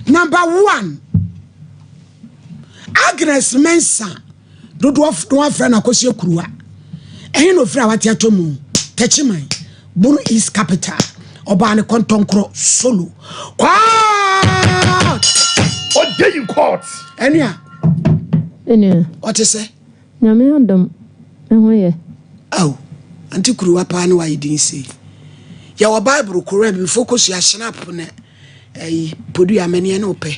Number one, Agnes Mensah, dodoɔ no afrɛ no Akosua Kuruwa. Ɛhe na ofiri a wate atɔ mu? Techiman, Bono East Capital. Ɔbaa ne kɔntɔnkorɔ solo. Court! Ɔde in court. Ɛnua. Ɛnua. Ɔte sɛ. Nyame adom, me ho yɛ. Ao, Auntie Kuruwa paa ne wayɛ din sei. Yɛwɔ Bible koro a bibifo kosua Schnapp ne ɛyi podua amaniɛ ne wopɛ.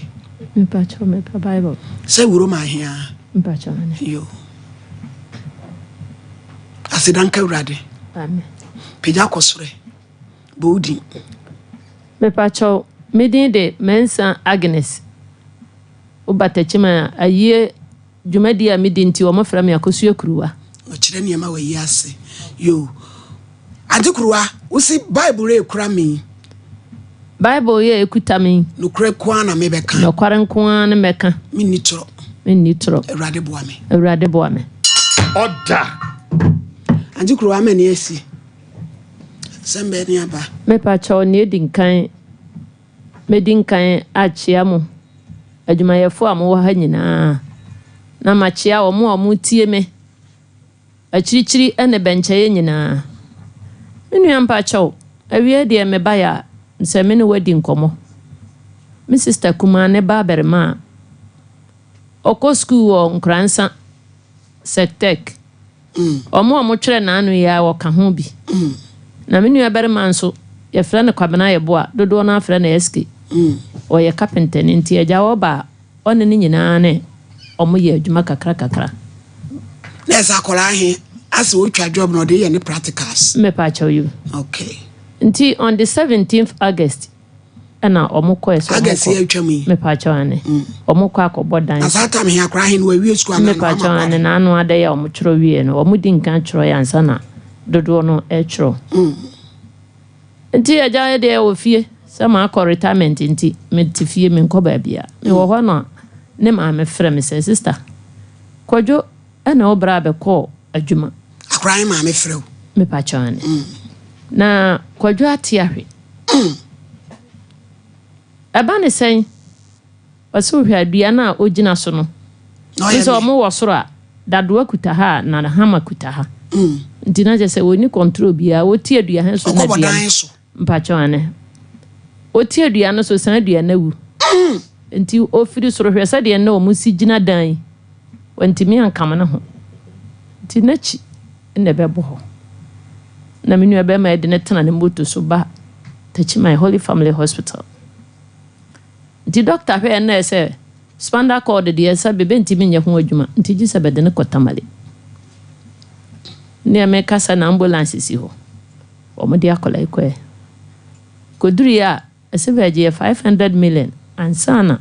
Mepakyɛw mepɛ Bible. Sɛ wuro ma ahea. Mepakyɛw ane. Yo. Aseda nka Awurade. Amen. Pagya kɔ soro ɛ. Bɔ wo din. Mepakyɛw, me din de Mensah Agnes. Woba Techiman a, ayie Dwumadi a midi nti wɔfrɛ me Akosua Kuruwa. Ɔkyerɛ nneɛma wɔ ayi ase. Yoo. Ante Kuruwa, wose Bible a ekura me yi. Bible yi a ekuta me yi. Nokorɛ nko ara na mebɛka. Nokware nko ara na mɛka. Menni torɔ. Menni torɔ. Awurade boa me. Awurade boa me. Ɔda. Ante Kuruwa ama ani asi. Asɛm bɛn ne aba? Mepa kyɛw, nea edi nkan. Mɛdi nkan akyea mo adwumayɛfoɔ a mowɔ ha nyinaa, na makyea wɔn a wɔretie me akyirikyiri ne bɛnkyɛeɛ nyinaa. Me nua mpakyɛw, awia yi deɛ mebaeɛ a, sɛ me ne wo adi nkɔmmɔ. Me sista kumaa ne ba abarimaa a ɔkɔ sukuu wɔ Nkoransa Sectec. Wɔn a wɔtwerɛ n'ano yi ara wɔka ho bi. Na me nuabarima nso, yɛfrɛ no Kwabena Yeboah, dodoɔ no ara frɛ no SK. Ɔyɛ kapentani nti agya ɔba a, ɔne no nyinaa ne wɔyɛ adwuma kakra kakra. Na ɛsɛ akwadaa he asɛ otwa job na ɔde yɛ ne practicals. Mepaakyɛw you. Okay. Nti on the seventeenth August ɛna ɔmo kɔɛ sɛ ɔmo August kɔ yɛ atwam yi. mepaakyɛw ane ɔmo kɔ akɔbɔ dan Na so saa time he akwadaa he no wawie sukuu anaa na wama mepaakyɛw ane kware? na ano ada yi a ɔmo twerɛ wieɛ no ɔmo di nkan twerɛɛ ansa na dodoɔ no ɛtwerɛ nti agya yɛ deɛ wɔ fie sɛ makɔ retirement nti mete fie menkɔ baabia mewɔ hɔ na ne maame frɛ me sɛ sister Kwadwo ɛna wo bra bɛkɔɔ adwuma. Akwadaa he maame frɛ wo? Mepaakyɛw ane na Kwadwo ate ahwe. Ɛba ne sɛn? Ɔse wohwɛ a dua no a ogyina so no, Na ɔyɛ sɛ dɛn? ɔmo wɔ soro a, dadoa kuta ha a na hama kuta ha. Nti na kyerɛ sɛ onni control biara, otia dua he so na Ɔkɔbɔ dua no, dan so. mpakyɛw ane, otia dua no so saa dua no awu. Nti ofiri soro hwɛ sɛdeɛ nnɛ ɔmo si gyina dan yi, wantumi ankam ne ho. Nti n'akyi na ɛbɛbɔ hɔ. Na me nua bɛrima yi de no tena ne moto so ba Techiman Holy Family Hospital. Nti dɔkta hwɛɛ no na sɛ spinal cord deɛ sɛ bɛntumi nyɛ ho adwuma nti gye sɛ bɛde no kɔ Tamale. Nea mekasa na ambulance si hɔ. Wɔde akwadaa yi kɔɛ. Kɔduruiɛ a ɛsɛ bɛgye yɛ 500 million ansa na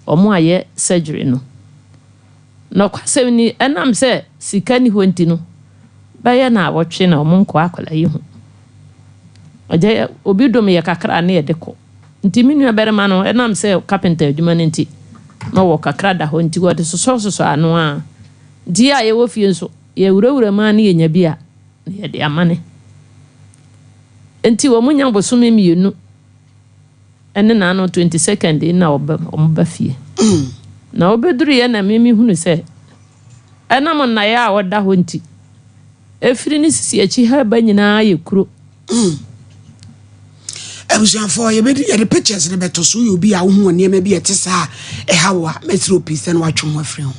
wɔn ayɛ surgery no. Nokwasɛm ni, ɛnam sɛ sika nni hɔ nti no, bɛyɛ naawɔtwe na wɔnkɔ akwadaa yi ho. Agya, obi dom yɛ kakra a na yɛde kɔ. Nti me nuabarima no, ɛnam sɛ kapenta adwuma no nti, na ɔwɔ kakra da hɔ nti wɔde sosɔsosɔ ano ara. Nti yɛ a yɛwɔ fie nso, yɛwurawura mu ara na yɛnya bi a, na yɛde amane. Nti wɔnya bosome mmienu. Ɛne naano 22nd yi na ɔba ɔmo ba fie. Na ɔbɛduruiɛ na me mehunu sɛ ɛnam nnaeɛ a ɔda hɔ nti, ɛfiri ne sisi akyi ha ba nyinaa ayɛ kuro. Abusuafoɔ yɛbɛdi yɛde pictures no bɛto so. Woyɛ obi a wohu wɔ nneɛma bi a ɛte saa a ɛha wo a, mɛsrɛ wo pii sɛ na woatwe ho afiri ho.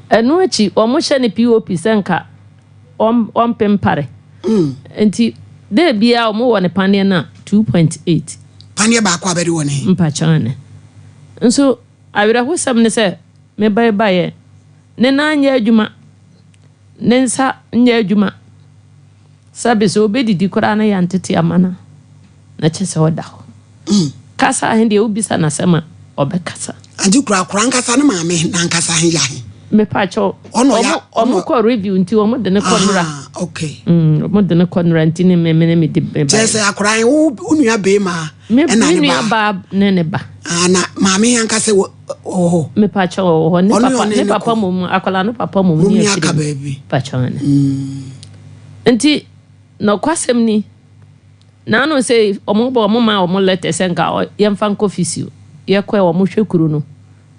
Ɛno akyi wɔhyɛ no POP sɛ nka ɔmpempare. Nti dɛ biara ɔmo wɔ ne paneɛ no a 2.8. Paneɛ baako a bɛde wɔ ne he? Mpakyɛw ne. Nso awerɛhosɛm ne sɛ me ba yi baeɛ ne nan nyɛ adwuma, ne nsa nyɛ adwuma. Sɛbe sɛ obedidi koraa na yɛantete ama no a, na kyerɛ sɛ ɔda hɔ. Kasa he deɛ wobisa no asɛm a, ɔbɛkasa. Ante kura akora ankasa ne maame nankasa he ya he? Mepakyɛw, Ɔno ɔya ɔmo ɔmo ɔno. kɔ review nti ɔmo de no kɔ nnora. Ahaa okay. Mm, ɔmo de no kɔ nnora nti ne me me ne me de me Kyerɛ baeɛ. sɛ akora he wo wo nua beema Me ɛna me ne nua ba. baa ne ne ba. Ah na maame he ankasa wɔ wɔ hɔ. Mepakyɛw ɔwɔ hɔ ne Ɔno papa ɔne ne ne papa kɔ. mmom akwadaa no papa mmom Mom ne ni akyire aka mu. baabi. Pakyɛw ne. Nti nɔkwasɛm ni, naano sɛ ɔmo bɔ ɔmo maa ɔmo letter sɛ nka yɛmfa nkɔ physio. yɛkɔɛ wɔn hwɛ kuro no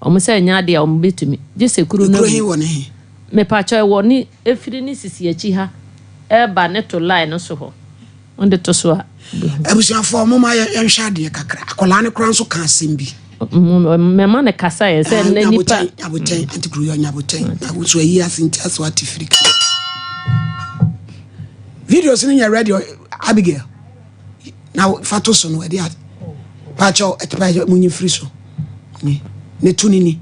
wɔn sɛ ɛnyɛ adeɛ a wɔn bɛtumi gye sɛ kuro no Kuro he awu. wɔ ne he? Mepakyɛw ɛwɔ ne ɛfiri ne sisi akyi ha ɛɛba ne to line no so hɔ wode to so a wobɛhu. Abusuafoɔ momma yɛnhwɛ adeɛ kakra. Akwadaa no koraa nso ka asɛm bi. Mɛma no kasa ɛ sɛ nnɛ nipa. Nyabotɛn, nyabotɛn, Auntie Kuro yɛ nyabotɛn. Na wo nso ayi ase nti asɛ wate firi ka. Videos no nyɛ ready Abigail. Na fa to so no ɛde ade. Pakyɛw, ɛte pakyɛw munyi firi so. Ni, ne to ne ni.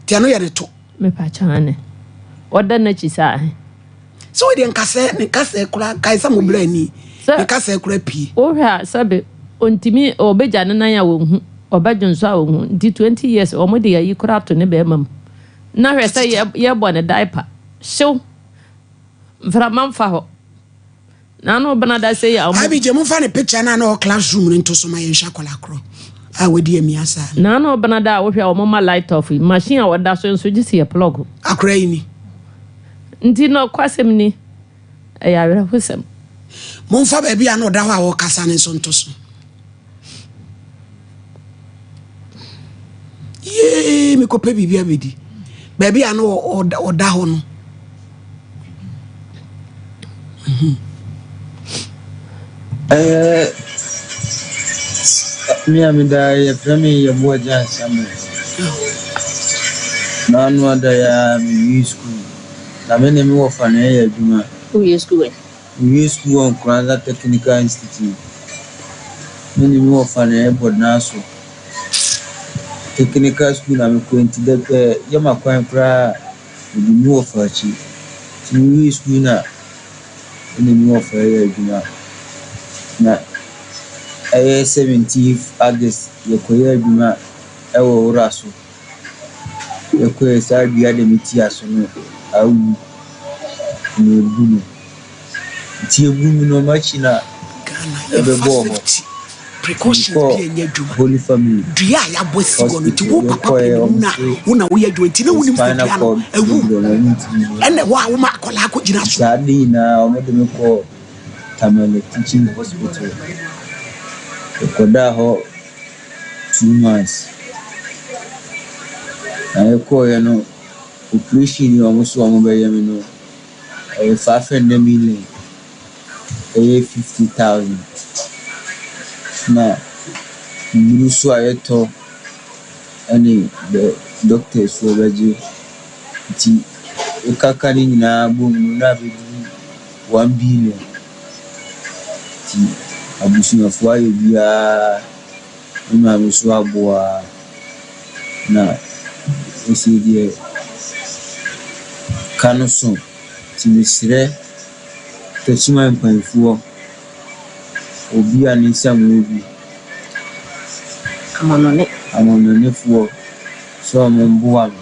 Ti ɛno yɛ ne to. Mepakyɛw ane. Ɔda n'akyi saa he. Sɛ wo deɛ nkasɛɛ ne nkasɛɛ koraa kae sɛ mo bra ni ne nkasɛɛ koraa pie. Wohwɛ a sɛbe ontumi ɔbɛgya ne nan a wɔnhu ɔbɛdwonsɔ a wɔnhu nti 20 years wɔn de ayi koraa ato ne bɛɛma mu na hwɛ sɛ yɛbɔ ne diaper hyew mframa mfa hɔ. N'ano benada sei a ɔmo. Abigye momfa ne picture no a na ɔwɔ class room no nto so ma yɛnhwɛ akwadaa korɔ a wadi amia saa no. N'ano benada a wohwɛ a ɔmo ma light off yi, machine a ɔda so nso gye sɛ yɛ plug. Akwadaa yi ni. Nti nɔkwasɛm ni, ɛyɛ awerɛhosɛm. Momfa baabi a na ɔda hɔ a ɔrekasa no nso nto so. Yee, mekɔpɛ biribi abɛdi. Baabi a na ɔda hɔ no. Mhm. Ɛyɛ me a meda yɛfrɛ me Yeboah Gyan Samuel. N'ano ada yi ara mewie sukuu. Na me ne me wɔfa na ɛyɛ adwuma. Wowie sukuu wɛn? Mewie sukuu wɔ Nkoranza Technical Institute. Me ne me wɔfa na yɛbɔ dan so. Technical school na mekɔe nti da ɛɛ yɛma kwan koraa a, medi me wɔfa akyi. Nti mewie sukuu na me ne me wɔfa yɛ adwuma. Na ɛyɛ 17th August yɛkɔyɛɛ adwuma wɔ Wura so. Yɛkɔe saa dua de me ti aso no awu na ebu no. Nti ebu me no m'akyi na Ghana yɛmfa ɛbɛbɔɔ hɔ. safety Nti precautions mekɔɔ bi ɛnyɛ adwuma. Holy Family Dua a yɛabɔ asi hɔ no nti Hospital wo papa yɛkɔe panin ɔmo no a se wo na woyɛ adwuma nti na wonim sɛ spinal dua no cord awu problem ɔmo ntumi nyɛ. ɛna ɛwɔ a woma akwadaa akɔgyina Nti so. saa ade nyinaa ɔmo de me kɔɔ Tamale Teaching Hospital. Yɛkɔdaa hɔ 2 months. Na yɛkɔeɛ no, operation a wɔn nso wɔbɛyɛ me no, ɛyɛ 500 million, ɛyɛ 50,000. Na nnuro nso a yɛtɔ ne the doctors foɔ bɛgye. Nti wokaka ne nyinaa bom no na abɛduru 1 billion. Nti abusuafoɔ ayɛ biara, me maame nso aboa na seesei deɛ ka no so. Nti mesrɛ Techiman mpanyinfoɔ, obi a ne nsam wɔ bi, Amannɔne. Amannɔnefoɔ sɛ wɔmmoa me.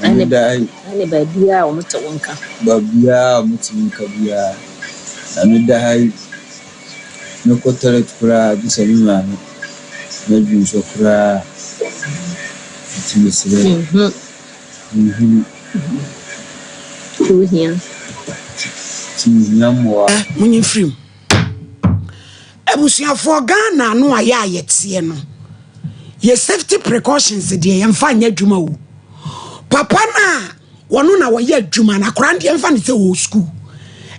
Na meda Ɛne baabiara a wɔte wo nka. Baabiara a wɔte me nka biara. Na meda ha yi, mekɔ toilet koraa gye sɛ me maame madwu nso koraa. Nti mesrɛ. Menhunu. Nti wohia. Nti mehia mmoa. Monyi mfiri mu. Abusuafoɔ Ghana no a yɛ a yɛteɛ no, yɛ safety precautions deɛ yɛmfa nyɛ adwuma o. Papa no a wɔno na wɔyɛ adwuma no, akwadaa no deɛ yɛmfa no sɛ ɔwɔ sukuu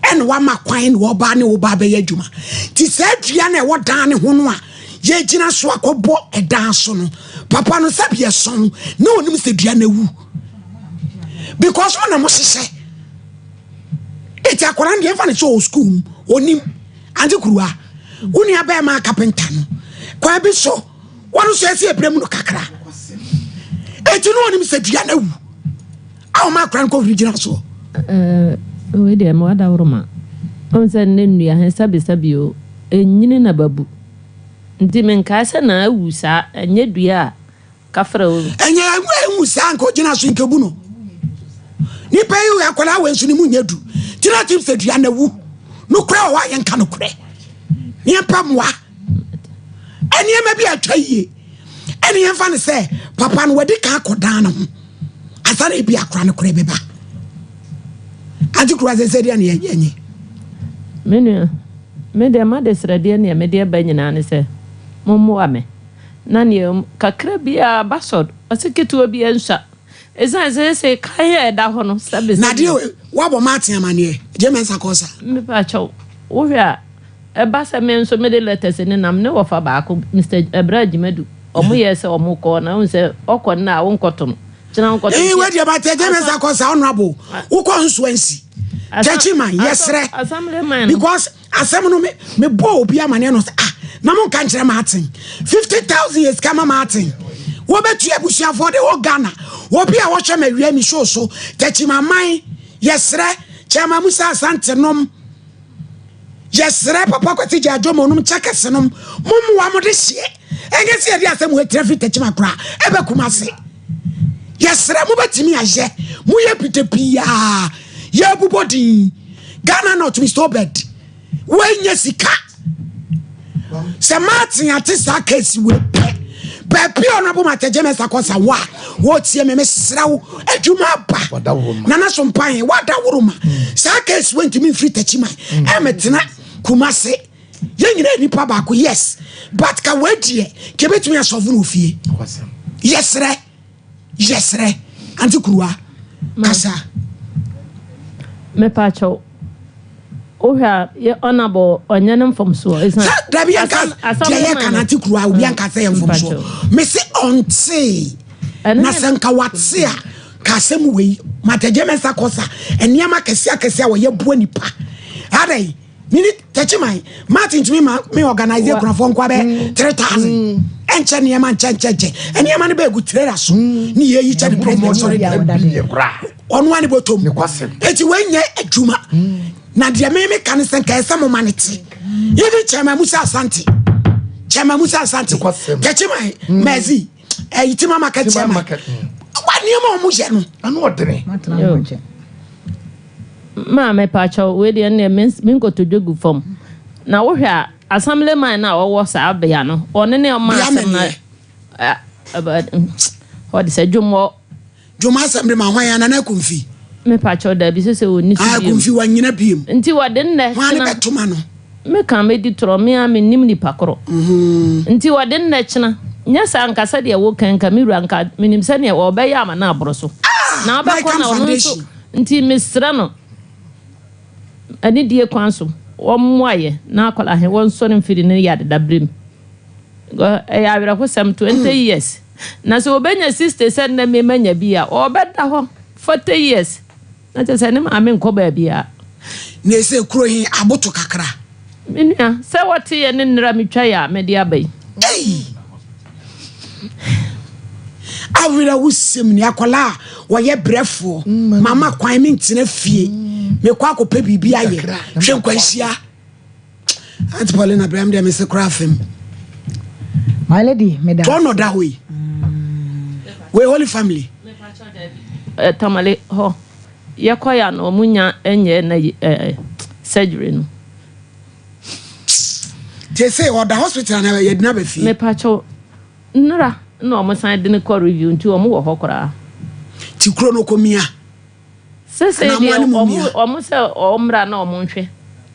ɛna wama kwan na ɔba ne ɔba bɛyɛ adwuma. Nti saa dua no a ɛwɔ dan ne ho no a yɛgyina so akɔbɔ ɛdan so no, papa no sɛbi ɛsɔn na ɔnim sɛ dua no awu because mo na mo hyehyɛ. Eti akwadaa no deɛ yɛmfa no sɛ ɔwɔ sukuu mu, ɔnim. Ante kuruwa, wo nua bɛrima kapenta no, kwan bi so, wɔn nso ɛsɛ ebire mu no kakra. Eti no onim sɛ dua no awu a wɔn akora no kɔhuri gyina soɔ. Ɛɛ, wei deɛ mmoa dawuroma. Wohu sɛ nnɛ nnua he sɛbesɛbe o, ɛnyini na babu. Nti menkae sɛ na awu saa, ɛnyɛ dua a kafra o. Ɛnyɛ ɛnwu saa nka ogyina so nka bu no. Nipa yi akwadaa wei nso ne mu nyɛ du. Gyina tim sɛ dua na wu. Nokorɛ wɔ hɔ a yɛnka nokorɛ. Ne yɛmpɛ mmoa. Nneɛma bi a atwa yie. Ɛne yɛmfa no sɛ papa no wadi kan akɔdan ne ho. Asa na ebi akora no korɛ bɛba. Ante kura sɛ sɛ deɛ ne yɛnyɛ. Me nua, me deɛ m'adesrɛdeɛ neɛ mede ɛba nyinaa ne sɛ, mommoa me. Na nea kakra biara basɔ ɔse ketewa biara nsua. Esiane sɛ seesei kan a ɛda hɔ no sɛbe Na sɛbe. deɛ woabɔ Martin amaneɛ, Gye Mensah Korsah. Mepakyɛw, wohwɛ a, ɛba sɛ me nso mede letters no nam ne wɔfa baako, Mister Ɛbrɛ Agyimadu, wɔn yɛɛ sɛ wɔn kɔ na wohu sɛ ɔkɔ nnɛ a wonkɔto no, kyena wonkɔto no. Ee, Nti wei deɛ but Gye Mensah asa Korsah, honourable, wokɔ nso ansi. asa Kyɛkyiman, asa yɛsrɛ. assemblyman no. Because Asɛm no me me bɔɔ obi amaneɛ no sɛ ah na mo nka nkyerɛ Martin 50,000 yɛ sika ma Martin wɔbɛtua abusuafoɔ de wɔ Ghana obi a wɔhwɛ ma wia mi show so Takyimaman yɛsrɛ Chairman Musa Asante nom yɛsrɛ Papa Kwasi Gya Adwomo nom kyɛ kɛse nom mo mmoa mo de hyeɛ ɛnyɛ sɛ yɛde asɛm wɔ atira firi Takyima koraa ɛbɛ Kumase yɛsrɛ mobɛtumi ayɛ moyɛ pita pii a yɛbobɔ din Ghana not Mr. Obed woanya sika sɛ Martin ate saa case wei pɛ baabi a ɔno abom atɛgye mɛsa kɔ sa wo a wɔtie me mesrɛ wo adwuma aba nana so mpae wada woroma saa case wei ntumi mfiri takyi man ɛmɛtena Kumase yɛn nyinaa nipa baako yes but ka wei deɛ kɛbɛtumi asɔfo no ofie yɛsrɛ Yɛsrɛ, Auntie Kuruwa, kasa. Mepa kyɛw, wohwɛ a yɛ honorable ɔnyɛ ne mfomsoɔ. Ɛsan Sɛ dabi yɛn ka deɛ yɛ ka na Auntie Kuruwa obi anka sɛ yɛ mfomsoɔ. Mese ɔntee na sɛ nka wate a ka asɛm wei matɛgye mɛnsa kɔsa nneɛma akɛseɛ akɛseɛ a wɔyɛ boa nipa adɛn mini tɛkyi man martin tumi ma me organize akunafoɔ nkoa bɛ 3000 mm. ɛnkyɛ nneɛma nkyɛ nkyɛ nkyɛ nneɛma no bɛɛgu trailer so mm. ne yɛyi kyɛ ne president sɔre ɔno a ne bɔtɔm eti wɔnyɛ adwuma mm. na deɛ meme ka ne sɛ nka ɛsɛ mo ma ne te even chairman musa asante chairman musa asante tɛkyi man mɛzi ɛyi tima market chairman wa nneɛma a wɔn yɛ no. Ano ɔdene. Maame pakyɛw wei deɛ ɛnneɛ me nkotodwe gu fam na wohwɛ a assemblyman no a ɔwɔ saa bea no ɔno ne ɔma asɛm na ɔde sɛ dwomɔ. Dwom assemblyman hwan ya Nana Akumfi. Me pakyɛw dabi sese ɔnni so biom. Akumfi wanyina biom. Nti wɔde nnɛ Hwan ne bɛtoma no. Me ka medi torɔ me ara mennim nipa korɔ nti wɔde nnɛ kyena nyɛ saa nka sɛdeɛ woka yi nka me wura nka menim sɛdeɛ ɔbɛyɛ ama no aboro so na wobɛkɔ Micam na ɔno nso Foundation. nti mesrɛ no anidie kwan so wɔmmoa yɛ na akwadaa he wɔnsɔre mfiri ne yadedaberɛ mu because ɛyɛ awerɛhosɛm 20 years na sɛ ɔbɛnya 60 sɛ nnɛ me manya bi a ɔbɛda hɔ 40 years Na kyerɛ sɛ ne maame nkɔ baabiara. Na ese kuro he aboto kakra. Me nua, sɛ wɔte yɛ ne nnera metwa yɛ a mede aba yi. Ei! Awerɛhosɛm ni, akwadaa a wɔyɛ brɛfoɔ, mama kwan mentena fie, mekɔ akɔpɛ biribi ayɛ, hwɛ nkwanhyia. Aunt Paulina brɛ me deɛ mese koraa fam. My lady, meda ase. Tɔnɔ da hɔ yi. Wei Holy Family. Eh, Tamale hɔ. Yɛkɔ ya no ɔmo nya nyɛ na eh, surgery no. Te se ɔda hospital na yɛde no aba fie. Mepakyɛw, nnora na ɔmo san de no kɔ review nti ɔmo wɔ hɔ koraa. Ti kuro no kɔ mia. Sesei Anaa mo deɛ ane mo ɔmo mia. ɔmo sɛ ɔmmra na ɔmo nhwɛ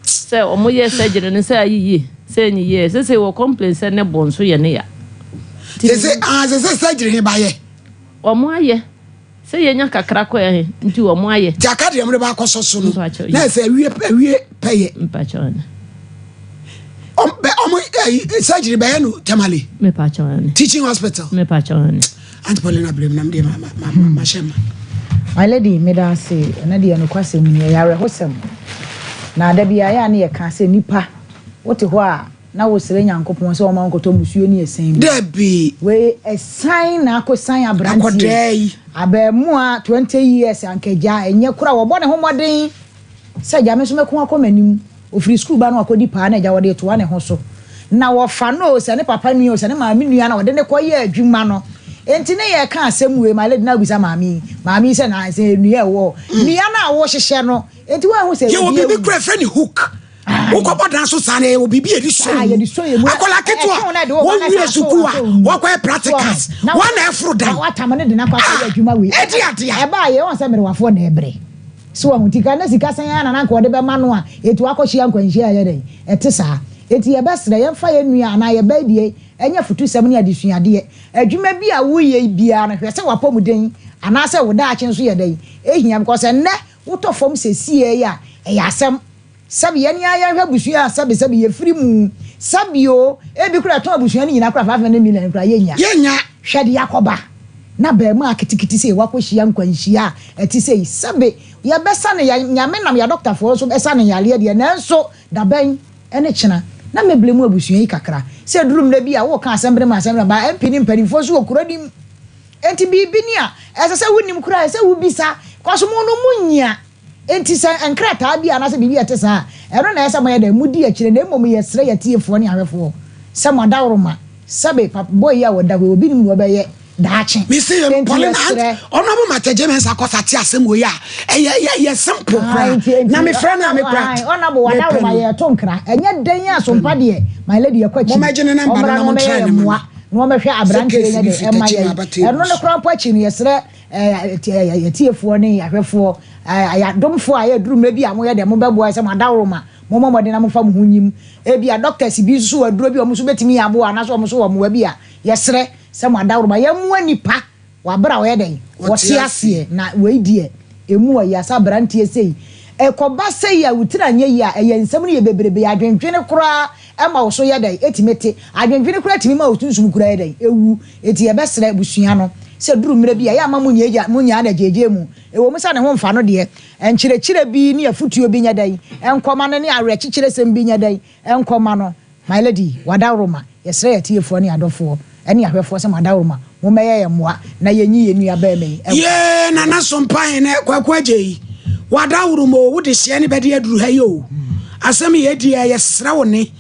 sɛ ɔmo yɛ surgery no sɛ ayi yie sɛ enyi yie. Sesei wɔ complain sɛ ne bo nso yɛ ne ya. Nti Sese ah sese surgery he ba yɛ. Ɔmo ayɛ sɛ yɛnya kakra kɔ ɛ nti ɔmo ayɛ. Nti aka deɛ mode ba akɔsɔ so no Mpakyɛw na yi. ɛsɛ awie awie pɛyɛ. Mpakyɛw ɛne. Ɔm bɛ ɔmo ɛyi surgery bɛyɛ no Tamale. Mepakyɛw ɛne. Teaching hospital. Mepakyɛw ɛne. Aunt Paulina blame nam deɛ ma ma ma ma hyɛ ma. My lady meda ase ɛnɛ deɛ nokwasɛm ni ɛyɛ awerɛhosɛm na da biara yɛ a ne yɛka sɛ nipa wote hɔ a na wosrɛ Nyankopɔn sɛ ɔma wo nkɔtɔ musuo ne ɛsɛn mu Dabi. wei ɛsan na akɔsan aberanteɛ Akɔdaa yi. abɛɛmoa 20 years anka agya ɛnyɛ kora wɔbɔ ne ho mmɔden Sɛ agya me nso mɛko akɔ m'anim. Ɔfiri sukuu ba na wakɔdi paa na agya wɔde retoa ne ho so. Na wɔfa no o, sɛ ne papa nua o, sɛ ne maame nua na ɔde no kɔyɛ adwuma no. Enti ne yɛreka asɛm wei, my lady na wobisa maame yi, maame yi sɛ na sɛ nnua a ɛwɔ hɔ, nnua no a wohyehyɛ no, enti woanhu sɛ Yɛwɔ obi biribi awu. koraa yɛfrɛ no hook. Wokɔbɔ dan so saa no yɛwɔ biribi a yɛde sɔ Saa, mu. yɛde sɔ yɛn mu. Akwadaa Ɛtwe ketewa wo na ɛde wo ba na wɔwie ɛsan so sukuu a asɔ wo mu. wɔkɔyɛ So ɔho, practicals, na wɔn na ɛforo dan. watam no de no akɔ akɔyɛ Ah, adwuma wei. ɛde adeɛ a. Ɛbaa yɛ, wɔn sɛ mmerewafoɔ na ɛbrɛ. So wahu? Nti ka na sika sɛn ara na na anka ɔde bɛma no a, etu akɔhyia nkwanhyia a ɛyɛ dɛn? Ɛte saa. Enti yɛbɛsrɛ, yɛmfa yɛn nua anaa yɛn ba yi deɛ nyɛ afutusɛm ne adesuadeɛ. Adwuma bi a woreyɛ biara no, hwɛ sɛ w'apɔmuden anaasɛ wo daakye nso yɛ dɛn? Ɛhia because ɛnnɛ wotɔ fam sɛsiɛ yi a, ɛyɛ asɛm. Sɛbi yɛn ara yɛnhwɛ abusua a sɛbi sɛbi yɛfiri mu, sɛbi o, ebi koraa ɛtɔn abusua no nyinaa koraa 500 million koraa yɛnnya. Yɛnnya. Hwɛ deɛ akɔba na abarimaa ketekete sei wakɔhyia nkwanhyia a ɛte sei, sɛbi yɛbɛsa no, Nyame nam yɛn adɔkotafoɔ so bɛsa no yareɛ deɛ nanso dabɛn ne kyena na mɛblemu abusua yi kakra sɛ ɛduru mmerɛ bi a woka asɛm bene ma asɛm bene ba MP ne mpanimfoɔ nso wɔ kuro no mu enti biribi ni a ɛsɛ sɛ wonim koraa ɛsɛ sɛ wobisa kɔso mo no monnyia Enti sɛ nkrataa bi anaasɛ biribi a ɛte saa a, ɛno na ɛsɛ sɛ moyɛ dɛn? Mudi akyire. Na mmom yɛsrɛ yɛn atiefoɔ ne ahwɛfoɔ sɛ mo adaworoma, sɛbe pap boy yi a ɔda hɔ yi, obi nim nea ɔbɛyɛ daakye. Me se Enti Paulina yɛsrɛ. Honourable Martha James akɔsa te asɛm wei a ɛyɛ ɛyɛ ɛyɛ simple Ae, koraa nti, enti, na me frɛ no a me kora ae, Honourable me pɛ wadaworoma no. yɛreto nkra. Ɛnyɛ dɛn a sompa deɛ, my lady yɛkɔ akyiri. Mommɛgye ne number no Ɔmmra na na ɔmmɛyɛ montry yɛn no ma mmoa me. na ɔmmɛhwɛ Sɛ aberanteɛ yi case nyɛ bi dɛn firi ɛmma Techiman yɛn. aba table Ɛno no so. koraa mpo akyi no, yɛsrɛ Yɛn atiefoɔ ne yɛn ahwɛfoɔ, yɛn adomfoɔ a ɛduru mmerɛ bi a moyɛ deɛ mobɛboa yɛn sɛ mo adaworoma, mommɔ mmɔden na momfa mo ho nyim. Ebia doctors bi nso wɔ aduro bi a wɔn nso bɛtumi aboa anaasɛ wɔn nso wɔ mmoa bi a, yɛsrɛ sɛ mo adaworoma, yɛmmoa nnipa wɔ aberɛ a wɔyɛ dɛn? Wɔte aseɛ. Na wei deɛ, ɛmu ɔya sɛ aberanteɛ sei, ɛkɔba sei a wo tiri anyɛ yie a, ɛyɛ nsɛm no yɛ bebrebe, adwendwene koraa ɛma wo so yɛ dɛn? Ɛtumi te. Adwendwene koraa tumi ma wo sunsum koraa yɛ dɛn? Ɛwu. Enti yɛbɛsrɛ abusua no sɛ duru mmerɛ bi a, ɛyɛ a mma monnyaagyaa monnyaa no agyeegyee mu. Ɛwɔ mu sɛ ne ho mfa no deɛ, nkyerɛkyerɛ bi ne afotuo bi nyɛ dɛn? Nkɔma no ne awerɛkyekyerɛsɛm bi nyɛ dɛn? Nkɔma no. My lady, w'adaworoma, yɛsrɛ yɛn atiefoɔ ne adɔfoɔ ne ahwɛfoɔ sɛ mo adaworoma, mommɛyɛ yɛn mmoa na yɛnyi yɛn nua barima yi nkwa. Yee Nana Sompahene Kwaku Agyei, w'adaworoma o, wode hyeɛ ne bɛde aduru ha yi o. Asɛm yɛ deɛ yɛsrɛ wo ne.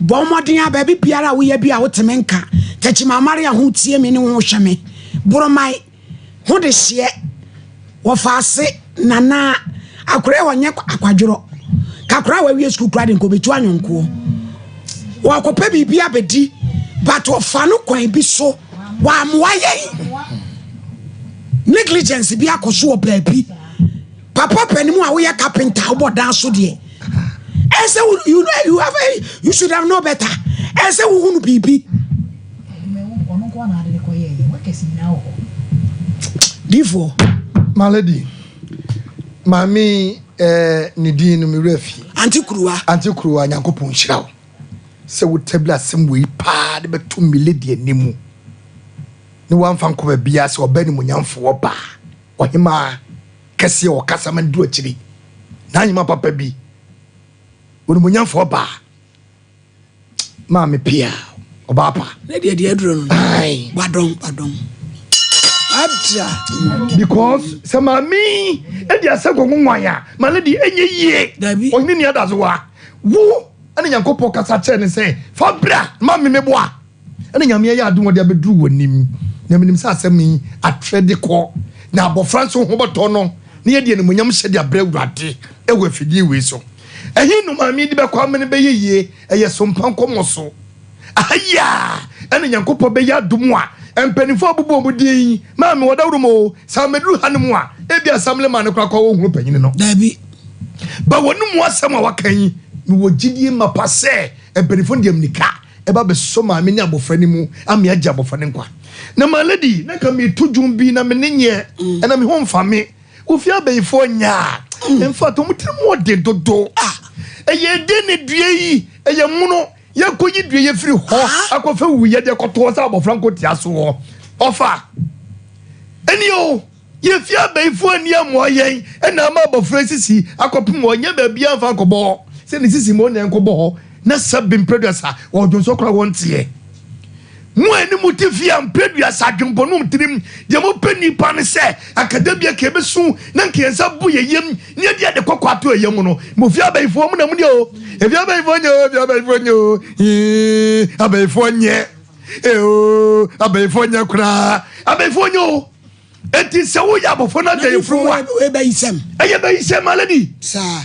Bɔ mmɔden ara baabi biara a woyɛ bi a wote me nka. Tɛkyima Maria ho tie me ne wo hwɛ me. Boroman ho de hyeɛ. Wɔfa ase nana akora wɔnyɛ akwadworɔ. Kakora a wawie sukuu kora de nka obetu anyɔnkoɔ. Wɔakɔpɛ biribi abɛdi but ɔfa no kwan bi so wɔamoa yɛn. Negligence bi akɔ so wɔ baabi. Papa panin a woyɛ carpenter wobɔ dan so deɛ ɛsɛ wo you know you have you should have know better ɛsɛ wohunu biribi. Difoɔ. My lady, maame eh, ne din no me werɛ fi. Ante Kuruwa. Ante Kuruwa, Nyankopɔn nhyira wo sɛ wo tabili asɛm wei paa de bɛto me lady anim ne wamfa nkɔ baabiara sɛ ɔbɛ animuonyamfoɔ baa. Ɔhemaa kɛseɛ wɔ kasa ma duru akyiri n'ahema papa bi onimonyamfo ɔbaa maame pia ɔbaa pa. Ne deɛ deɛ aduro no wadɔn wadɔn ada. Because sɛ maame yi ɛde asɛ kɔkɔ nwan a ma ne deɛ ɛnyɛ yie. Dabi. Ɔhene ni adazewa wo ɛna Nyankopɔn kasa kyerɛ ne sɛ fa bra ma me meboa. Ɛna Nyame ayɛ adom ɔde abɛduru w'anim, na menim sɛ asɛm yi atrɛ de kɔ, na abɔfra nso ho bɛtɔ no, na yɛde animuonyam hyɛ de abrɛ Awurade wɔ afidie wei so. Ɛhe no maame yi de bɛkɔ amene bɛyɛ yie? Ɛyɛ sompa nkɔmmɔ so. Aha yi a ɛna Nyankopɔn bɛyɛ adom a mpanimfoɔ abobɔ wɔn din yi, maame wɔdaworo mu o, sɛ amɛduru ha no mu a, ebi asamle maa no koraa kɔ wɔhunu panyini no. Daabi. Ba wɔn mu asɛm a waka yi, mewɔ gyidie mapa sɛ mpanimfoɔ no de amnika ɛba bɛsɔ maame ne abɔfra no mu ama agye abɔfra no nkwa. Na my lady, na nka meto dwom bi na me ne nyɛ, mm. ɛna me ho mfa me. Wofie abayifoɔ nyɛ a, mm. in fact, wɔn tiri mu ɔde dodo. Ah. Ɛyɛ den ne dua yi, ɛyɛ mono. Yɛkɔyi dua yɛ firi hɔ ah. akɔfɛ wu yɛde kɔtoɔ sɛ abɔfra nkɔtia soɔ. Ɔfa. Ɛni o. Yɛfie abayifoɔ anni ammoa yɛn na ama abɔfra sisi akɔpem hɔ, nyɛ baabiara mfa nkɔbɔ hɔ, sɛ ne sisi ma ɔnya nkɔbɔ hɔ na sɛbe mprɛduasa ɔdwonsɔ koraa wɔnteɛ. Mo a ɛne mo te fie a mprɛduasa adwempɔ nom tirim, deɛ mopɛ nnipa ne sɛ akada bi aka yɛbɛsu na nka yɛn nsa bu yɛn yam na yɛde ade kɔkɔ ato yɛn yam no, mo fie abayifoɔ mo na mo ni o, efie abayifoɔ nyɛ o, efie abayifoɔ nyɛ o, hii, abayifoɔ nyɛ, ee o, abayifoɔ nyɛ koraa, abayifoɔ nyɛ o. Enti sɛ woyɛ abɔfra no agya yɛfuru mu a. Ɛyɛ Ɛyɛ bayisɛm, my lady. Saa.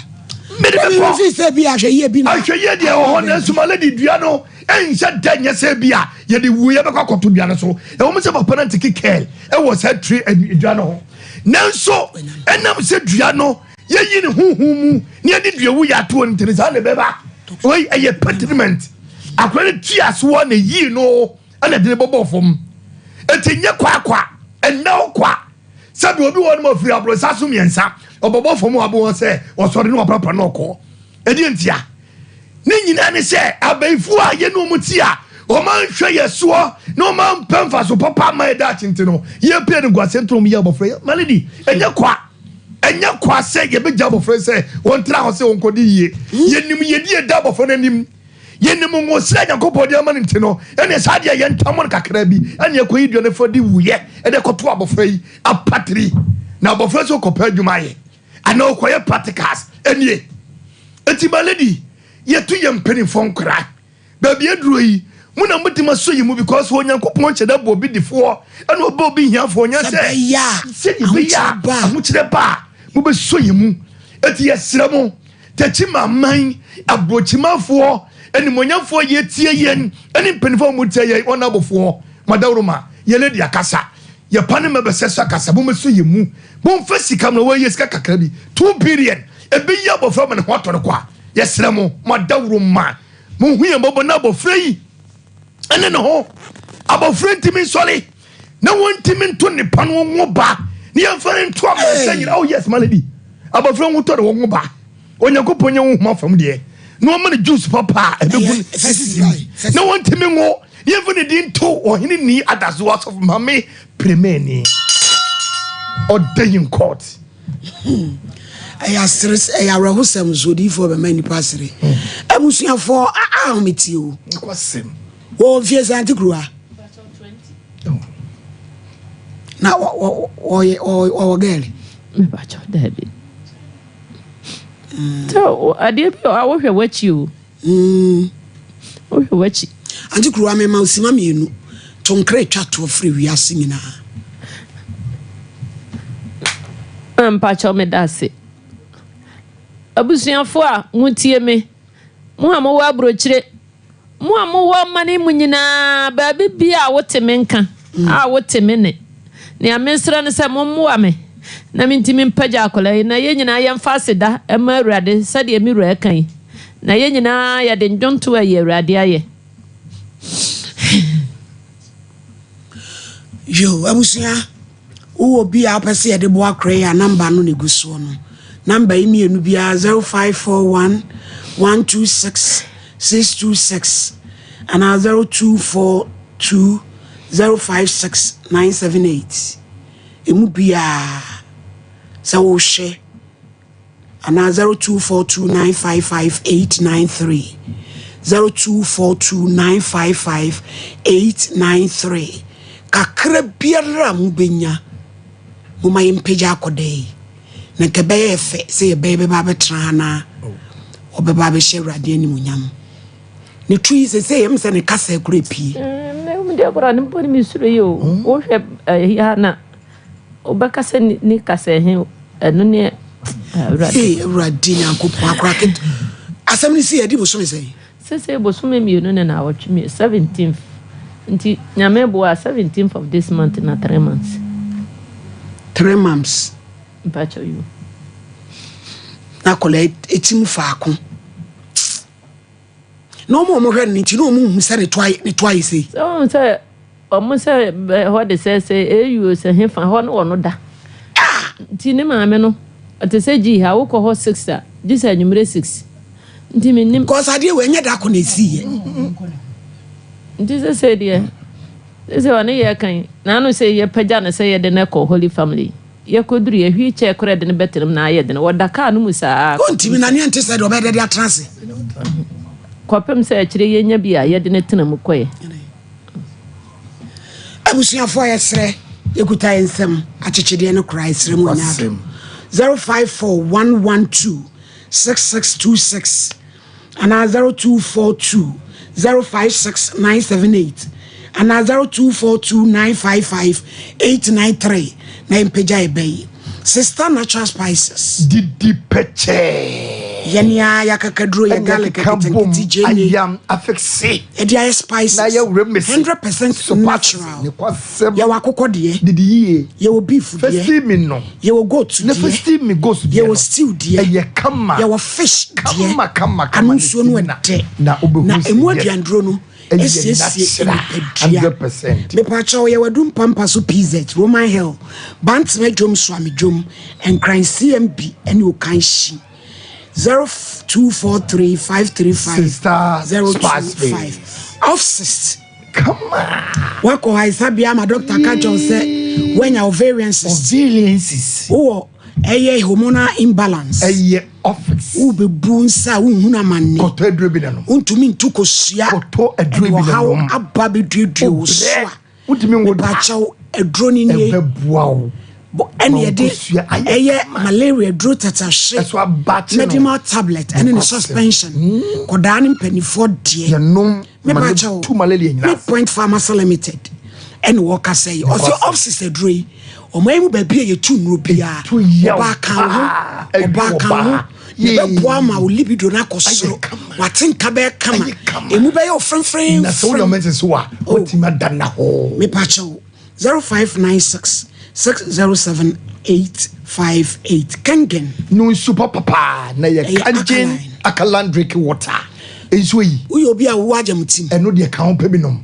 Mede bɛkɔ. Fi sɛ bi ahwɛyie bi na. Ahwɛyie deɛ ɛwɔ hɔ nanso my lady dua no ɛnhyɛ da nyɛ sɛ bi a yɛde wuiɛ bɛkɔ akɔto dua no so. Ɛwɔ mu sɛ papa no anteke kɛl ɛwɔ saa tiri dua no ho nanso ɛnam sɛ dua no yɛyi ne honhom mu na yɛde dua wuiɛ ato hɔ no nti no saa na ɛbɛba. Wei ɛyɛ pertinent. Akora no tua soɔ na yii no ɛna ɛde no bɔbɔɔ fam. Eti nyɛ kwakwa, ɛnna hɔ kwa. Sɛbi obi wɔ hɔ nom ɔfiri aborosa so mmiɛnsa, ɔbɔbɔ fam wɔ aboɔ sɛ ɔsɔre na waprapra na ɔkɔ. Ɛdeɛ ntia? Ne nyinaa ne sɛ abayifoɔ a yɛne wɔn te a wɔanhwɛ yɛ soɔ na wɔampɛ mfaso papa amma yɛ daakye nti no, yɛpɛ no nkwasɛm nti na wɔyɛ abɔfra yi. Malady, ɛnyɛ kwa. Ɛnyɛ kwa sɛ yɛbɛgya abɔfra yi sɛ wɔntra hɔ sɛ wɔnkɔdi yie. Yɛnim yɛdi ɛda abɔfra no anim. Yɛnim nwosra a Nyankopɔn de ama no nti no, ɛne saa deɛ yɛntam no kakra bi ɛne ɛkɔyi dua no fa de wuyɛ ɛde kɔto abɔfra yi apatiri. Na abɔfra nso kɔpɛ adwuma ayɛ. Anaa ɔkɔyɛ practicals ɛnie. Eti my lady yɛto yɛn mpanimfoɔ nkora baabi aduro yi mo na mobɛtumi asɔ yɛ mu because Onyankopɔn nhyɛ da bɔ obi difoɔ ɛna ɔbɔ obi hiafoɔ nyɛ sɛ sɛdeɛ ɛbɛyɛ a ahokyerɛ ba a mobɛsɔ yɛ mu. Eti yɛsrɛ mo Takyi maman aburokyimafoɔ animuonyamfoɔ yɛtie yɛn ɛne mpanimfoɔ a wɔtie yɛn wɔn abofoɔ madaworoma yɛ lady akasa Yɛpa ne mma bɛsɛ so akasa mommɛsɔ yɛn mu momfa sika mmra wɔyɛ sika kakra bi 2 billion ɛbɛyi abɔfra ma ne ho atɔ no kwa yɛsrɛ mo mo adawuro mma monhu yɛn mmɔbɔ na abɔfra yi ɛne ne ho abɔfra ntumi nsɔre na wɔntumi nto ne pa no wɔn ba ne yɛmfa no nto amansa nyina oh yes my lady abɔfra ho tɔ ne wɔn ba Onyankopɔn nyɛ honhom afam deɛ na wɔma no juice papa a ɛbɛgu ne sisi mu na wɔntumi nwo yɛmfa ne din nto ɔhene ni adaso asɔfo maame premani ɔda yi court. Ɛyɛ asere ɛyɛ awerɛhosɛm nso odiyifoɔ bɛma nnipa asere. Abusuafoɔ a ahometie o. Wɔwɔ mfie sɛ ante kuruwa. Na wɔyɛ wɔwɔ gɛɛle. Mepakyɛw daabi. Sɛ adeɛ bi a wohwɛ w'akyi o. Wohwɛ w'akyi. Ante kuruwa mema wo sima mmienu. To nkra twa toɔ frɛ wiase nyinaa. Mpakyɛw meda ase. Abusuafoɔ a motie me, mo a mowɔ aburokyire, Mo a mowɔ ɔman yi mu nyinaa, baabi biara a wote me nka, a wote me nne, nea mesrɛ ne sɛ mommoa me na mintumi mpagya akwadaa yi, na yɛn nyinaa yɛmfa aseda mma Awurade sɛdeɛ me wura reka yi, na yɛn nyinaa yɛde nnwontoɔ ayi Awurade ayɛ. Yo, abusua, wowɔ bi a wopɛ sɛ yɛde boa korɛ yi a, namba no na ɛgu soɔ no. Namba yi mmienu biara 0541 126 626 anaa 0242 056 978. Ɛmu biara sɛ wohwɛ anaa 0242955893 0242955893 kakra biara a mobɛnya momma yɛmpagya akɔda yi na nka ɛbɛyɛ fɛ sɛ yɛbɛyɛ bɛba abɛtena ha na ɔbɛba abɛhyɛ awurade animuonyam ne tu yi sɛ sɛ yɛm sɛ ne kasa kura pie deɛ kora ne mpo ne mesuro yi o wohwɛ ɛyi ha na Wobɛka sɛ ne kasa ɛhe ɛno ne Awurade. Ee Awurade Nyankopɔn akora ket asɛm no si yɛde bosome sɛn? Sese bosome mmienu ne naawɔtwe mmienu seventeenth nti Nyame boa seventeenth of this month na 3 months. 3 months. Mpakyɛw yi. Na akwadaa eti mu faako. Na wɔn a wɔhwɛ no nti na wɔn hu sɛ ne to ayɛ ne to ayɛ sei. Sɛ wɔn sɛ wɔn sɛ hɔ de sɛ sɛ AU sɛ hefa hɔ ne wɔn da. Nti ne maame no ɔte sɛ gyi ha wokɔ hɔ 6 a gye sɛ anwummerɛ 6 nti mennim. Cause adeɛ wɔ ɛnyɛ da ko na esi yɛ. Nti sɛ sɛ deɛ sɛ sɛ ɔne yɛ kan na ano sɛ yɛpagya no sɛ yɛde no kɔ Holy Family yɛkɔduru yɛ wheelchair koraa de no bɛtena mu na ayɛ dene wɔda kaa no mu saa. Ɔntumi na neɛ nte sɛ deɛ ɔbɛyɛ dɛ de atena ase. Kɔpem sɛ akyire yɛnya bi a yɛde no tena mu kɔɛ. Abusuafoɔ yɛsrɛ yɛkuta yɛn nsam akyekyedeɛ no koraa yɛsrɛ mu ɔnyɛ adom 054112 6626 anaa 0242 056 978 anaa 0242 955 893 na yɛmpagya yɛbɛ yi Sister Natural Spices. Didi pɛkyɛɛ. Yɛne a yɛakakaduro yɛ Ɛna garlic ɛkeka bom nketenkete gyeene. ayam afixe. Ɛde ayɛ spices. Na ayɛ remese. 100% Sopa natural. Ne kwasɛm. Yɛwɔ akokɔ deɛ. Didi yie. Yɛwɔ beef deɛ. Festi mi no. Yɛwɔ goat Ne deɛ. festi mi goat deɛ Yɛwɔ no. stew deɛ. Ɛyɛ kama. Yɛwɔ fish deɛ. Kama kama kama. Ano nsuo no ɛdɛ. Na wobɛhu Na sɛ emu yes. aduanduro no Ɛyɛ esiesie natural. nipadua. 100%. Mepakyɛw yɛwɔ adu mpampa so PZ, Roman Hill, Bantama dwom, Suame dwom, Nkran CMB ɛne Okanhyi. 0243 535 Sister 025. Off-cyst. Kama. Wakɔ Haisabia ma doctor ka kyerɛ wo sɛ woanya ovarian cyst. Ovarian cyst. Wowɔ ɛyɛ hormonal imbalance. Ɛyɛ office. Wobɛbu nsa a wonhunu amanne. Kɔtɔ aduro bi na nom. Wontumi ntu kosua. Kɔtɔ aduro bi na Ɛde nom. ɔhaw aba bɛduadua wo so a. Wontumi nwo da. Mepakyɛw aduro no nie. Ɛbɛboa wo. Ɛne yɛde ɛyɛ malaria duro tatahye. Ɛso abakye no. Medimal tablet ɛne ne suspension. Kɔdaa ne mpanimfoɔ deɛ. Yɛnom Mepakyɛw. tu malaria nyinaa. Midpoint Pharmacy Limited ɛne wɔkasa yi. Ɔsɛ office aduro yi. Ɔman yi mu baabi a yɛtu nnuro biara. Ɔbaa ka ho. Ɔbaa ka ho. Yɛbɛboa ma wo libido no akɔ soro. Wate nka bɛyɛ kama. Emu bɛyɛ wo fremfrem. Na sɛ wode ɔma nsese wo a, woatumi ada nna hɔ. Mepakyɛw 0596 607 858 Kengen. No nsu papapaa na yɛ Kangen alkaline drinking water. Nsuo yi. Woyɛ obi a wowɔ agyamtim. Ɛno deɛ ka ho pɛ bi nom.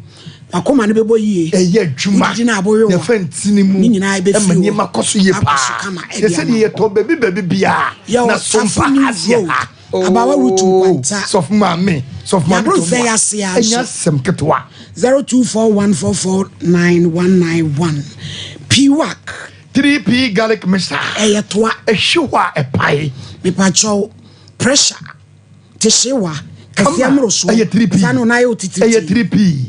Wakoma no bɛbɔ yie. Ɛyɛ adwuma. Wodidi no aboyowa. Na ɛfa ntini mu. Ne nyinaa ɛbɛfiri Ɛma hɔ. nneɛma kɔ so yie Akɔ so paa. kama ɛde Yɛ sɛdeɛ ama. yɛtɔ baabi baabi biara. Yɛwɔ Na so Tafo mpa New aseɛ Road, ha. Abawa Route Nkwanta. Sɔfo maame. Sɔfo maame Yɛaboro to fɛ mu a. ase ara Ɛnyɛ nso. asɛm ketewa. 0241449191 PWAC. 3P garlic mixture. Ɛyɛ toa. Ɛhye hɔ a ɛpae. Mepakyɛw pressure. Tehyewa. Kɛseɛ mmorosoɔ. Ɛyɛ 3P. Saa na ɔnan yɛ otitiri. Ɛyɛ 3P.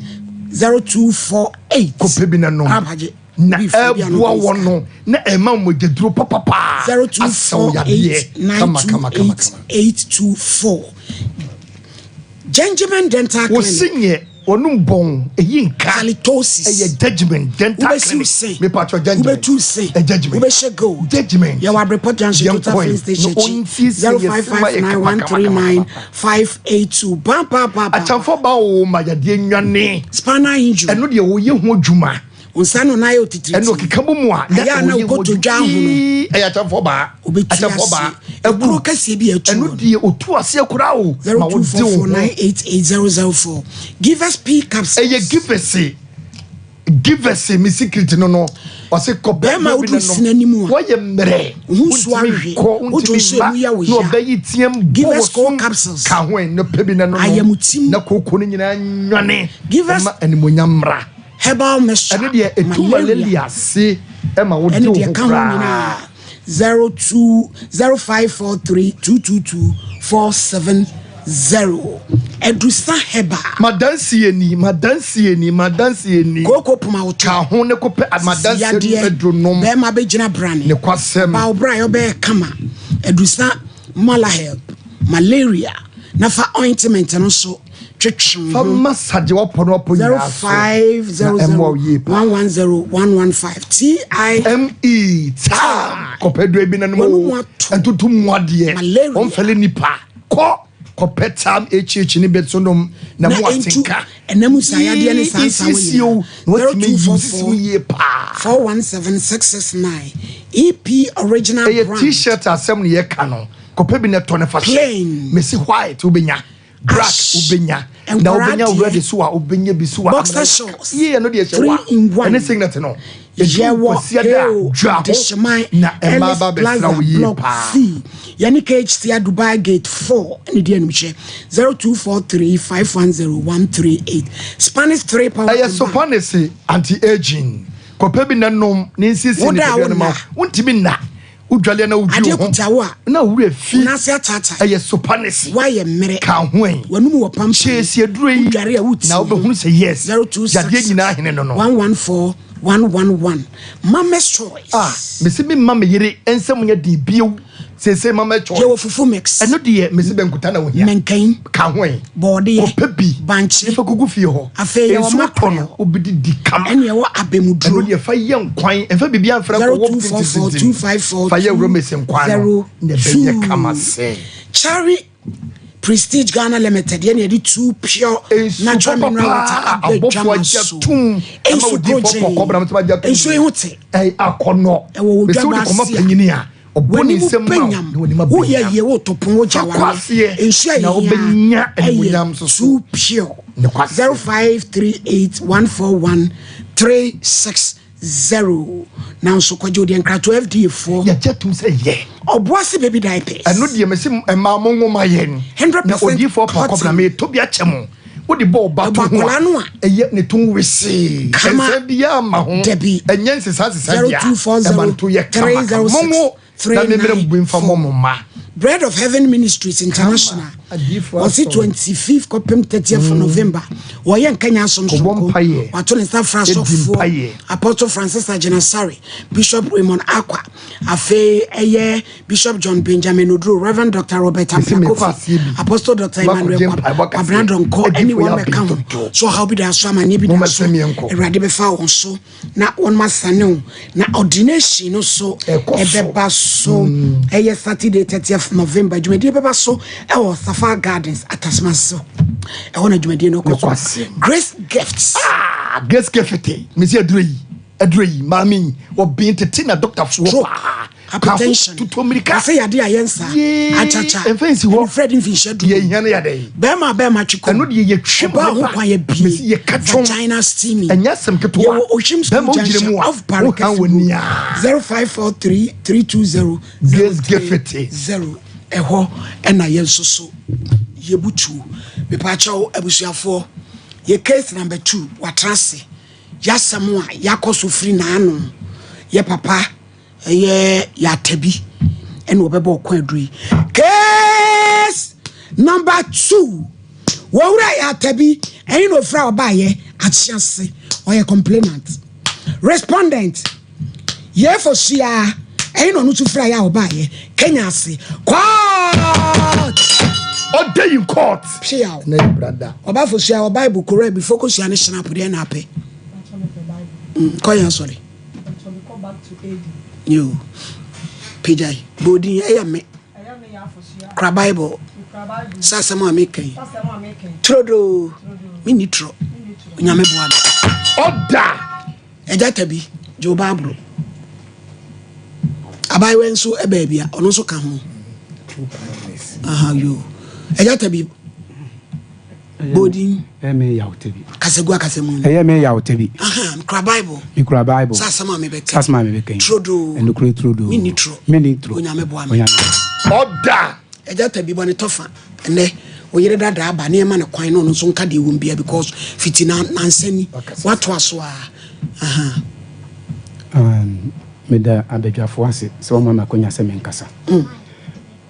0248. Kɔpɛ bi na nom. Abagye. Na ɛboa wɔn no na ɛma mogyaduro papapaa. Asɛw yadeɛ. Kama kama kama kama. 0248928824. Gentleman Dental Clinic. Wɔsi nyɛ wɔnum bɔn eyi nka. Halitosis. Ɛyɛ judgement dental Wobɛsiw clinic. se. Mepatwɔ judgement. Wobɛtu se. Ɛ judgement. Wobɛhyɛ gold. Judgement. Yɛwɔ Abrepɔ Junction Yɛn Total kɔe. Filling Station Na akyi. ɔnsiesie yɛ sima yɛ kama kama kama kama. 0559139582. Ba ba ba ba. Akyɛnfo ba o ma yadeɛ nwane. Spinal injury. Ɛno deɛ wɔyɛ ho adwuma. Nsa no nan yɛ otitiri. Ɛno keka bɔ mu a. Na Ɛyɛ a na wɔyɛ ho wokɔtɔ dwa ahono. Ɛyɛ akyɛnfo baa. Obetu Akyɛnfo baa. ase. Ekuro kɛseɛ bi a ɛtu Ɛno hɔ no. deɛ otu aseɛ koraa o. Ma wode wo ho. 0244988004. Give us P capsules. Ɛyɛ givers. Givers mi secret no no. Ɔse kɔpɛ Bɛrima duro bi woduru na nom. sini anim a. Wɔyɛ mmerɛ. Wo ho nsuo Wontumi ahwe. nkɔ, Wodwo wontumi nsuo mma. emu yɛ wo Na ya. ɔbɛyi team bɔ Give wɔ us cold sum. capsules. Ka ho ɛ, na pɛ bi na nom. Ayɛmutim. Na kooko no nyinaa nwane. Give us Ɛma animuonyam mmra. Herbal mixture. Ɛno deɛ ɛtu malaria ase ɛma wode Ɛne wo deɛ ho ka ho koraa. nyinaa. 02 0543 222 470. Adusa Herbal. Madansie ni, madansie ni, madansie ni. Kooko poma wo to. Ka ho ne kɔpɛ madansie Yadeɛ. aduro nom. Bɛrima bɛgyina brane. Ne kwasɛm. Ba wo bra yɛ ɔbɛyɛ kama. Adusa Malahelp. Malaria. Na fa ointment no so twetwe Fa ho. massage wapɔ no wapɔ nyinaa so. 0500 Na ɛmmoa wo yie paa. 110 115 T I M E taa kɔpɛ duro bi na nom Wɔn o. mu ato. Ntutu mu adeɛ. Malaria. Wɔnfɛle nipa. Kɔ kɔpɛ tam HH ne bɛ so nom na Na mu ɛntu atenka. ɛnam saa yadeɛ ne saa nsa wɔ Siesie o. nyinaa. Na watumi ayi wo sisi mu 0244 yie paa. 417 669 EP original Ɛyɛ brand. t-shirt asɛm ne yɛka no. Kɔpɛ bi na ɛtɔ ne fa hyɛ. Plain. Mesi white wobɛnya. Black Ash. wobɛnya. Na Nkwaraa wobɛnya deɛ. red so a wobɛnya bi so a. Boxer shorts. Yie ɛno deɛ hyɛ Three wa. in one. Ɛne singlet no. Ɛdu Yɛwɔ Kwasiada a, Hale dwa ho. Adehyeman Na ɛmmaa Ellis ba bɛsra Plaza wo yie Block paa. C. Yɛne KHT Dubai Gate 4 ne di anim hyɛ 0243 510 138. Spanish 3 power Ɛyɛ combined. sopanese anti-aging. Kɔpɛ bi na nom ne nsiesie Woda a nipadua no ma wonna. wo. Wontumi nna. Wodwale na wodwi Adeɛ wo ho. kuta wo a. Na wo werɛ fi. Wo nan ase ataatae. Ɛyɛ sopanese. Woayɛ mmerɛ. Ka ho ɛ. W'anum wɔ pampan. Siesie duro yi. Wodware a wotie. Na wobɛhunu sɛ yes. 026 Yadeɛ nyinaa hene no no. 114 111. Mama's Choice. Ah, mesi mi mma me yere nsɛm nyɛ den bio. Seesei mama choice. Yɛwɔ fufu mix. Ɛno deɛ mese bɛnkuta na wohia. Mɛnkɛn. Ka ho ɛ. Bɔɔdeɛ. Kɔpɛ bi. Bankye. Ne fa gugu fie hɔ. Afei yɛwɔ Nsuo tɔ no mackerel. wobɛdidi kama. Ɛne yɛwɔ abɛmuduro. Ɛno deɛ fa yɛ nkwan. Mfa biribiara mfra kɔwɔ 0244 tintintintin. 254 Fa yɛ romese nkwan no na ɛbɛyɛ kama sɛ. Chari Prestige Ghana Limited yɛne yɛde two pure Nsu natural papa mineral water paa aba abɔfoɔ adwama agye so. atum ama Nsu odiyifoɔ korogyen. kɔkɔbra nso agye atum. Nsuo yi ho te. Ɛyɛ akɔnnɔ. Ɛwɔ wo Mese wode dwabɔ kɔma ase a, panyini a, ɔbɔ ne w'anim nsam ma wo bɛnyam. na w'anim Woyɛ abɛnyam. yie, woto pon, wogya Fa kɔ w'ano. aseɛ Nsuo a na yɛhia wobɛnya ɛyɛ animuonyam nso so. too pure. Nokwasɛm. 0538141360. Nanso kɔgye wo deɛ nkratoɔ FDA foɔ. Yɛgye atum sɛ yɛ. Ɔboase baby diapers. Ɛno deɛ mese mmaa mo nwoma yɛn. 100% Na odiyifoɔ pa cotton. kɔbra meto bi akyɛ mo. Wode bɔ wo ba Ɛbɔ to ho akwadaa no a, a. ɛyɛ ne to wesee. Kama. Ɛnsɛ biara mma ho. Dabi. Ɛnyɛ nsesa nsesa bia. Ɛma no to yɛ kama kama. Monwo na memmrɛ mo bi mfa mmɔ mo mma. Bread of Heaven Ministries International Adiyifoɔ wɔsi asɔre. 25 kɔpem 30th November wɔyɛ nkanya asom Kɔbɔ soronko mpaeɛ. wato ne nsa fra Ɛdi asɔfoɔ mpaeɛ. Apostle Francis Agyinasare, Bishop Raymond Akwa, afei ɛyɛ Bishop John Benjamin Oduro, Reverend Dr. Robert Mese Ampia mekɔ Kofi, aseɛ bi. Apostle Dr. Emmanuel Makɔgye mpaebɔ kɛseɛ. Kwabena Donkor ɛne Adiyifoɔ wɔn yɛ mɛka ho abɛn dodo. so ɔhaw bi da so amanneɛ bi da Momma so sɛ meɛnkɔ. Awurade bɛfa wɔn so na wɔn asane wo na ordination no so Ɛkɔ so. ɛbɛba so ɛyɛ Saturday 30th November dwumadie bɛba so ɛwɔ Safar Gardens Atasoma so ɛhɔ na dwumadie no kɔ so. Nokwasɛm. Grace Gifts. Ah, Grace Gift. Mese aduro yi, aduro yi, maame yi, wɔbɛn tete na dɔktafoɔ Stroke, paa. hypertension, Tutu mmirika. Ase yade a yɛnsa, Yee, akyakya, ɛmfa nsi hɔ. ɛne Fred mfinhyia du. Deɛ ehia no yɛ dɛn? Bɛrima a bɛrima twe kɔm. Ɛno deɛ yɛtwe Ɔbaa ho ma ne ba. kwan yɛ bie. Mesi yɛka twom. Vagina steaming. Ɛnyɛ asɛm ketewa. Yɛwɔ Ohwim School Bɛrima wogyina Junction mu a, off Barikasi woha Road. w'ani a. 0543 320 Grace Gift. 0 Ɛhɔ ɛna yɛn nso so yɛbutuo. Mepaakyɛw abusuafoɔ, yɛ case number 2 watena ase. Yɛasɛm a yɛakɔ so firi n'ano. Yɛ papa ɛyɛ yɛatabi ɛna ɔbɛbɔ ɔkwan aduru yi. Case number 2 wɔwura yɛatabi ɛne na ofura ɔbaayɛ akye ase ɔyɛ complainant. Respondent yɛfo sua ɛne na ɔno nso fira yɛ a ɔbaayɛ Kenya ase court. Order in court. Hwea o. Na yɛ brada. Ɔbaafo sua wɔ Bible kora bi foko sua ne hyɛn apodeɛ na apɛ. Kɔ yɛn sɔre. Yo. Pagyae. Bodin ɛyɛ me. Kora Bible. Sɛ asɛm a meka yi. Turodoo. Menni torɔ. Onyame boa me. Order. Agya tabi, gye wo Bible. Abaayewa nso baabi a ɔno nso ka ho. Aha yo. Agya tabi. Bodin. Ɛyɛ me yaw tabi. Kasagu akasamu. Ɛyɛ me yaw tabi. Aha, mekura Bible. Mekura Bible. Sɛ asɛm a mebɛka. Sɛ asɛm a mebɛka yi. Turodoo. Ɛnokore turodoo. Menni torɔ. Menni torɔ. Onyame boa me. Onyame. Order. Agya tabi bɔ ne tɔfa. Ɛnɛ, oyere dada aba ne ɛma ne kwan na ɔno nso nka deɛ ɛwɔ mu bia because fiti na nansa ni. Watoa so a. Aha. Meda abadwafoɔ ase sɛ wɔma me akwanya sɛ menkasa.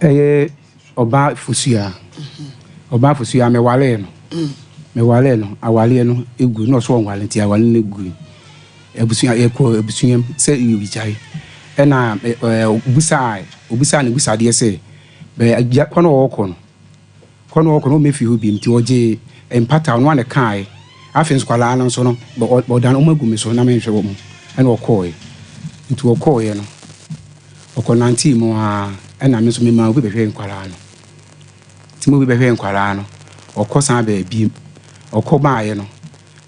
Ɛyɛ ɔbaa Fosua. Ɔbaa Fosua mewaree no. Mewaree no, awareɛ no egu na ɔso ɔnware nti aware no gu. Abusua yɛkɔ abusua mu sɛ yɛbɛgyae. Ɛna obisaa obisaa ne busadeɛ sɛ bɛ agya kɔ na ɔrekɔ no. Kɔ na ɔrekɔ no ɔmmɛfiri hɔ bio nti ɔgyee mpata ɔno ara na ɛkaeɛ. Afei nso nkwadaa no nso no ɔdane wɔn agu me so na menhwɛ wɔn ɛna ɔkɔeɛ. Nti ɔkɔeɛ no ɔkɔnantee mu ara ɛna me nso memaa obi bɛhwɛɛ nkwadaa no. Nti ma obi bɛhwɛɛ nkwadaa no ɔkɔ san baa bio. Ɔkɔ baeɛ no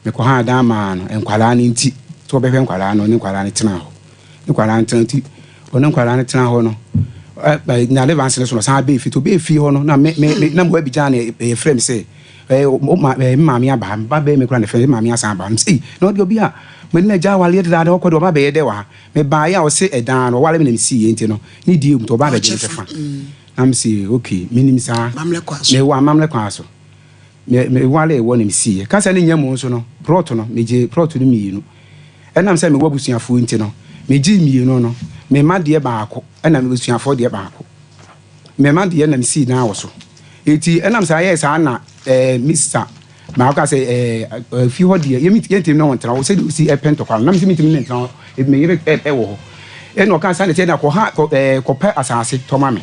mekɔhaa dan maa no nkwadaa no nti sɛ ɔbɛhwɛ nkwadaa no ɔne nkwadaa no tenaa hɔ. Ne nkwadaa no tena nti ɔne nkwadaa no tena hɔ no na advance no so no ɔsan bɛɛ fie nti ɔbɛɛ fie hɔ no na me me me na mewɔ Abidjan na yɛfrɛ me sɛ me maame aba ha me ba bɛɛ me kora na frɛ me maame asan aba ha sɛ na ɔde obi a mene na agya awareɛ dedaada ɔkɔ de ɔba bɛyɛ dɛ wɔ ha mebaeɛ a ɔse ɛdan no ɔware me na mesiiɛ nti no ne die mu nti ɔba bɛgye me kyɛfa na mese okay menim saa mewɔ amammerɛ kwan so me waree wɔ na mesiiɛ kasa no nyɛ mu nso no plot no megye plot no mmienu ɛnam sɛ mewɔ abusuafoɔ nti no megyee mmienu no me mma deɛ baako ɛna me abusuafoɔ deɛ baako me mma deɛ na mesii dan wɔ so eti ɛnam saa yɛɛ saa na Mr. baako ka sɛ fie hɔ deɛ yɛntumi ne wɔn ntena hɔ sɛdeɛ osi ɛpɛ ntɔkwa no na mesɛ mentumi ne ntena hɔ ebi me yere ɛwɔ hɔ ɛna ɔka saa na ɛteɛ na kɔha kɔpɛ asase tɔ ma me.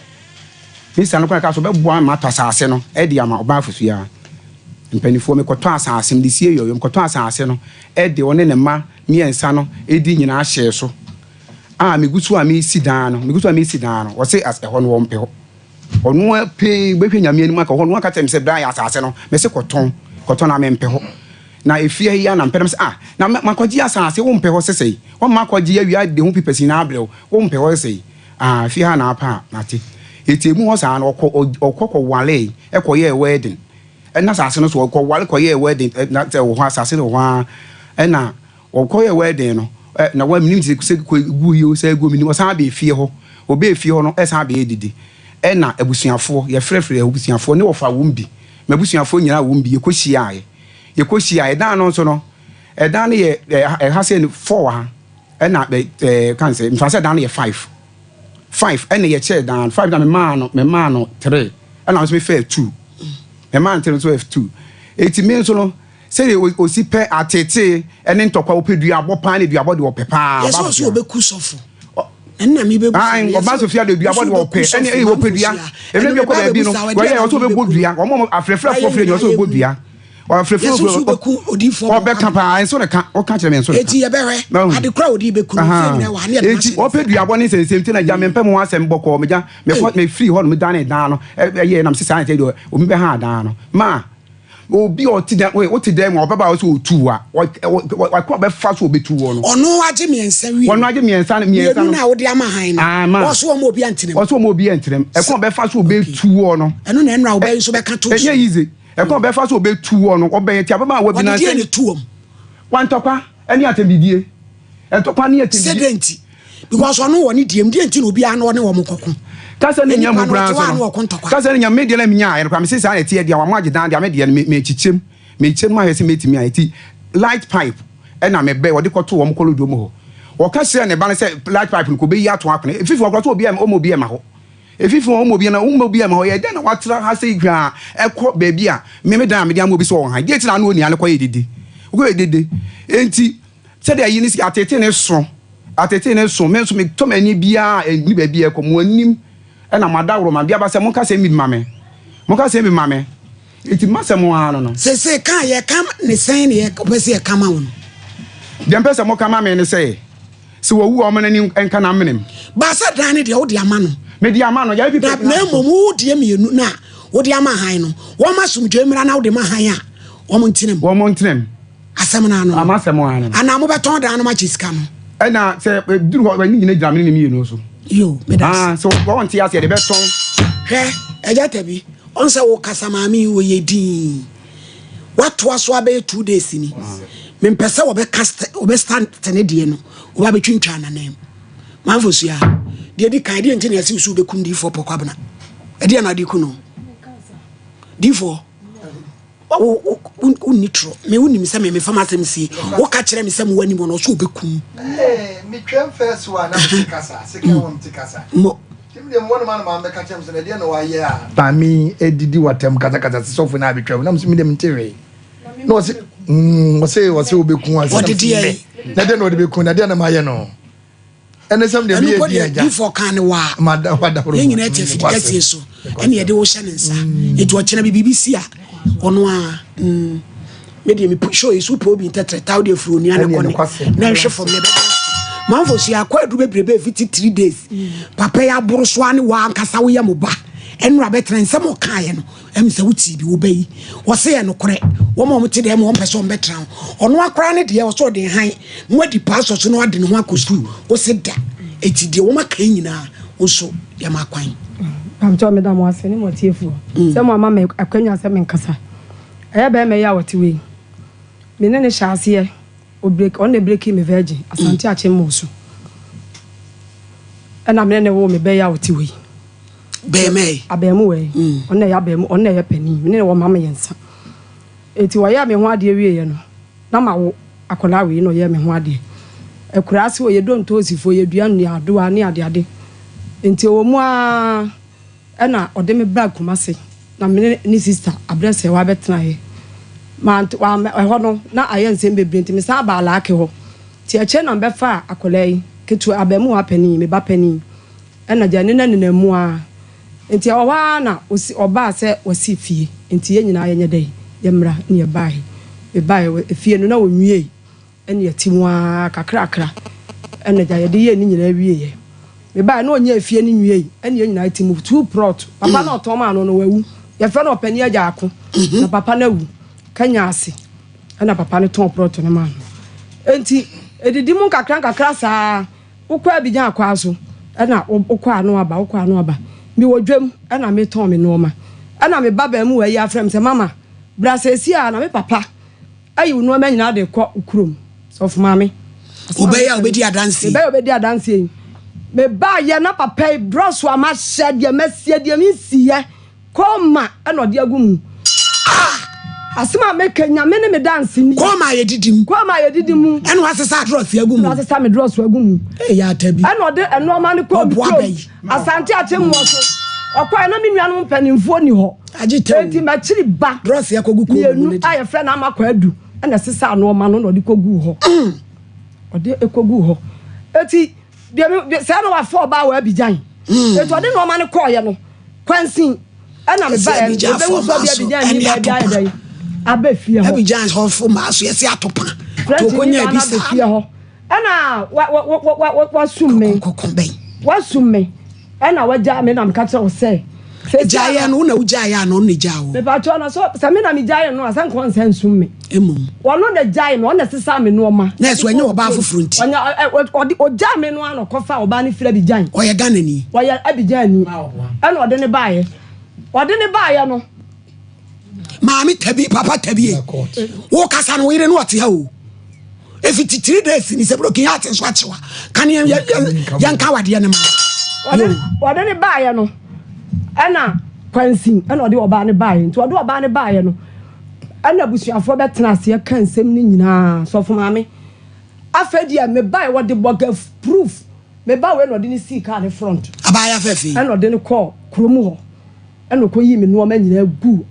Me sista no koraa kaa sɛ ɔbɛboa me matɔ asase no de ama ɔbaa Fosuaa. Mpanimfoɔ, mekɔtɔɔ asase, mede sie yɔyɔ, mekɔtɔɔ asase no de ɔne ne mma mmiɛnsa no din nyinaa hyɛɛ so. A megu so a meresi dan no, megu so a meresi dan no, wɔse as ɛhɔ no wɔmpɛ hɔ. Ɔno ara pee bɛhwɛ Nyame anim aka hɔ no aka kyerɛ me sɛ bra yɛ asase no, mese kɔtɔn, kɔtɔn na mempɛ hɔ. Na efie ha yi ara na mepɛ na mese ah, na makɔgye asase wompɛ hɔ sesɛi, wɔmma akɔgye awie de ho papers nyinaa abrɛ wo, wompɛ hɔ sesɛi. Ah, fie ha na apɛ a, mate. Eti emu hɔ saa no, ɔkɔ, ɔkɔ kɔwaree, kɔyɛɛ wedding. Ɛna asase no so, ɔkɔware kɔyɛɛ wedding, na sɛ wɔ hɔ, asase no wɔ hɔ ara. Ɛna ɔkɔyɛɛ wedding no, ɛ, na wa, menim sɛ, sɛ kɔ egu yi o, sɛ egu menim, ɔsan bɛɛ fie hɔ. Ɔbɛɛ fie hɔ no, ɛsan bɛyɛ didi. Ɛna abusuafoɔ, yɛfrɛfrɛɛ abusuafoɔ, ne wɔfa wɔn bi. M'abusuafoɔ nyinaa wɔn bi, yɛkɔhyiaeɛ. Yɛkɔhyiaeɛ, ɛdan no nso no, ɛdan no yɛ, ɛ, ɛha sɛ no, four wɔ ha. Ɛna bɛ ɛɛ kan sɛ nfa sɛ dan no yɛ five five ɛna yɛ kyɛɛ dan five na me maa no me maa no three ɛna nso me fɛɛ two me maa no three nso yɛ two eti me nso no sɛdeɛ osi pɛ atetee ɛne ntɔkwa ɔpɛ duabɔ paa ne duabɔ deɛ ɔpɛ paa yɛ sɛ ɔsɛ ɔbɛku sɔfo ɛnna mi bɛ busa ɔba sofia de duabɔ deɛ ɔpɛ ɛne ɛyɛ ɔpɛ dua ɛmɛ bi ɔkɔ baabi no wɔyɛ ɔsɛ ɔbɛbɔ dua wɔn afrɛfrɛfoɔ frɛ nyɛ ɔsɛ ɔbɛbɔ dua. Ɔfrɛfrɛ Yesu nso bɛku odiyifoɔ bɔ Ɔbɛka paa, nso ne ka, ɔka kyerɛ me nso ne ka. Eti yɛbɛhwɛ, ade koro a ɔde bɛku no, fie nyinaa wɔ ha, ne yɛde no Eti ahyɛ ne ɔpɛ nsa. duabɔ ne nsɛnsɛm nti na gya mempɛ mo ho asɛm bɔkɔɔ, megya mekɔ mefiri hɔ no medanee dan no, ɛyɛɛ na mese saa na ɛteɛ deɛ obi bɛha dan no. Ma obi a ɔte dan, wote dan mu a ɔbɛba a ɔsɛ ɔtu wo a, ɔkwan a ɔbɛfa so ɔbɛtu woɔ no. Ɔno agye mmiɛnsa wie no. Ɔno agye mmiɛnsa no, mmiɛnsa no. Mmienu no a wode ama han no, ɔso ɔmma obi antena mu. Ɔso ɔmma obi antena mu. Ɛkwan a ɔbɛfa so ɔbɛtu woɔ no. Ɛno na ɛnora ɔbaa yi nso bɛka too so. Ɛnyɛ easy. Ɛkwan a ɔbɛfa so ɔbɛtu woɔ no, ɔbɛn ti ababaawa bi Ɔde na deɛn na ɛtu wɔn? Wa ntɔkwa ne atɛmdidie. Ntɔkwa ne atɛmdidie. Sɛ dɛn nti? Because ɔno wɔ ne deɛ mu, deɛn nti na obiara na ɔne wɔn kɔko? Kasa ne nya Nnipa mu no koraa ɔte hɔ nso a na no. ɔko ntɔkwa. Kasa ne nya me deɛ na menyaeɛ no koraa mese saa na ɛteɛ deɛ wɔn agye dan deɛ me deɛ no me mekyekyɛm mekyɛm ahwɛ sɛ mɛtumi ayɛ ti light pipe ɛna mebɛ wɔde kɔto wɔn kɔlɔdɔ mu hɔ. Wɔka kyerɛɛ ne ba no sɛ light pipe no kɔbɛyi ato akone. Efifi wɔn koraa sɛ obiara ɔma obiara ma hɔ. Efifi wɔn mu obiara, wɔn mu obiara ma hɔ. Ɛyɛ dɛn na wɔatra ha sei hwaa ɛkɔ baabi a me me dan a mede ama obi sɛ ɔwɔ ha? Deɛ nti na ano onua no kɔyɛ dede? Wokɔyɛ dede. Enti sɛdeɛ ayi no si atete ne so, atete ne so. Me nso metɔ m'ani biara a ɛnni baabi a ɛkɔ. Mo anim ɛna mo adaworo ma. Bia ba sɛ monka sɛm bi ma me. Monka sɛm bi ma me. Enti m'asɛm ara no no. Seesei ka a yɛka ne sɛn na wopɛ sɛ yɛka ma wo no? Deɛ mpɛ sɛ moka ma me ne sɛ. Sɛ wawu a, ɔmma n'ani nka n'amenem. Baasa dan no deɛ, wode ama no. Mede ama no, yɛayi Na na mmom wo deɛ mmienu no a wode ama hann no, wɔmma asomdwoeɛ mmra na wode ma hann a, wɔn ntena mu. Wɔn ntena mu. Asɛm no ano no. Ama asɛm ano no. Anaa mobɛtɔn dan no makye sika no. Ɛna sɛ ɛduru hɔ, w'ani nyina gyina me ne ne mmienu so. Yo, meda ase. Ah, sɛ wɔnte aseɛ de bɛtɔn. Hwɛ, Agya Tabi, ɔn sɛ wo kasa maame yi wɔyɛ dinn. Watoa so abɛyɛ two days ni. Mempɛ sɛ wɔbɛka wɔbɛstart ne deɛ no, wɔba bɛtwintwa n'anan mu. Manfo sua, deɛ di kan, deɛ nti na yɛse wo so wobɛkum diifoɔ Pɔkwabena? Ɛdeɛ na ade ku no? Diifoɔ, wonni torɔ. Me wonim sɛ me mefa m'asɛm sie. Woka kyerɛ me sɛ mowɔ anim hɔ no, ɔso wobɛkum. Metwam fɛ so a na mete kasa, second one mete kasa. Mo. Tim deɛ mewɔ no ma no maa mɛka kyerɛ me sɛ na ɛdeɛ na wayɛ a. Maame adidi watam kasakasa sɛ sɔfo no abɛtwam na mesɛ me deɛ mente hwee na ɔse mm ɔse ɔse wobɛku ansa na Ɔde deɛ me na deɛ na ɔde bɛku na deɛ na mayɛ no ɛne sɛm deɛ ɛno meyɛ mpo di deɛ agya difoɔ kan ne waa mada wadahoro yɛn nyinaa te afidi kɛseɛ so ɛne yɛde wo hyɛ ne nsa nti ɔkyena bi biribi si a ɔno a mm, me deɛ me show yi so pɛ obi ntɛtrɛ taw deɛ firi onua ne kɔne na nhwɛ fam na ɛbɛda manfo so yɛakɔ aduru bebrebe ɛfiti 3 days papa yi aboro so a ne waa ankasa woyɛ mo ba ɛnora bɛtena nsɛm ɔkaeɛ no ɛm sɛ wotii bi woba yi wɔse yɛ nokorɛ wɔn a wɔte dɛm wɔn pɛ sɛ wɔn bɛtena ho ɔno akora ne deɛ ɔsɛ ɔde han na wadi paasɔ so na wade ne ho akɔ sukuu wose da eti deɛ wɔn aka nyinaa nso yɛ ma kwan. Pamkyɛw meda mo ase ne mo atiefoɔ sɛ mo ama me akwanya sɛ menkasa. Ɛyɛ bɛɛma yi a ɔte wei me ne no hyɛ aseɛ ɔbreki ɔno na ɛbreki me virgin Asante Akyem Mosu ɛna me ne no woo me bɛ yi a ɔte wei. Bɛɛma yi. Abɛɛmuwa yi ɔno na ɛyɛ abɛɛmu ɔno na ɛyɛ panin me ne no wɔ mma mmiɛnsa eti ɔyɛɛ me ho adeɛ wieɛ no na ma wo akwadaa wei na ɔyɛɛ me ho adeɛ akuraase hɔ yɛdɔ ntoosifoɔ yɛdua nnuadoa ne adeade nti ɛwɔ mu ara Ɛna ɔde me baa Kumasi na me ne ne sista Abrɛsɛwa bɛtenaeɛ. Mant wamma ɛhɔ no na ayɛ nsɛm bebree nti mesan baa Laake hɔ. Nti akyire na mebɛfaa akwadaa yi, ketewa, abarimaa panin, me ba panin. Ɛna gya ne no nenam mu ara. Nti ɛwɔ hɔ ara na ɔsi, ɔbaa sɛ wasi fie, nti yɛn nyinaa yɛnyɛ dɛn, yɛmmra. Ɛna yɛbaeɛ. Mebaeɛ, wɔ efie no na wɔnwiei, ɛna yɛte mu ara kakrakra, ɛna agya yɛde yɛɛ ne nyinaa wieeɛ. Mebaeɛ na ɔnyɛɛ fie no nwiei, ɛna yɛn nyinaa te mu, two prɔt. Papa no a ɔtɔn maa no no, wawu. Yɛfrɛ no Ɔpanin Agya Ako, na papa no awu. Kanya ase ɛna papa no tɔn prɔt no maa no. Enti ɛdidi mu nkakrankakra saa. Wokɔ Abidjan kwaa so na wokɔ a na waba, wokɔ a na waba. Mewɔ dwam na metɔn me nnoɔma. Ɛna me ba baamuwa yi afrɛ me sɛ, Mama, bra seesei ara na me papa ayi wo nnoɔma nyinaa de rekɔ wo kurom. Sɔfo maame. Wobɛyɛ a wobɛdi adanseɛ yi. Mebɛyɛ a wobɛdi adanseɛ yi. Mebaeɛ na papa yi drɔso a mahyɛ, deɛ masie, deɛ mensiiɛ. Kɔma ɛna ɔde agu mu. Ah! Asem a meka Nyame ne me danseni. Kɔma a yɛdidi mu. Kɔma a yɛdidi mu. Ɛna wasesa adrɔs agu mu. Ɛna wasesa me drɔs agu mu. Ee yɛ ata bi. Ɛna ɔde nnoɔma no kɔɔ me kurom. Asante Akyemmoɔ so. Ɔkɔɛ na me nuanom mpanimfoɔ ni hɔ. Agye tɛw. Enti m'akyiri ba. Drɔs akɔgu kɔn mu Mmienu a yɛfrɛ no Ama Kwadu ɛna ɛsesaa nnoɔma no na ɔde kɔguu hɔ. Ɔde kɔguu hɔ. Eti Deɛ me de sɛ na wafa ɔbaa wɔ Abidjan. Hmm. Etu ɔde nneɛma no kɔɔyɛ no kwansin ɛna me ba yɛ no ebehu sɛ ɔbi Abidjan ni baabi ayɛ dɛ abɛ fie hɔ. Abidjan hɔfo maa so yɛsi atopa. French ni baa na abɛ fie hɔ ɛna wa wa wa wa wasum me. Kɔkɔ bɛn. Wasum me ɛna wagya me na meka kyerɛ wo sɛ. Gyaeɛ no wo na wogyaeɛ a na ɔno na gyaa wo. Mepatwɔ na so sɛ me na megyaeɛ no a sɛ nka ɔnsa nsum me. Mmom. Ɔno na gyae me, ɔno na ɛsesaa me nnoɔma. Na ɛso ɛnyɛ ɔbaa foforɔ nti. Ɔnyɛ ɔde ɔgyaa me no ara na ɔkɔfaa ɔbaa no firi Abidjan. Ɔyɛ Ghanani. Ɔyɛ Abidjanni. Ɛna ɔde no baeɛ. Ɔde no baeɛ no. Maame tabi papa tabi e. Wo kasa no wo yere no ɔte ha o. Ɛfiti 3 days ni sɛ broken heart nso akyewa. Ka ne yɛnka wadeɛ no ma. Ɔde ne baeɛ no ɛna kwansin ɛna ɔde ɔbaa no baeɛ nti ɔde ɔbaa no baeɛ no ɛna abusuafoɔ bɛtena aseɛ ka nsɛm no nyinaa sɔfo maame afei deɛ mebaeɛ wɔde bɔga proof meba wei na ɔde ne sii kaa ne front abaayewa fɛfɛ ɛna ɔde no kɔɔ kurom hɔ Ɛna ɔkɔyii me nnoɔma nyinaa guu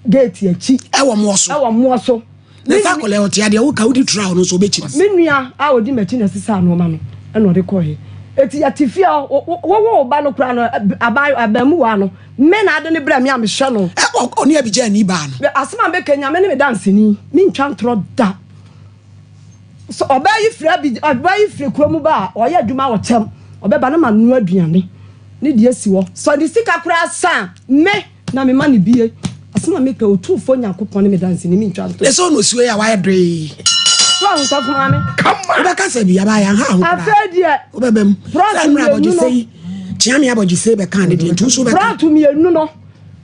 geeti akyi. Ɛwɔ mmoɔ so. Ɛwɔ mmoɔ so. Na sɛ akwadaa ɔte adeɛ woka wodi tura ɔno nso ɔbɛkyiri. Me nua a ɔdi m'akyi na ɛsesaa nnoɔma no ɛna ɔde kɔeɛ. Eti yɛte fie a wowo wo ba no koraa no abaayewa abaamuwaa no me na ade no brɛ me a mehwɛ no. Ɛ ɔne Abigya baa no. Asɛm a mɛka Nyame ne me danseni mentwa ntorɔ da. Sɛ ɔbaa yi firi Abidjan, ɔbaa yi firi kuro mu ba a, ɔyɛ adwuma wɔ kyɛm. Ɔbɛba na manoa aduane ne deɛ asi hɔ. Sɛ ɔde sika koraa sa a, me na mema no bie. Asɛm a meka yi, Otumfoɔ Nyankopɔn ne me danseni, mentwa ntorɔ. Ɛsɛ ɔno osuo yi a wayɛ doee. So ahu sɔfo maame? Wobɛka sɛ bi aba yɛn ha ho koraa. Afei deɛ. Wobɛba mu. Prɔto Sɛ nnura mmienu abɔgyesɛ no. yi, Kyeame abɔgyesɛ bɛka ne deɛ nti wo nso wobɛka. Prɔto mmienu no,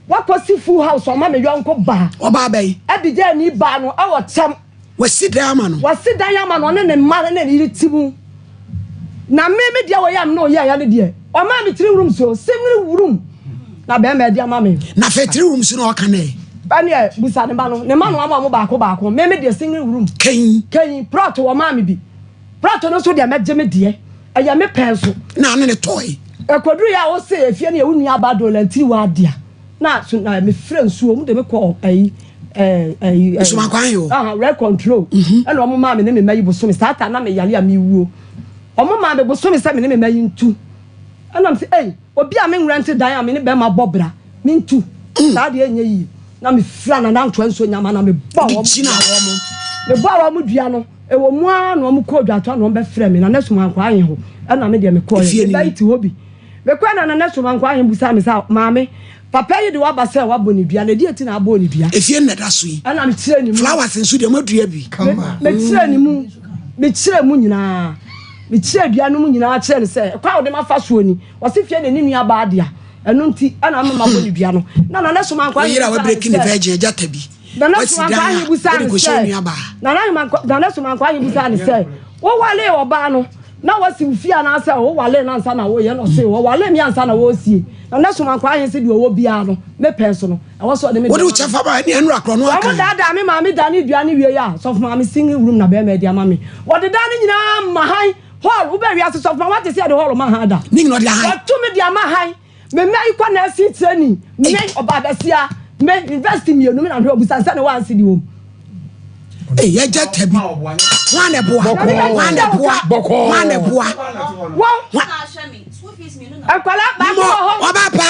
wakɔsi full house ɔma me yɔnko baa. Ɔbaa bɛn? Abidjanni baa no ɛwɔ kyɛm. Wasi dan ama no. Wasi dan ama no, ɔne ne mma ne ne yere te mu. Na me, me deɛ wɔyɛ a me ne ɔyɛeɛ no deɛ, ɔmaa me three rooms o, single room na bɛrima adi ama me. Na afei three rooms no ɔka nɛ? Ɛneɛ busa ne mma no, ne mma no ama ɔmo baako baako, me me deɛ single room. Kɛn. Kɛn, plot wɔmaa me bi, plot no nso deɛ mɛgye me deɛ, ɛyɛ me pɛ nso. Na ɔne ne tɔe. Ɛkɔduru yɛ a wose efie no yɛ wo nua ba Dolantiri w'adea. Na so na me frɛ nsuo wɔn de me kɔ ɛyi ɛɛ ɛyi. Nsumakwan yi o. Aha rent control. Mhm. Ɛna wɔn maa me ne me mma yi bosome saa ta na me yare a me wuo. Wɔn maa me bosome sɛ me ne me mma yi ntu. Ɛna me sɛ ɛyi obi a me nwura nte dan a me ne bɛrima bɔ bra me ntu. Mm. Saa deɛ ɛnyɛ yie. Na me fira na nantoa nsuo nyama na me bɔ wɔn. Gyina wɔn. Me bɔ wɔn dua no ɛwɔ mu ara na wɔn kɔ odwatoa na wɔn bɛ frɛ me na ne somankwa ayɛ hɔ ɛna me deɛ me kɔɔ yɛ. Me ba yi te hɔ bi. Mekɔe na Nana Somankwaa Ahen bisaa me sɛ, Maame, papa yi de wo aba sɛ woabɔ no dua, na ɛdeɛn nti na abɔɔ no dua? Efie no na ɛda so yi. Ɛna mekyerɛɛ ne mu. Flowers nso deɛ moadua bi. Mekyerɛɛ ne mu, mekyerɛɛ mu nyinaa. Mekyerɛɛ dua no mu nyinaa kyerɛɛ no sɛ, ɛkwan a wode m'afa soɔ ni. Ɔse fie na ne nua baa dea, ɛno nti ɛna ama mabɔ no dua no. Na Nana Somankwaa Wo Ahen yere a bisaa no wabreki ne sɛ. virgin agya ta bi. Nana Wasi dan Somankwaa Ahen a bisaa wode no kɔhyɛ wo sɛ, nua baa. Nana Somankwaa Ahen bisaa no sɛ, Wowaree ɔbaa no, na wasi wo fie anaasɛ wowaree no ansa na woreyɛ? Na ɔse, Wɔwaree me ansa na wɔresie. Na na Somankwaa Ahen se deɛ ɔwɔ biara no, me pɛn so no, ɛwɔ sɛ ɔde me Wode deɛ wo ma me. kyɛfa ba ɛne ɛnora korɔ no aka. Wɔn daadaa me maame danee dua no wiei a, Sɔfo Maame singing room na bɛrima adi ama me. Wɔde dan no nyinaa ma han, hall, wobaa wiase Sɔfo Maame woate sɛ yɛde hall ma han da? Ne nyina ɔde ahan. Wɔto me de ama han. Me mma yi kɔ nursing training, me ɔbaa bɛsia, me university mmienu me na hwɛ obusa nsɛ ne wansi di wɔm. Ee yɛgya tabi. Hwan na ɛboa? Hwan na ɛboa? Hwan na ɛboa? Wɔ. Nkwadaa baako wɔ hɔ. Ɔbaa pa.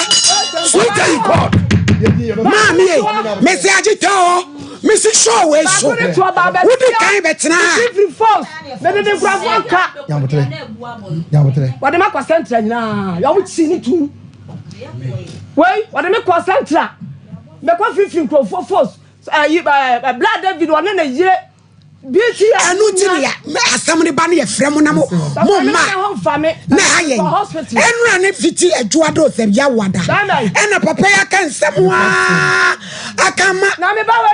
Agye tɛ o, mesi show wei so. Wodi kan bɛtena ha. Firi falls, mede me nkurɔfoɔ ka. Nyabotrɛ. Nyabotrɛ. Wɔde me akɔ sɛntra nyinaa, wɔn kyi ne tum. Wei, wɔde me kɔ sɛntra. Mekɔ firifiri nkurɔfoɔ falls. Ɛyi, ɛɛ, Bla David, ɔne ne yere. Ɛno nti ne yɛ asɛm no ba no yɛfrɛ mo na mo mo mma na ha yɛn ɛnora ne fiti adwoa do sɛ yɛawada ɛna papa yi aka nsɛm a aka ma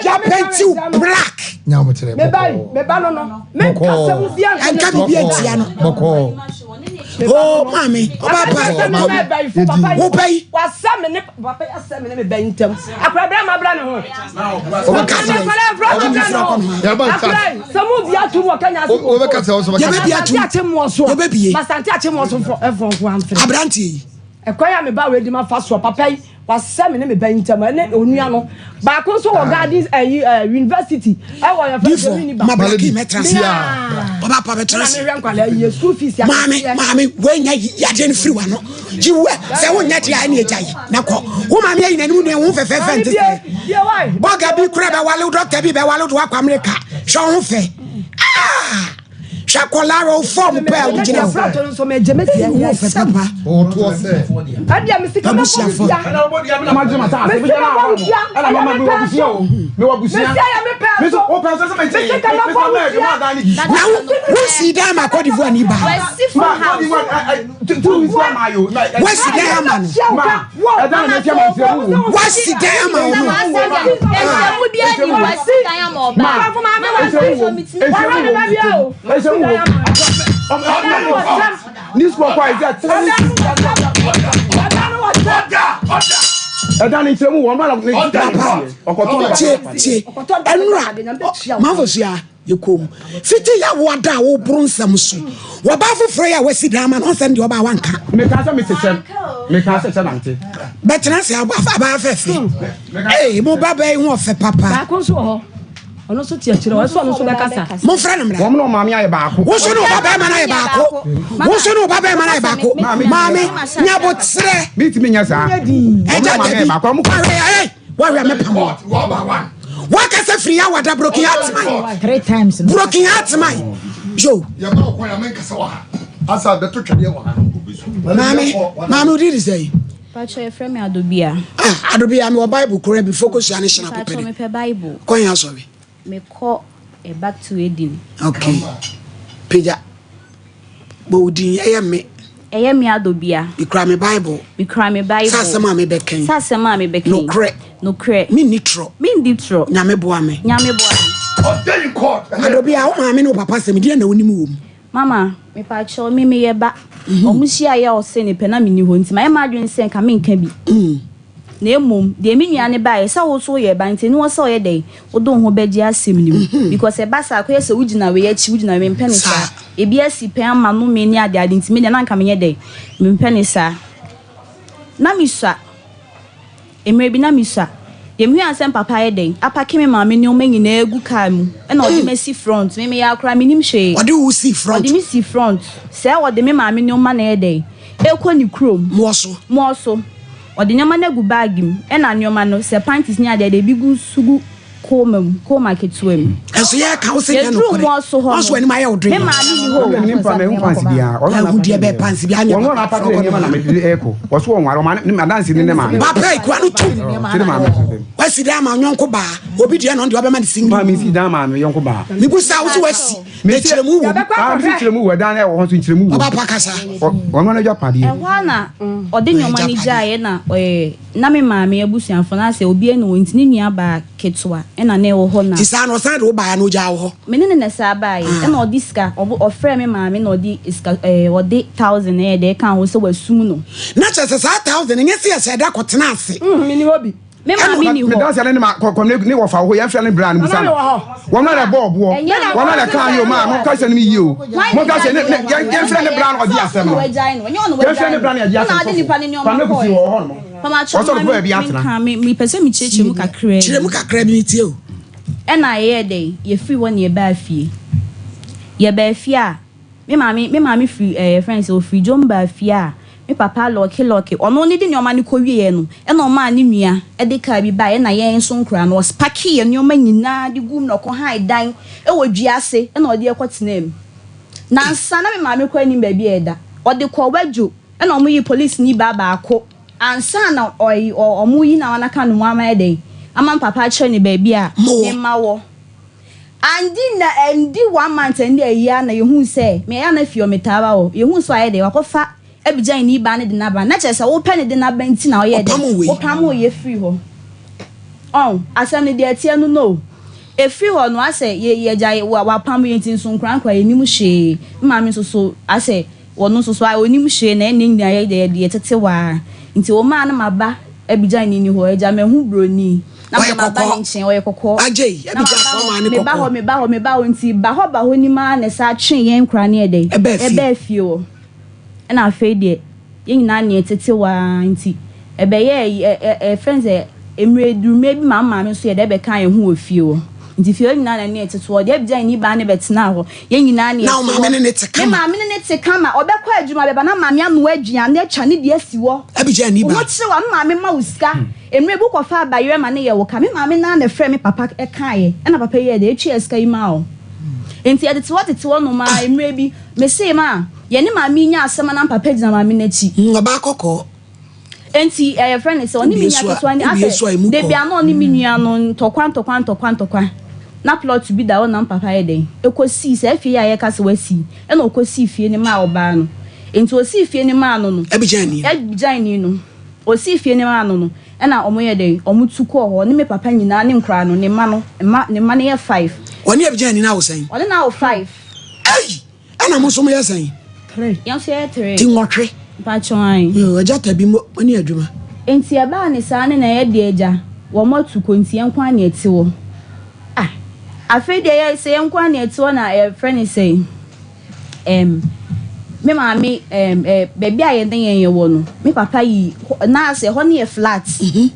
yɛapɛntiw black ɛnka biribi antia no. Oh, maame, ɔba pa, wo bɛ yi. Wasa me ne papa yi asɛ me ne me bɛ ntam. Akora bra ma bra ne ho. Akora sɛ mo bi atum wɔ kanya ase. Yɛbɛ bi atum. Yɛbɛ bie. Masante akye mo so fɔ ɛfɔ nko amfere. Aberanteɛ yi. Ɛkwan a me ba wei di ma fa soɔ papa yi wasɛ me ne me ba ntam ɛne onua no baako nso wɔ garden ɛyi ɛɛ university ɛwɔ yɛ fɛ sɛ mini ba. Mabraki mɛtra se ɔba pa bɛtra se maame maame wei nya yadeɛ no firi wa no gye wo sɛ wonyɛ deɛ a ɛne agya yi na kɔ wo maame ayi n'anim nua wo fɛfɛɛfɛ nte sɛ bɔga bi kora bɛwale wo dɔkta bi bɛwale wo de wakɔ Amerika hwɛ wo ho fɛ ah Hwɛ akwadaa rɛ wo fɔm pɛ a wode gyina hɔ. Wo fɛ papa. Abusuafo. Na wo si dan ma Cote d'Ivoire ni ba. Wasi dan ama no. Wasi dan ama ɔno. Tie tie ɛnura manfo sua. Yɛ komm. Fiti yawoa da a woboro nsɛm so. Wɔbaa foforɔ yi a wasi dan ama no, ɔnsɛm deɛ ɔbaa wanka. Mekaa sɛ mete kyɛm. Mekaa sɛ kyɛ nante. Bɛtena ase abaa fɛfɛ. Ee, mo ba bɛyi ho ɔfɛ papa. Baako nso wɔ hɔ. Ɔno nso te akyire hɔ. Ɛsɛ ɔno nso bɛkasa. Momfrɛ no mmra. Wɔn ne ɔmaame ayɛ baako. Wo nso ne wo ba bɛrima no ayɛ baako. Wo nso ne wo ba bɛrima no ayɛ baako. Maame, nyabotrɛ. Mintumi nyɛ saa. Ɛgya dabi. Wahwɛ, wahwɛ mɛpam wo. Wakasa firi awada broken heart man. Three times. Broken heart man. Yo. Maame, maame odi di sɛ. Pacho yɛfrɛ me Adobia. Ah, Adobia, mewɔ Bible kura bi focus ya ne hyɛn akopɛ. Pacho mepɛ Bible. Kwan ya sɔre. Mekɔ eh, back to Eden. Okay. Pagya. Bɔ wo din, ɛyɛ me. Ɛyɛ me Adobia. Mekura me Bible. Mekura me Bible. Sɛ asɛm a mebɛka yi. Sɛ asɛm a mebɛka yi. Nokorɛ. Nokorɛ. Menni torɔ. Menni torɔ. Nyame boa me. Nyame boa me. Order in court. Adobia, wo maame ne wo papa asɛm, deɛn na wonim wɔ mu? Mama, mepakyɛw, me meyɛ ba. Wɔn hyiaeɛ a ɔse ne pɛ na menni hɔ nti mayɛ m'adwene sɛ nka menka bi. Na mmom, deɛ me nua no baeɛ, sɛ wo nso woyɛ ba nti, ɛni hɔ sɛ ɔyɛ dɛn, wode wo ho bɛgye asɛm no mu. Because ɛba saa a, akɔyɛ sɛ wogyina wei akyi, wogyina wei, mempɛ no saa. Ebi asi pɛn ama no me ne adeade nti, me deɛ na anka menyɛ dɛn, mempɛ no saa. Na mesua. Mmerɛ bi na mesua. Deɛ mehui ara ne sɛ me papa ayɛ dɛn, apake me maame nneɛma nyinaa agu kaa mu, ɛna ɔde me asi front. Me meyɛ akora, mennim hwee. Ɔde wo sii front? Ɔde me sii front. Sɛ ɔde me maame nneɛma na ɛyɛ dɛn, ɛrekɔ ne kurom. Moɔ so. Moɔ so. Ɔde nneɛma no agu bag mu, ɛna nneɛma no, sɛ panties ne adeade, ebi gu nso gu kooma mu, kooma ketewa mu. Ɛnso yɛreka wo sɛ nyɛ Yɛduruu nokorɛ. moɔ so hɔ Ɔnso no, w'anim ayɛ wo me den. maame nni hɔ o. Ɔno deɛ mehu pants biara. Ɔno na Ahu deɛ bɛyɛ pants biara nyɛ Ɔno na papa. apake nneɛma na mede ɛkɔ. Ɔso ɔnware ɔma ne adanse ne ne maame. Papa yi kura no tum. Kyerɛ maame so sɛ. Wasi dan ama yɔnko baa. Obi deɛ na ɔno deɛ ɔbɛma ne single. Maame si dan maa me yɔnko baa. Mebusa wo sɛ wasi. Na nkyerɛmu wɔ mu. Ah, mesi nkyerɛmu wɔ dan ɛwɔ hɔ nso nkyerɛmu wɔ mu. Ɔba pa kasa. Ɔno no agyapadeɛ. Ɛhɔ ara na ɔde nneɛma no gyaeɛ na ɛɛ na me maame abusuafoɔ no asɛ obiara nni hɔ nti ne nua baa ketewa ɛna na ɛwɔ hɔ na. Nti saa no ɔsan de wo baeɛ anaa ɔgyaa wo hɔ? Me ne no na ɛsan baeɛ ɛna ɔde sika ɔbo ɔfrɛɛ me maame na ɔde sika ɛɛ ɔde thousand ɛyɛ dɛ ɛkaa ho sɛ wasum no. Na kyerɛ sɛ saa thousand no nyɛ sɛ yɛhyɛɛ da kɔtenaa ase. Menni hɔ bi. Me maame ni hɔ. Medansi ne ma kɔ ne ne wɔfa wɔ hɔ yɛn fɛ ne bra ne busa no. Wɔn na ɛbɔ ɔboɔ. Wɔn na ɛka yɛ o maa mo ka sɛ ne mi yie o. Mo ka sɛ ne ne yɛn yɛn fɛ ne bra na ɔdi asɛm no. Yɛn fɛ ne bra na ɛdi asɛm sɔfo. Kwame Kusi wɔ hɔ nom. Wɔsɔ no baabi atena. Mi pɛ sɛ mi kyerɛkyerɛ mu kakra bi. Kyerɛ mu kakra bi mi tie o. Ɛna yɛyɛ dɛ yɛfiri hɔ na yɛbaa fie. Yɛbaa fie a me maame me maame firi ɛɛ yɛfrɛ no sɛ ofiri dwom baa fie a. Me papa lɔɔke lɔɔke, ɔno ne de nneɛma no kɔwieɛ no, ɛna ɔmaa ne nua de kaa bi baeɛ, ɛna yɛn nso nkoraa no, ɔspakee yɛn nneɛma nyinaa de guu mu na ɔkɔhae dan wɔ dua ase ɛna ɔde yɛn kɔtenaa mu. Nansa na me maame koraa nnim baabi a yɛda. Ɔde kɔɔ Wadwo ɛna wɔyii polisini baa baako ansa na ɔyi ɔ wɔyi na wɔaka ne ho ama ayɛ dɛn ama me papa akyerɛ no baabi a ne mma wɔ. Andi na andi one month ɛnde ayi ara na yɛhuu sɛ me ɛyɛ a na fie hɔ metaa ba hɔ yɛhuu sɛ wayɛ dɛn wakɔfa Abigyan ni baa no de no aba na kyerɛ sɛ wopɛ ne de no aba nti na ɔyɛɛ dɛn wopamoo yɛ firi hɔ ɔn asɛm no deɛ ɛteɛ no no ɛfiri hɔ no asɛ yɛ yɛgya wapamo yɛ nti nso nkorankora yɛnim hwee me maame nso so asɛ Ɔno nso so a ɔnnim hwee na ɛnne nyinaa yɛ deɛ yɛde tete hɔ ara. Nti ɔmaa no maba Abidjan ni hɔ. Agya mahu broni. Na Ɔyɛ mede maba kɔkɔɔ. ne nkyɛn. Ɔyɛ kɔkɔɔ. Agyei, Na Abidjan maba foɔ hɔ, maa no meba hɔ, kɔkɔɔ. meba hɔ, meba hɔ. Nti ba hɔ ba hɔ nim ara na ɛsan twee yɛn nkwadaa no yɛ dɛn? Ɛbaa fie. Ɛbaa fie hɔ. Ɛna afei deɛ yɛn nyinaa ne yɛtete hɔ ara nti ɛbɛyɛɛ ɛ ɛ ɛ yɛfrɛ no sɛ mmerɛ duru mmerɛ bi ma me maame nso yɛ dɛ bɛkaa yɛn ho wɔ fie hɔ. Nti fie hɔ nyinaa na ne yɛtete hɔ. Deɛ Abidjan ni baa no bɛtenaa hɔ. Yɛn nyinaa ne Na wo yɛte maame hɔ. ne no te Me kama? maame ne no te kama. Ɔbɛkɔ adwuma bɛba na maame anoa aduane atwa ne deɛ asi hɔ. Abidjan ni Wo ho baa. kyere wo a, me maame ma wo sika. Mmerɛ bi wokɔfa abayerɛ ma no yɛ wo ka. Me maame no ara na ɛfrɛɛ me papa kaeɛ. Ɛna papa yi yɛɛ dɛ? Ɛtuaa sika yi maa wo. Nti yɛtete hɔ tete hɔ nom ara. Mmerɛ bi, mesee ma yɛne maame yi nyaa asɛm a na papa gyina maame no akyi. Ɔbaa kɔkɔɔ. Enti yɛfrɛ no sɛ ɔne me nua ketewa no asɛ da bi a na ɔne me nua no ntɔkwa ntɔkwa ntɔkwa ntɔkwa na plot bi da hɔ na me papa yɛ dɛn ɛkɔsii saa fie yi a yɛka sɛ wasi yi ɛna ɔkɔsii fie no maa ɔbaa no enti ɔsii fie no maa no no Abidjanni no ɔsii fie no maa no no ɛna wɔn yɛ dɛn wɔn tu kɔɔ hɔ ɔne me papa nyinaa ne nkoraa no ne mma no mma ne mma no yɛ five. Ɔne Abidjanni no awo sɛn? Ɔne no awo five. Ei! Ɛna mo nso moyɛ sɛn? Three. Yɛn nso yɛyɛ three. Ti nwɔtwe. Mpakyɛw ae. Yoo, agya tabi mo ne adwuma. Nti ɛbaa ne saa no na ɛyɛ deɛ agya, wɔn atu kɔ nti yɛn nko ara na yɛte hɔ. Ah, afei deɛ yɛ sɛ yɛn nko ara na yɛte hɔ na yɛfrɛ no sɛn, ɛm, me maame ɛm, ɛ, baabi a yɛne yɛn yɛwɔ no, me papa yi, hɔ, na sɛ ɛhɔ no yɛ flat,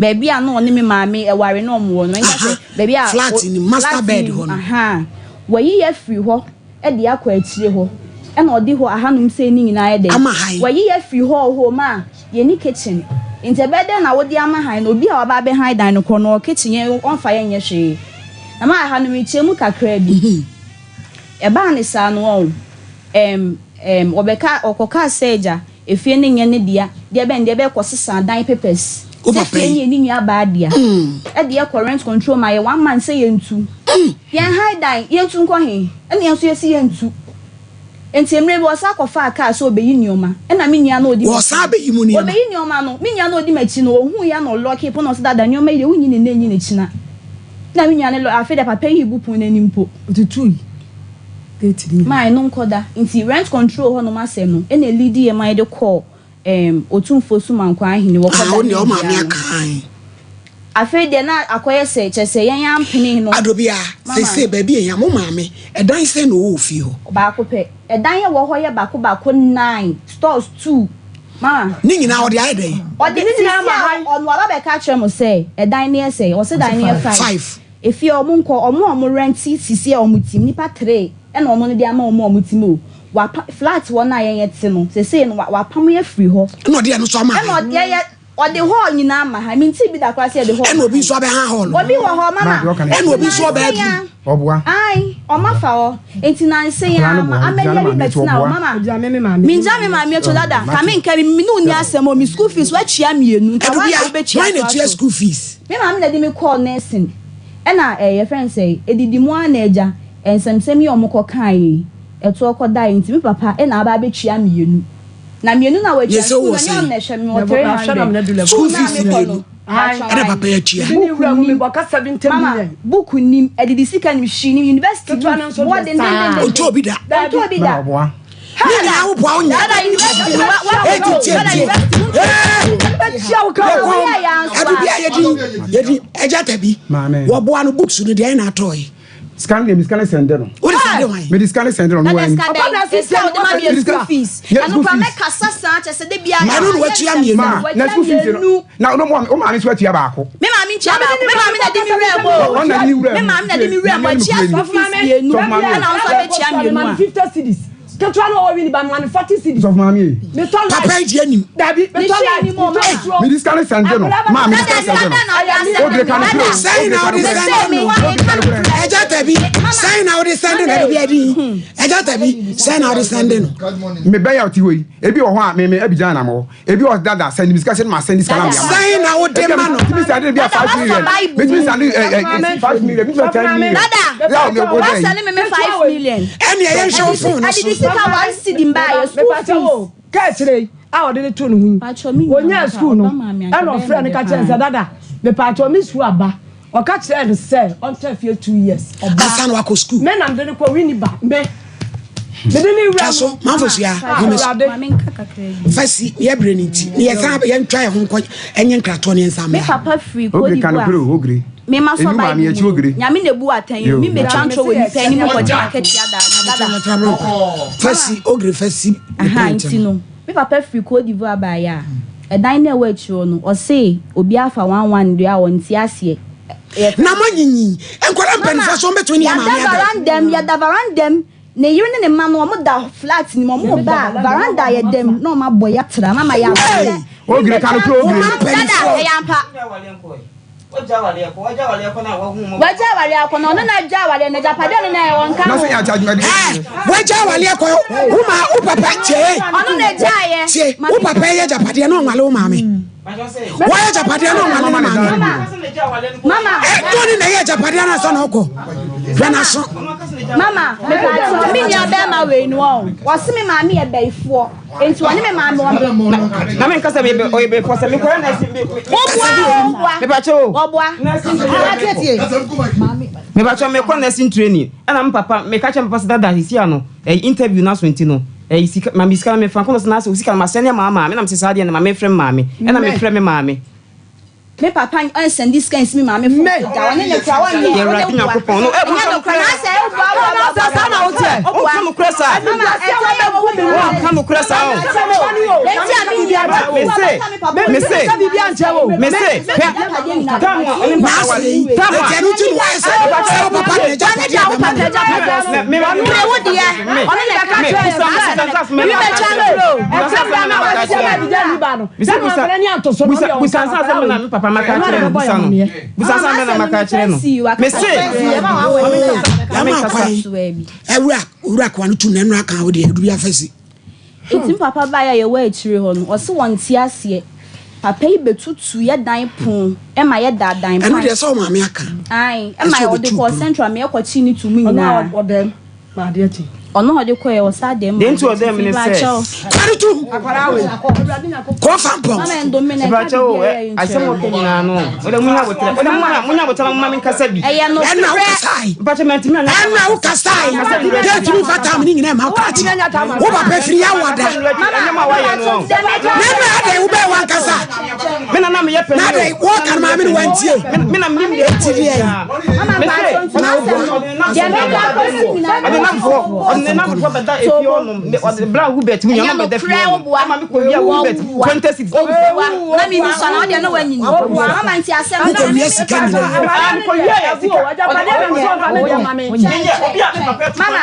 baabi a na ɔne me maame ɛware na wɔn wɔ no, ɛnka sɛ baabi a, Flat nim, master flat bed nim, hɔ no. ahaa, wɔayi yɛ afiri hɔ. de akɔ akyire hɔ, ɛna ɔde hɔ ahanom sei ne nyinaa ayɛ dɛn? Ama hann. Wayi afiri hall hɔ ma yɛnni kitchen, nti ɛbɛyɛ dɛn na wode ama hann no, obi a waba abɛhan dan no korɔ no ɔwɔ kitchen, yɛn ɔmfa yɛn nyɛ hwee. Na ma ɛha no mekyerɛ mu kakraa bi. Ɛbaa ne saa no ɔn, ɛɛm, ɛɛm, ɔbɛka, ɔkɔkaa sɛ agya, efie no nyɛ ne dea, deɛ bɛn deɛ bɛn kɔsesa dan papers, Wo sɛ papa fie no yi. yɛ ne nua baa dea, ɛde ɛkɔ rent control ma yɛ one month sɛ yɛntu. Yɛn han dan, yɛntu nkɔ he? Ɛna yɛn nso yɛse yɛntu. Enti mmerɛ bi ɔsan kɔfaa kaa sɛ ɔbɛyi nnoɔma. Ɛna me nua no a ɔdi m'akyi Ɔsan bɛyi mu no, nneɛma? ɔbɛyi nnoɔma no, me nua no a ɔdi m'akyi no, ɔhuuiɛ a na ɔlɔɔkee pono na ɔse dada nnoɔma yi deɛ wonyi no nnɛ nyi no kyena. Ɛna me nua no lɔ, afei deɛ papa yi rebu pono no ani mpo. Ɔtutui gate no nyinaa. Maa ɛno nkɔda. Nti rent control hɔnom asɛm no, ɛna ɛliidi yɛn ma yɛde kɔɔ Erm Otumfoɔ Sumankwaa Ahene wɔ Ah, kɔda wo ne deɛ wo maame dua no. aka ae. Afei deɛ na akɔyɛ sɛ kyerɛ sɛ yɛn ampene no. Adobia, Mama. seesei baabi a ehia mo maame, ɛdan sɛn na ɔwɔ wɔ fie hɔ? Baako pɛ. Ɛdan a ɛwɔ hɔ yɛ baako baako nine, stores two. Mama. Ne nyinaa ɔde ayɛ dɛn? Ɔde, Ne nyinaa seesei ma a han. ɔno aba bɛka akyerɛ mo sɛ ɛdan no yɛ sɛn? Ɔse dan no yɛ five. Five. Efie a ɔmo nkɔ, ɔmo a ɔmo rɛnte sisi a ɔmo te mu, nnipa three ɛna ɔno no de ama ɔmo a ɔmo te mu o. Wapa, flat hɔ no a yɛn yɛte no, sesei no wa, wapamo yɛn afiri hɔ. Ɛna ɔde ɛno nso ama Ɛna ha. ɔde, yɛyɛ, ɔde hall nyinaa ama ha. Mentee bi da koraa sɛ yɛde hall Ɛna ma obi ha. nso abɛha hall no. Obi wɔ hɔ, mama. Maa deɛ ɔka no. Ɛna obi nso Nti ɔbɛɛ nansa duru. yi ara, Ɔboa. ae, ɔma fa hɔ. Nti nansa yi Akwadaa ara, no ma, boa. ama Ɔgyina ne bi maame akyi, bɛtena hɔ, ɔboa. mama. Ɔgyina me me maame. Mengya me maame akyi o, dada. Ka menka bi, me ne wo nni asɛm o, me school fees woatua mmienu, nka Ɛdo woa na bia, wobɛtua hwan na toa ɛtua so. school fees? Me maame na ɛde me kɔɔ nursing. Ɛna eh, yɛfrɛ no sɛn, ɛdidi mu ara na agya, nsɛmsɛm yi a wɔkɔkaeɛ yi, ɛtoɔ kɔdaeɛ nti me papa na aba abɛtua mmienu. Na mmienu no a watua Yɛ no, sɛ sukuu wowɔ no, ɛnyɛ sɛn? ɔno na ɛhwɛ me, mewɔ 300. School Sukuu no a fees mekɔ mmienu no, patwɔ ɛna ae. papa yi atua. Book nnim, mama, book nnim, adidi sika nnim, hwee nnim, university books, boɔ dendendenden. Ɔntɔ obi da. Ɔntɔ obi da. Mama ɔboa. Ne nyinaa wo boa wo nyɛ. Eti tie tie. Ɛdu bi a yɛdi yɛdi ɛgya tabi. Wɔboa no books no deɛ ɛna atɔ yi. Sika no deɛ me sika no sɛnde no. Wode sɛnde hwan? Mede sika no sɛnde no ɔno wani. Ɔba na sisi a ɔde ma me school fees. Ɛno kora mɛkasa saa kyɛ sɛ de bia. Ɛno na watua mmienu. Ma na school fees no. Na ɔno mo maame nso atua baako. Me maame ntua baako. Me maame na de me wura mu o. Ɔno na de ne wura mu. Me maame na de me wura mu atua school fees mmienu. Ɛna ɔno nso abɛtua mmienu a. Ketewa no ɔwɔ wini ba ma no 40 cedis. Sɔfo maame yi. Metɔ light. Papa yi deɛ nim. Dabi metɔ light. Metɔ nsuo. Mede sika no sɛnde no. Maa mede sika sɛnde no. Ogre ka no kuro. Sɛn na wode sɛnde no? Ɛgya tabi. Sɛn na wode sɛnde no? Ɛde bi adi. Ɛgya tabi. Sɛn na wode sɛnde no? Mebɛyɛ ɔte hɔ yi. Ebi wɔ hɔ a me me Abidjan na mewɔ. Ebi wɔ dada sɛnde me sika sɛ ma sɛnde sika na me ama. Sɛn na wode ma no? Metumi sɛnde no bi a 5 million. Metumi sɛnde 5 million. Metumi sɛnde 10 million. Dada. Wa sɛnde me me 5 million. Ɛne ɛyɛ nhwɛ wo phone no so. Adidi sika 1 cedi mbaayɛ school fees. Kɛkyerɛ yi a ɔde no too ne ho yi, ɔnyaa sukuu no, ɛna ɔfrɛɛ no ka kyerɛɛ no sɛ, Dada, mepaakyɛw me sukuu aba. Ɔka kyerɛɛ no sɛ ɔntra fie 2 years. Ɔbaa. Ansa na wakɔ sukuu. Me na mede no kɔ Winneba. Me. Mede ne wura Twa so, no. Manfo sua, Ah, home so. Awurade. Maame nka kakra bi. Fa si, ne yɛbrɛ no nti. Ne yɛsan yɛntwa yɛn ho nkɔ ɛnyɛ nkratoɔ ne yɛnsan Me mmra. papa firi Cote Ogre ka no d'Ivoire. kuro ogre. Me ma sɔ Enu maame Bible akyi mu. ogre. Nyame na ebu atɛn yi. Yo. Me metwa ntorɔ wɔ nipa anim kɔgye m'akatua daa na dada. Fa si, ogre fa si ne Aha point nti no. no, me papa firi Cote d'Ivoire baeɛ a, ɛdan no a ɛwɔ akyire hɔ no, ɔse obi afa one one deɛ a ɔnte aseɛ. Yɛfrɛ Na moanyinyin. Nkwadaa mpanimfoɔ so wɔbɛtumi ne yɛn Yɛda maame ada. varanda mu, yɛda varanda mu. Ne yere ne ne mma no, wɔn da flat no mu, wɔn ba a, varanda yɛ dam na wɔn abɔ yɛatra. Mama yɛ Hey! abrɛ. Ogre ka no kuro ogre. Wo mma Dada, mpanimfoɔ. ɛyɛ ampa. Wagya awareɛ akɔ na ɔno na agya awareɛ no, agyapadeɛ ɔno na ɛyɛ wɔn ka Na ho. sɛ yɛ akyɛ adwuma de. Ɛ wagya awareɛ kɔ wo ma wo papa tie. Ɔno na agyaeɛ. Tie wo papa yɛ agyapadeɛ na ɔnwale wo maame. Wɔyɛ agyapadeɛ na ɔnwale ne maame. Mama. Ɛ dɔɔni na ɛyɛ agyapadeɛ na sɛ na ɔkɔ. Hwɛ n'aso. Mama, mepatwa me nua bɛrima wei no ɔn. Wɔse me maame yɛ bɛyifoɔ. Enti wɔne me maame wɔn. Na me nkasa me ɔyɛ bɛyifoɔ sɛ mekɔyɛ nursing me. Wɔboa o, wɔboa. Mepakyɛ o. Wɔboa. Mepakyɛ mekɔ nursing training ɛna me papa meka kyerɛ me papa sɛ dada sisi ano ɛyi interview no aso nti no ɛyi sika ma me sika no mefa nkɔ no sɛ na asɛ sika no masɛne ama maame na mesɛ saa deɛ no ma mefrɛ me maame ɛna mefrɛ me maame. Me papa nsɛnde sika nsi me maame fon so da ɔne ne kora wɔnyɛ Yɛ Awurade Nyankopɔn no ɛ ɛnyɛ nokorɛ na asɛ woboa boa boa Sɛ saa na woteɛ. Wonka nokorɛ saa. Mama ɛtɔ yɛ wɔ wo Wonka nokorɛ saa o. Enti a me nua ba Mese mese mese hwɛ tam a ɔne papa wale tam a Ɛti ɛno nti na wayɛ sɛ sɛ wo papa de agyapadeɛ bɛma no. me me me wo deɛ ɔno na ɛka kyerɛ yɛ saa me me bɛtwa ntorɔ busa nsa asɛm na me papa maka kyerɛ no busa no busa nsa asɛm na maka kyerɛ no mese Yɛma kwan awura owura koa no tum na ɛno aka wo deɛ ɛdu bi afa si. Enti me papa baeɛ a yɛwɔ akyire hɔ no, ɔse wɔnte aseɛ. Papa yi bɛtutu yɛ dan pon ma yɛda dan Ɛno pan. deɛ sɛ wo maame aka. Ae, Ɛsɛ ɛma ɔde ɔbɛtu kɔɔ pono. Central ma yɛkɔkyee no to mu nyinaa. Ɔno ma adeɛ kye. Ɔno a ɔde kɔeɛ ɔsa dɛm Deɛ nti ɔdɛm ne sɛ. Kware tum. Kɔfa mpɔn. Mama ndome na ɛka Mepakyɛ o biribiara yɛ asɛm nkyerɛ ɔka nyinaa no wode munya abotrɛ wode munya abotrɛ na moma menkasa bi. Ɛyɛ no Ɛna wo korɛ. kasae. Mepakyɛ mantumi anyɛ Ɛna wo kasae. Deɛ tumi fa tam ne nyinaa ma wo krakye. Wo papa firi yɛ awada. Ɛnyɛma wayɛ no Na ɛna adɛn wobɛɛ wankasa. Me na na meyɛ Na panin o. adɛn wɔka no maame no wantie. Me na menim deɛ Enti deɛ Mama mpakyɛ nti Na n'asɛm woboa. no deɛ meka akɔsi nyinaa Ɔde namfoɔ ɔde ne namfoɔ bɛda efie hɔnom ne ɔde bra Hubert mu Ɛnyɛ nyama bɛda fie nokorɛ hɔnom woboa. ɛma me kɔ wia Hubert 26 Woboa. Na me nso na wodeɛ na woanyini. Mama nti asɛm no Wokɔwia sika nyinaa. Ah, mekɔ wia yɛ sika. Mama,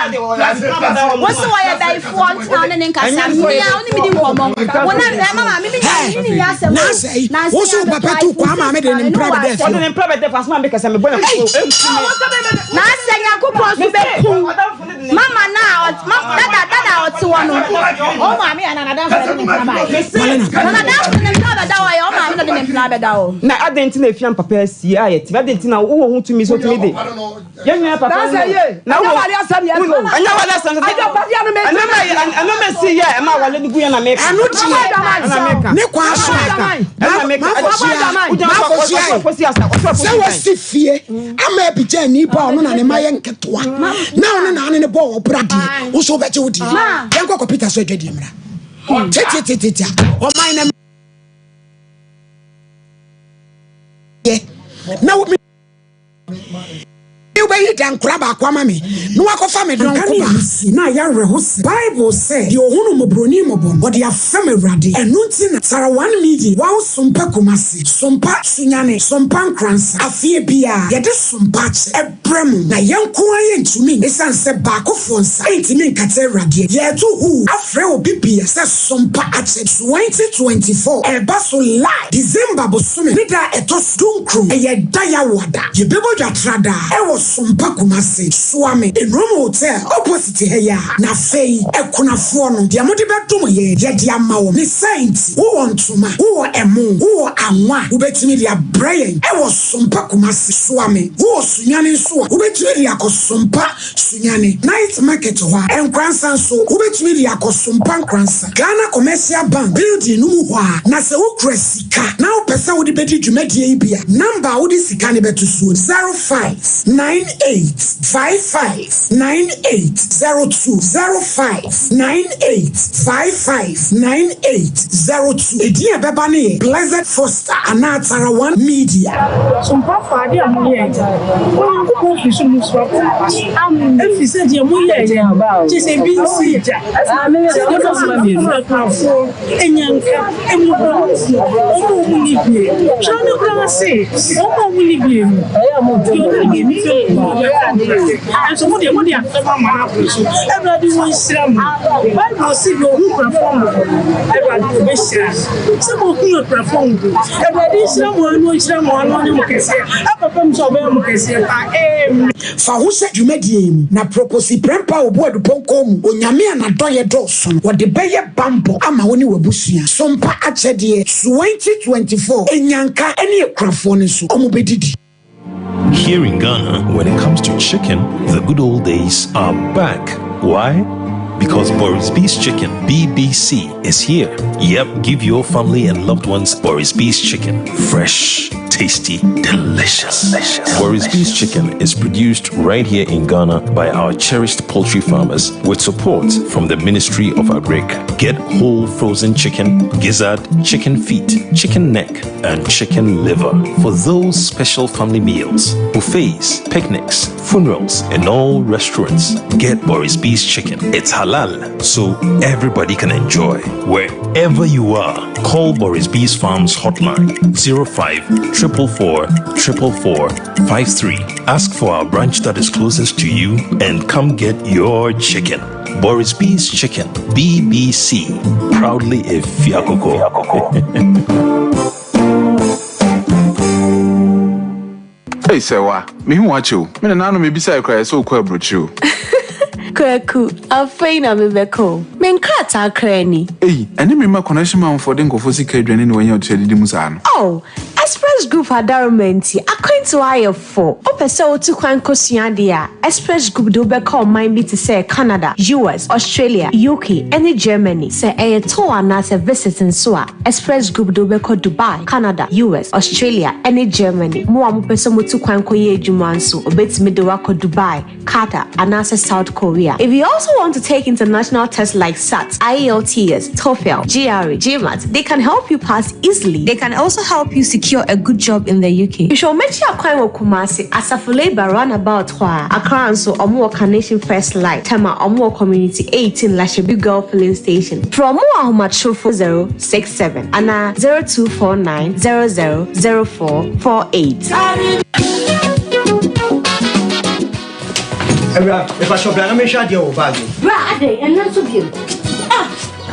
wo se wɔyɛ bayifoɔ nti na wo ne ne nkasa. Mia wo ne me di nkɔmmɔ. Wo na eh, mama me me nya me ne nya asɛm Na o. asɛe Nansi wo so wo abɛtɔ papa tu iPhone kwa maame de ne 6 mpra ma me bɛda ne wɔ afie Ɔde hɔ. ne mpra bɛda fie asoma mekasa mebɔ ne koko ɛnku me. Na asɛ Nyankopɔn so bɛku mama na dada dada a ɔte hɔ no. Ɔmo maame anaa n'adamfo na ɛde ne mpena baeɛ? Na n'adamfo de ne mpena bɛda hɔ yɛ ɔmaame na ɔde ne mpena bɛda hɔ. Na adɛn nti na efia mpapa asie a yɛte adɛn nti na wowɔ ho tumi sɛ wotumi de yɛn nua papa Nansa no ye, na ɛnyɛ wowɔ wale asɛm yɛ wo- ɛnyɛ wale asɛm sɛ Agyapadeɛ no meka. ɛnɛma yɛ ɛnɛma esi yɛ ɛma wale no gu yɛ na meka Ɛno deɛ ɛna meka ne kwan so a ɛna meka manfo wogyina sua so manfo sua ɔsɔ akosi asa ɔsɔ sɛ akosi wasi fie ama abigya ni ba ɔno na ne ma yɛ nketewa na ɔno na ane ne bɔ ɔbra deɛ wo so wobɛgye wo deɛ yɛnkɔ kɔ Peter so adwadeɛ mmra tetetetete a ɔman na yɛ na wo Wobɛyi dankora baako ama me na woakɔfa me dɔnko ba. Na ayɛ awerɛhosɛm. Bible sɛ, Deɛ ɔhunu mmɔborɔni mmɔbɔ no, ɔde afɛm Awurade. Ɛno nti na Tara One Media, Wow Sompa Kumasi, Sompa Sunyani, Sompa Nkoransa, afeɛ biara yɛde Sompa akyɛ brɛ mo. Na yɛn nko ara yɛntumi, ɛsiane sɛ baakofoɔ nsa ntumi nkata Awurade. Yɛreto huu afrɛ obi biara sɛ Sompa akyɛ 2024 ɛreba so live December bosome ne da a ɛtɔ so dunkron, ɛyɛ da Yawoada. Yɛbɛbɔ dwa tradaa ɛwɔ Sompa Kumasi, Suame, Nrom Hotel opposite ha yi ara. Na afei akunafoɔ no, deɛ mode bɛdom yɛn, yɛde ama wɔn. Ne saa nti, wowɔ ntoma, wowɔ ɛmo, wowɔ anwa a, wobɛtumi de abrɛ yɛn ɛwɔ Sompa Kumasi, Suame. Wowɔ Sunyani nso a, wobɛtumi de akɔ Sompa Sunyani, Night Market hɔ a. Nkoransa nso, wobɛtumi de akɔ Sompa Nkoransa, Ghana Commercial Bank building no mu hɔ ara. Na sɛ wokura sika na wopɛ sɛ wode bɛdi dwumadie yi bi a, number a wode sika no bɛto soɔ ni, 059855 9802, 059855 9802. Edin a ɛbɛba no yɛ Blessed Foster anaa Tara One Media. Sompafoɔ, adeɛ a moyɛeɛ no, Onyankopɔn firi soro mu soa kɔ mo so, ɛfiri sɛ deɛ moyɛeɛ no, kyerɛ sɛ ebi nsii da. Sɛdeɛ moasoma akunafoɔ, anyanka, mmɔborɔhunufoɔ, wɔn a wɔnni bie. Twerɛ no koraa se, wɔn a wɔnni bie no, deɛ ɔnni bie no fɛ mu no, ɔde akɔ nkura. Nanso mo deɛ, mode afɛm ama no aboro so. Awurade wɔnhyira mo. Bible se, deɛ ɔhu akunafoɔ mmɔbɔ no, Awurade ɔbɛhyira no. Sɛ mohu akunafoɔ mmɔbɔ. Awurade nhyira mo ano nhyira mo ano ɔnyɛ mo kɛseɛ ɛkɔpem sɛ ɔbɛyɛ mo kɛseɛ paa amen. Fa wo ho hyɛ dwumadie yi mu, na Proposi Prɛmpɛ a ɔbu adupɔnkɔ mu, Onyame a n'adɔeɛ dɔɔso no, ɔde bɛyɛ banbɔ ama wo ne w'abusua. Sompa akyɛdeɛ, 2024, Nnyanka ne akunafoɔ no nso, wɔbɛdidi. Here in Ghana, when it comes to chicken, the good old days are back. Why? Because Boris B's Chicken, BBC, is here. Yep, give your family and loved ones Boris B's Chicken. Fresh, tasty, delicious. Boris B's Chicken is produced right here in Ghana by our cherished poultry farmers with support from the Ministry of Agric. Get whole frozen chicken, gizzard, chicken feet, chicken neck, and chicken liver for those special family meals, buffets, picnics, funerals, and all restaurants. Get Boris B's Chicken. It's halal, so everybody can enjoy. Wherever you are, call Boris B's Farms hotline 05 444 444 53. Ask for our branch that is closest to you and come get your chicken. Boris B's Chicken, BBC, proudly a Fiakoko. Ei Sɛwa, mehu wo akyɛ o. Me nananom mebisae koraa yɛ sɛ wokɔ aburokyire o. Kwaku, afei na mebɛkɔ o. Me nkrataa koraa ni. Ei, ɛne me mma connection manfoɔ de nkurɔfoɔ sika adwane na wɔanya ɔtua didi mu saa no. Oh, Express Group adaworoma nti, akwantuo ayɛ fo. Wopɛ sɛ wotu kwan kɔsua adeɛ a, Express Group de wo bɛkɔ ɔman bi te sɛ Canada, US, Australia, UK, ne Germany. Sɛ ɛyɛ tour anaasɛ visit nso a, Express Group de wo bɛkɔ Dubai, Canada, US, Australia, ne Germany. Mo a mopɛ sɛ motu kwan kɔyɛ adwuma nso, wɔbɛtumi de wo akɔ Dubai, Qatar, anaasɛ South Korea. If you also want to take international tests like SAT, IELTS, TOEFL, GRE, GMAT, they can help you pass easily. They can also help you secure a good job in the UK. Hwehwɛ wɔn akyi akwan wɔ Kumasi, Asafo Labour Runabout hɔ a. Accra nso, wɔwɔ Carnation First Light, Tema, wɔwɔ Community 18 Lashibi Girl Filling Station. Frɛ wɔn wɔ ahomatorofo 067 anaa 0249 00 04 48. Awura, mepakyɛw bra na menhwɛ adeɛ wɔ wo bag mu. Bra adɛn, ɛnnɛ nso bio? Ah!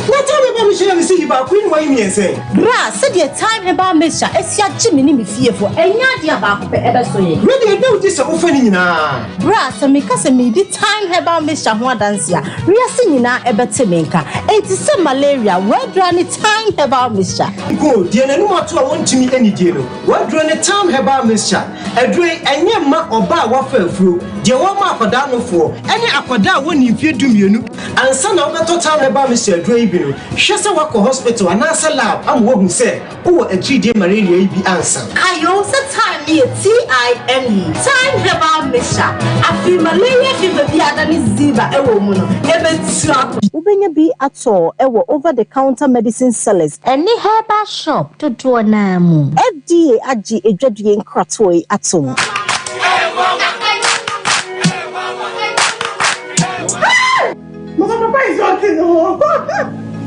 Na time herbal mixture na mesi yi baako yi na wayi mmiɛnsa yi. Bra, sɛdeɛ time herbal mixture asi agye me ne me fiefoɔ, ɛnyɛ adeɛ a baako pɛ ɛbɛso yɛn. Wei deɛ ɛda wo ti sɛ wofa ne nyinaa. Bra, sɛ meka sɛ meredi thyme herbal mixture ho adanse a, wiase nyinaa ɛbɛte me nka. Enti sɛ malaria, w'aduro ne thyme herbal mixture. Nko, deɛ n'anum ato a wɔntumi nnidie no, w'aduro ne thyme herbal mixture. Aduro yi, ɛnyɛ mma ɔbaa a wafa afuro, deɛ wɔma akwadaa nofoɔ, ɛne akwadaa a wɔnni mfeɛ dumienu. Ansa na wobɛtɔ thyme herbal mixture aduro yi bi no, hwɛ sɛ woakɔ hospital anaasɛ lab ama wɔahu sɛ wowɔ atiridie malaria yi bi ansa. Kae o sɛ thyme no yɛ TIME, Thyme Herbal Mixture. Afei malaria fever bi a adane ziva wɔ mu no, ɛbɛtu akɔ. Wobɛnya bi atɔ wɔ over the counter medicine sellers. Ɛne herbal shop dodoɔ no ara mu. FDA agye adwadie nkratoɔ yi atom.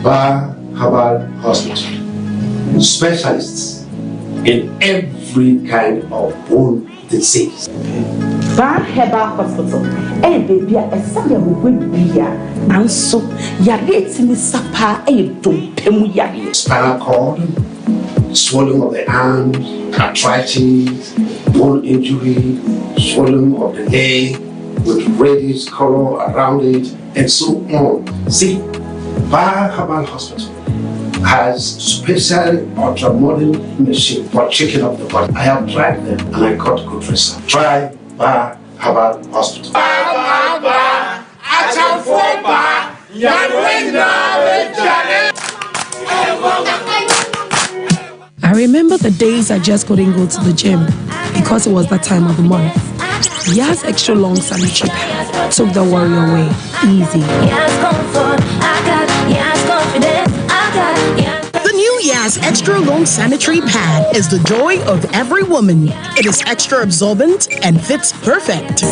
Bar Herbal Hospital. Specialists in every kind of bone disease. Bar Herbal Hospital yɛ baabi a ɛsa yarewa biara nanso yareɛ a ɛtumi sa paa yɛ dompe mu yareɛ. Spinal cord, swelling of the arms, arthritis, bone injury, swelling of the leg with reddish color around it, and so on. See, Bar Herbal Hospital has special ultra modern machine for checking up the body. I have tried them and I got good results. Try Bar Herbal Hospital. I remember the days I just couldn't go to the gym because it was that time of the month. Yaz Extra Long Sanitary Pad took the worry away. Easy. The new Yaz Extra Long Sanitary Pad is the joy of every woman. It is extra absorbent and fits perfect.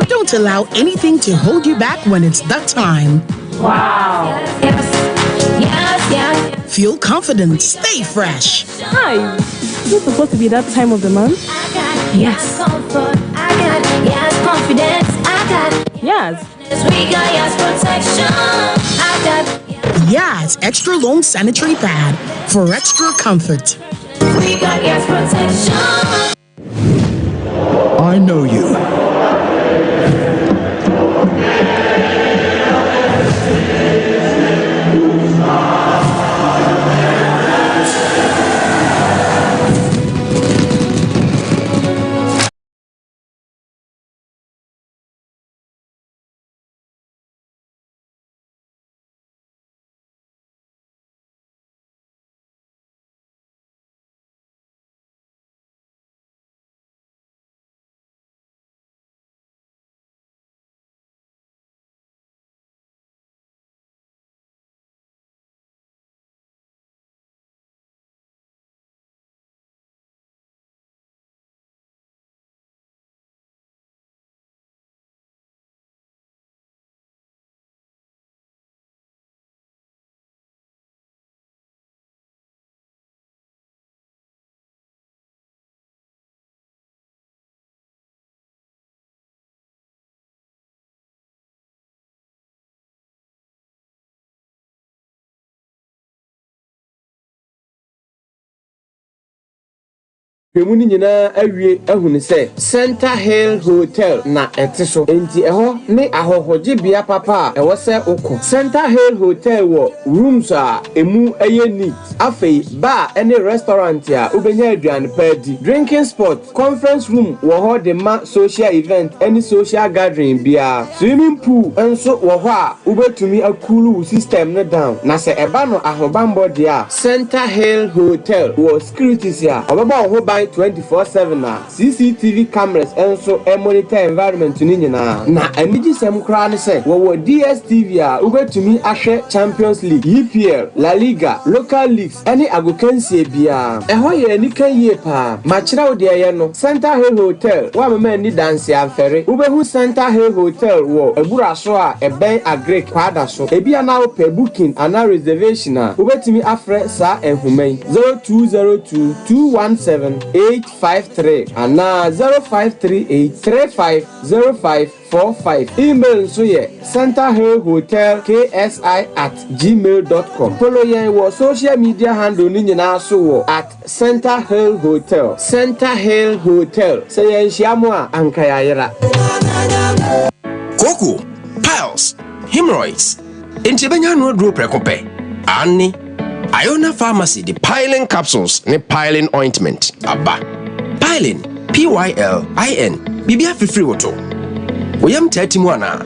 Don't allow anything to hold you back when it's that time. Wow. Yes, yes. Feel confident, stay fresh. Hi. Is it supposed to be that time of the month? Yes. Yes. Yaz Extra Long Sanitary Pad for extra comfort. We got yes protection. I know you. Nhwehwɛmu no nyinaa awie ahunu sɛ Center Hill Hotel na ɛte so, enti ɛhɔ ne ahɔhogyebea papa a ɛwɔ sɛ wokɔ. Center Hill Hotel wɔ rooms a emu yɛ neat, afei bar ne restaurant a wobɛnya aduane pa adi. Drinking spot, conference room wɔ hɔ de ma social event ne social gathering biara. Swimming pool nso wɔ hɔ a wobɛtumi akuulu wo system no down. Na sɛ ɛba no ahobammɔ deɛ a, Center Hill Hotel wɔ Securities a ɔbɛbɔ wo ho ban 24/7 a CCTV cameras nso monitor environment no nyinaa. Na anigyesɛm koraa ne sɛ wɔwɔ DSTV a wobɛtumi ahwɛ Champions League, EPL, La Liga, local leagues ne agokansie biara. Ɛhɔ yɛ anika yie paa. Makyerɛ wo deɛ ɛyɛ no, Center Hill Hotel, woamma manni danse amfɛre. Wobɛhu Center Hill Hotel wɔ abura so a ɛbɛn Agric Kwadaso. Ebia na wopɛ booking anaa reservation a, wobɛtumi afrɛ saa nhoma yi, 0202 217 853 anaa 0538 350545. Email nso yɛ centerhillhotelksi at gmail dot com. Follow yɛn wɔ social media handle no nyinaa so wɔ at Center Hill Hotel. Center Hill Hotel, sɛ yɛanhyia mo a, anka yɛayera. Kooko, piles, hemorrhoids, enti ebenya ano aduro prɛko pɛ? Aane, Iona Pharmacy de Pylin Capsules ne Pylin Ointment aba. Pylin, P-Y-L-I-N, biribi afifiri wo to? Wo yam taa ti mu anaa?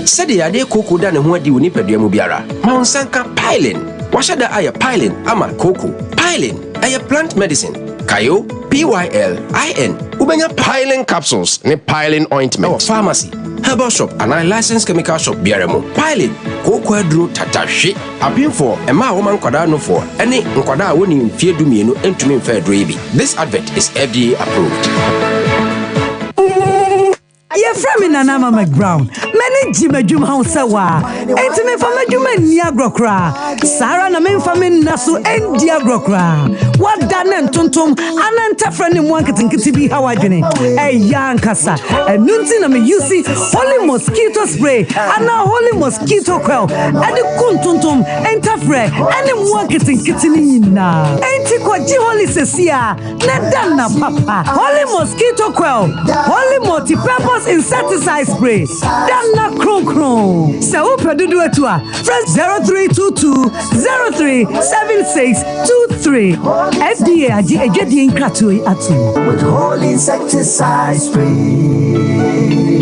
Sɛdeɛ yadeɛ kooko da ne ho adi wo nipadua mu biara, ma wo nsa nka Pylin. Wɔahyɛ da ayɛ Pylin ama kooko. Pylin, ɛyɛ plant medicine. Kae o, P-Y-L-I-N. Wobɛnya Pylin Capsules ne Pylin Ointment wɔ pharmacy, herbal shop anaa licensed chemical shop biara mu. Pylin, kooko aduro tatahwe. Apemfoɔ, mmaa a wɔma nkwadaa nofoɔ, ne nkwadaa a wɔnni mfeɛ dumienu ntumi mfa aduro yi bi. This advert is FDA approved. Yɛfrɛ me Nana Ama McBrown. M'ani M'ani gye m'adwuma ho sɛ waa, enti memfa m'adwuma nni agorɔ koraa. Saa ara na memfa me nna so ndi agorɔ koraa. Woada ne ntontom anaa ntɛfrɛ ne mmoa nketenkete bi haw adwene? Ɛyɛ ankasa. Ɛno nti na me use Holy Mosquito Spray anaa Holy Mosquito Coil de ko ntontom, ntɛfrɛ ne mmoa nketenkete no nyinaa. Enti kɔgye Holy seesei ara na da nna papa. Holy Mosquito Coil, Holy Multi-Purpose Insecticide Spray, da nna kronkron. Sɛ wopɛ dodoɔ atu a, frɛ 0322 037623. FDA agye adwadie nkratoɔ yi atom. With holy insecticide spray.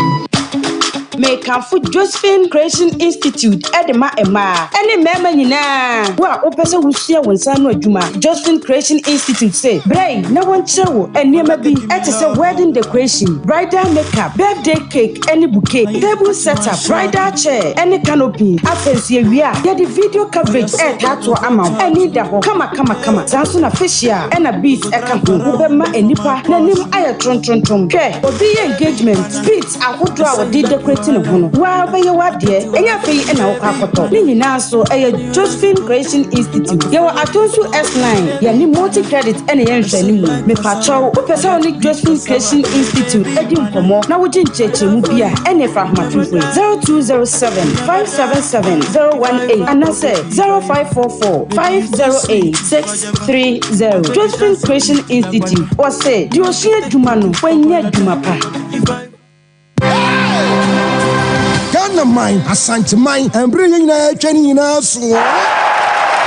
Mekamfo Josephine Creation Institute de ma mmaa ne mmarima nyinaa. Wo a wopɛ sɛ wusua wo nsa ano adwuma, Josephine Creation Institute se bra yi na wɔnkyerɛ wo nneɛma bi te sɛ wedding decoration, bridal makeup, birthday cake ne bouquet, table setup, bridal chair ne canopy. Afei nso yɛwie a, yɛde video coverage retaatoɔ ama wo. Ani da hɔ kama kama kama. Saa nso na facial na beads ka ho. Wobɛma nnipa n'anim ayɛ trontrontrom. Hwɛ, obi yɛ engagement, beads ahodoɔ a wɔde decorate ne ho no, wo ara wobɛyɛ w'adeɛ, ɛnyɛ afei na wokɔ akɔtɔ. Ne nyinaa nso, ɛyɛ Josephine Creation Institute. Yɛwɔ Atonsu S9, yɛne Multi Credit na ɛyɛ nhwɛanimu. Mepakyɛw, wopɛ sɛ wo ne Josephine Creation Institute di nkɔmmɔ na wogye nkyerɛkyerɛmu bi a, ɛnneɛ fa ahomatorofoɔ yi, 0207 577 018 anaasɛ 0544 508 630. Josephine Creation Institute, wɔse, deɛ ɔsua adwuma no, wanya adwuma pa. Ghana man, Asante man, ɛmbre yɛn nyinaa ɛtwa ne nyinaa so oo.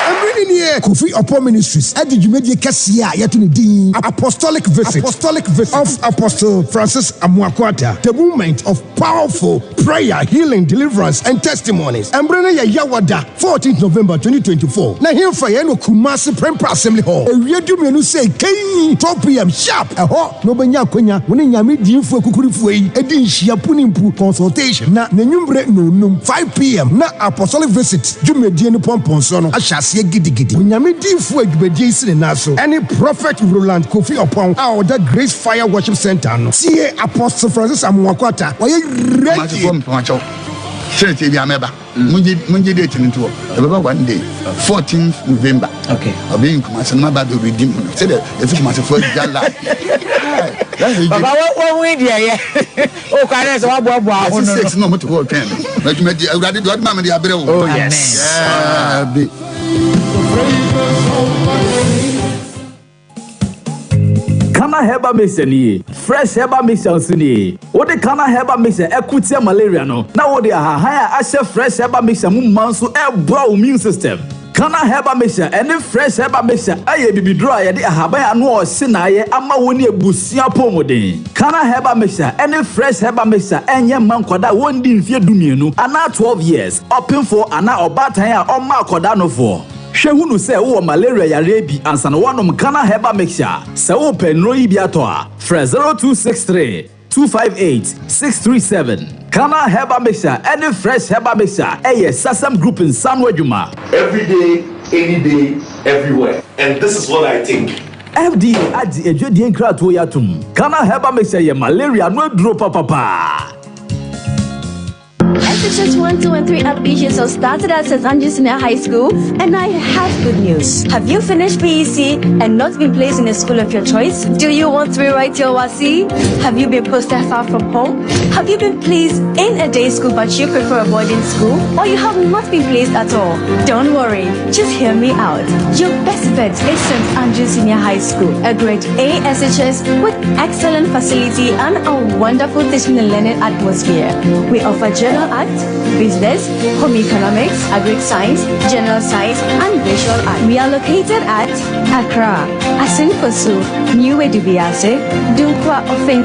Ɛmbre no nie! Kofi Oppong Ministries ɛde dwumadie kɛseɛ a yɛto ne din Apostolic Visit Apostolic Visit of Apostle Francis Amoako Attah, The Moment of Powerful Prayer, Healing, Deliverance and Testimonies. Ɛmbre no yɛ Yawada, 14th November 2024 na hemfa yɛn wɔ Kumasi Prempeh Assembly Hall awia dumienu sei kɛnn, 12 pm sharp, ɛhɔ na wobɛnya akwanya wo ne Nyame diyifoɔ akukurifoɔ yi adi nhyia pu ne mpu, consultation, na n'anwummere nnɔnnum, 5 pm, na Apostolic Visit dwumadie no pɔmpɔnsoɔ no ahyɛ aseɛ gidigidi. Onyame diyifoɔ a dwumadie yi si ne nan so ne Prophet Roland Kofi Oppong a ɔda Grace Fire Worship Centre ano. Tie Apostle Francis Amoako Attah, wayɛ ready. Kumasifoɔ mpakyɛw, sɛdeɛ ɛteɛ biara mɛba. Mongye mongye date no nto hɔ. Ɛbɛba one day, fourteenth November. Okay. I'll be in Kumasi na maba abɛ redeem no. Sɛdeɛ yɛsi Kumasifo agya la. Papa wo wo hu deɛ yɛ. O kwan ne sɛ waboaboa ho no. Yɛsi six na ɔmo te hɔ twɛn me. M'adwuma di Awurade deɛ ɔde ma me de abrɛ wo. Oh yes. Yeah, be. Kana Herbal Mixture nie, Fresh Herbal Mixture nso nie. Wode Kana Herbal Mixture ɛko tia malaria no, na wode ahahan a ahyɛ Fresh Herbal Mixture mu ma nso ɛboa wo immune system. Kana Herbal Mixture ɛne Fresh Herbal Mixture ɛyɛ bibiduro a yɛde ahaban ano a ɔhye na ayɛ ama wo ne abusua apɔwmuden. Kana Herbal Mixture ɛne Fresh Herbal Mixture ɛnyɛ mma nkwadaa a wɔndi mfeɛ dumienu anaa 12 years, ɔpemfoɔ anaa ɔbaatan a ɔmma akwadaa nofoɔ. Hwɛ hunu sɛ wowɔ malaria yareɛ bi ansa na woanom Ghana Herbal Mixture. Sɛ wopɛ nnuro yi bi atɔ a, frɛ 0263 258 637. Ghana Herbal Mixture ne Fresh Herbal Mixture yɛ Sasem Group nsa ano adwuma. Every day, any day, everywhere and this is what I think. FDA agye adwadie nkratoɔ yi atom. Ghana Herbal Mixture yɛ malaria ano aduro papapa. SHS 1, 2, and 3 admissions have started at St. Andrews Senior High School, and I have good news. Have you finished BEC and not been placed in a school of your choice? Do you want to rewrite your WASI? Have you been posted far from home? Have you been placed in a day school but you prefer a boarding school? Or you have not been placed at all? Don't worry, just hear me out. Your best bet is St. Andrews Senior High School, a grade A SHS with excellent facility and a wonderful teaching and learning atmosphere. We offer general arts, business, home economics, agric science, general science, and visual art. We are located at Accra, Asinfosu, New Edubiase, Dunkwa Ofen,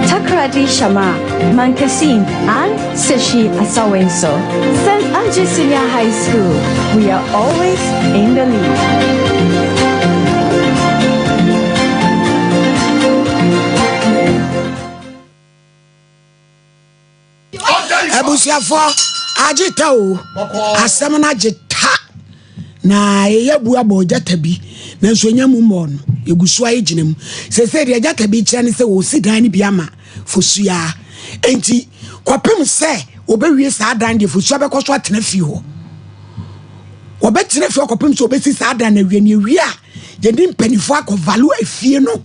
Takradi Shama, Mankasim, and Seshi Asawenso. St. Andrew Senior High School. We are always in the lead. Abusuafoɔ agye ta o asɛm no agye ta na ɛyɛ bu abɔ gyata bi nanso ɛnya mu mmɔɔ no yɛgu so ayɛ gyina mu sɛsɛ deɛ gyata bi kyerɛ ne sɛ wɔsi dan no bi ama fosuaa enti kɔpem sɛ. wɔbɛwie saa dan deɛ Fosua bɛkɔ so atena fie hɔ. Wɔbɛtena fie kɔpem sɛ wɔbɛsi saa dan no awie. Ne awie a, yɛne mpanimfoɔ akɔ value efie no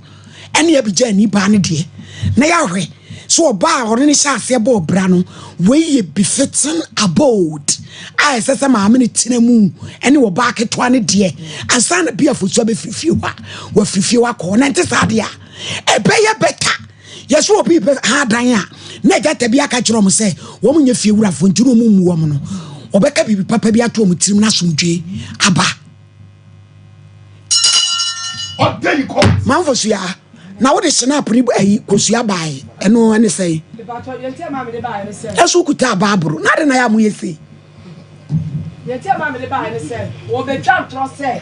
ɛne abigya ani baa no deɛ na yɛahwɛ so ɔbaa a ɔne ne hyɛ aseɛ bɔ ɔbra no. Wei yɛ befitting abode a ɛsɛ sɛ maame no tena mu ɛne ɔbaa ketewa no deɛ ansa na bi Afosua bɛfiri fie hɔ a wafiri fie hɔ akɔ. Na nte saa deɛ a, ɛbɛyɛ better yɛsɛ obi bɛ ha dan a na agya ta bi aka kyerɛ wɔn sɛ wɔn nyɛ fie wurafoɔ nti na wɔn mmu wɔn no, ɔbɛka biribi papa bi ato wɔn tirim na asomdwe aba. Manfo sua na wode snap ne ayi kosua bae, ɛno ɛne sɛn? Ɛso kuta baaboro na ade na yɛ a moyɛ sei. Deɛ nti a maa mede baeɛ ne sɛ, wɔbɛtwa ntorɔ sɛ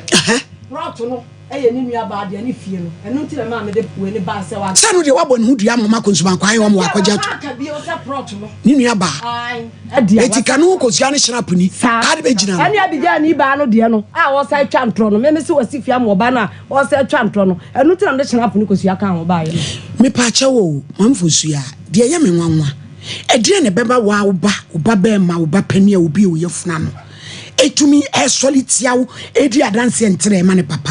prɔto no yɛ ne nua baa deɛ ne fie no. Ɛno nti na maa mede wei no baeɛ sɛ wa. Sɛ no deɛ wabɔ ne ho dua ama ɔma akɔnsumankwan wɔn wakɔgye ato. Aka bio sɛ prɔto no. Ne nua baa. Ae. Ɛdeɛ Eti ka ne ho kosua ne hyerap ni. Saa. Ade bɛgyina no. Ɛne Abigail ne baa no deɛ no a wɔsan twa ntorɔ no. Meme se wɔsi fie ama ɔbaa no a wɔsan twa ntorɔ no. Ɛno nti na mede hyerap ne kosua kaa ho baeɛ no. Mepaakyɛw o, Mamfosua, deɛ ɛyɛ me nwanwa. Ɛdeɛn na ɛbɛma wo ara wo ba, wo ba barima, wo ba panin a obi a ɔyɛ funu ano, ɛtumi ɛsɔre tia wo, ɛredi adanseɛ nterɛ ɛma ne papa?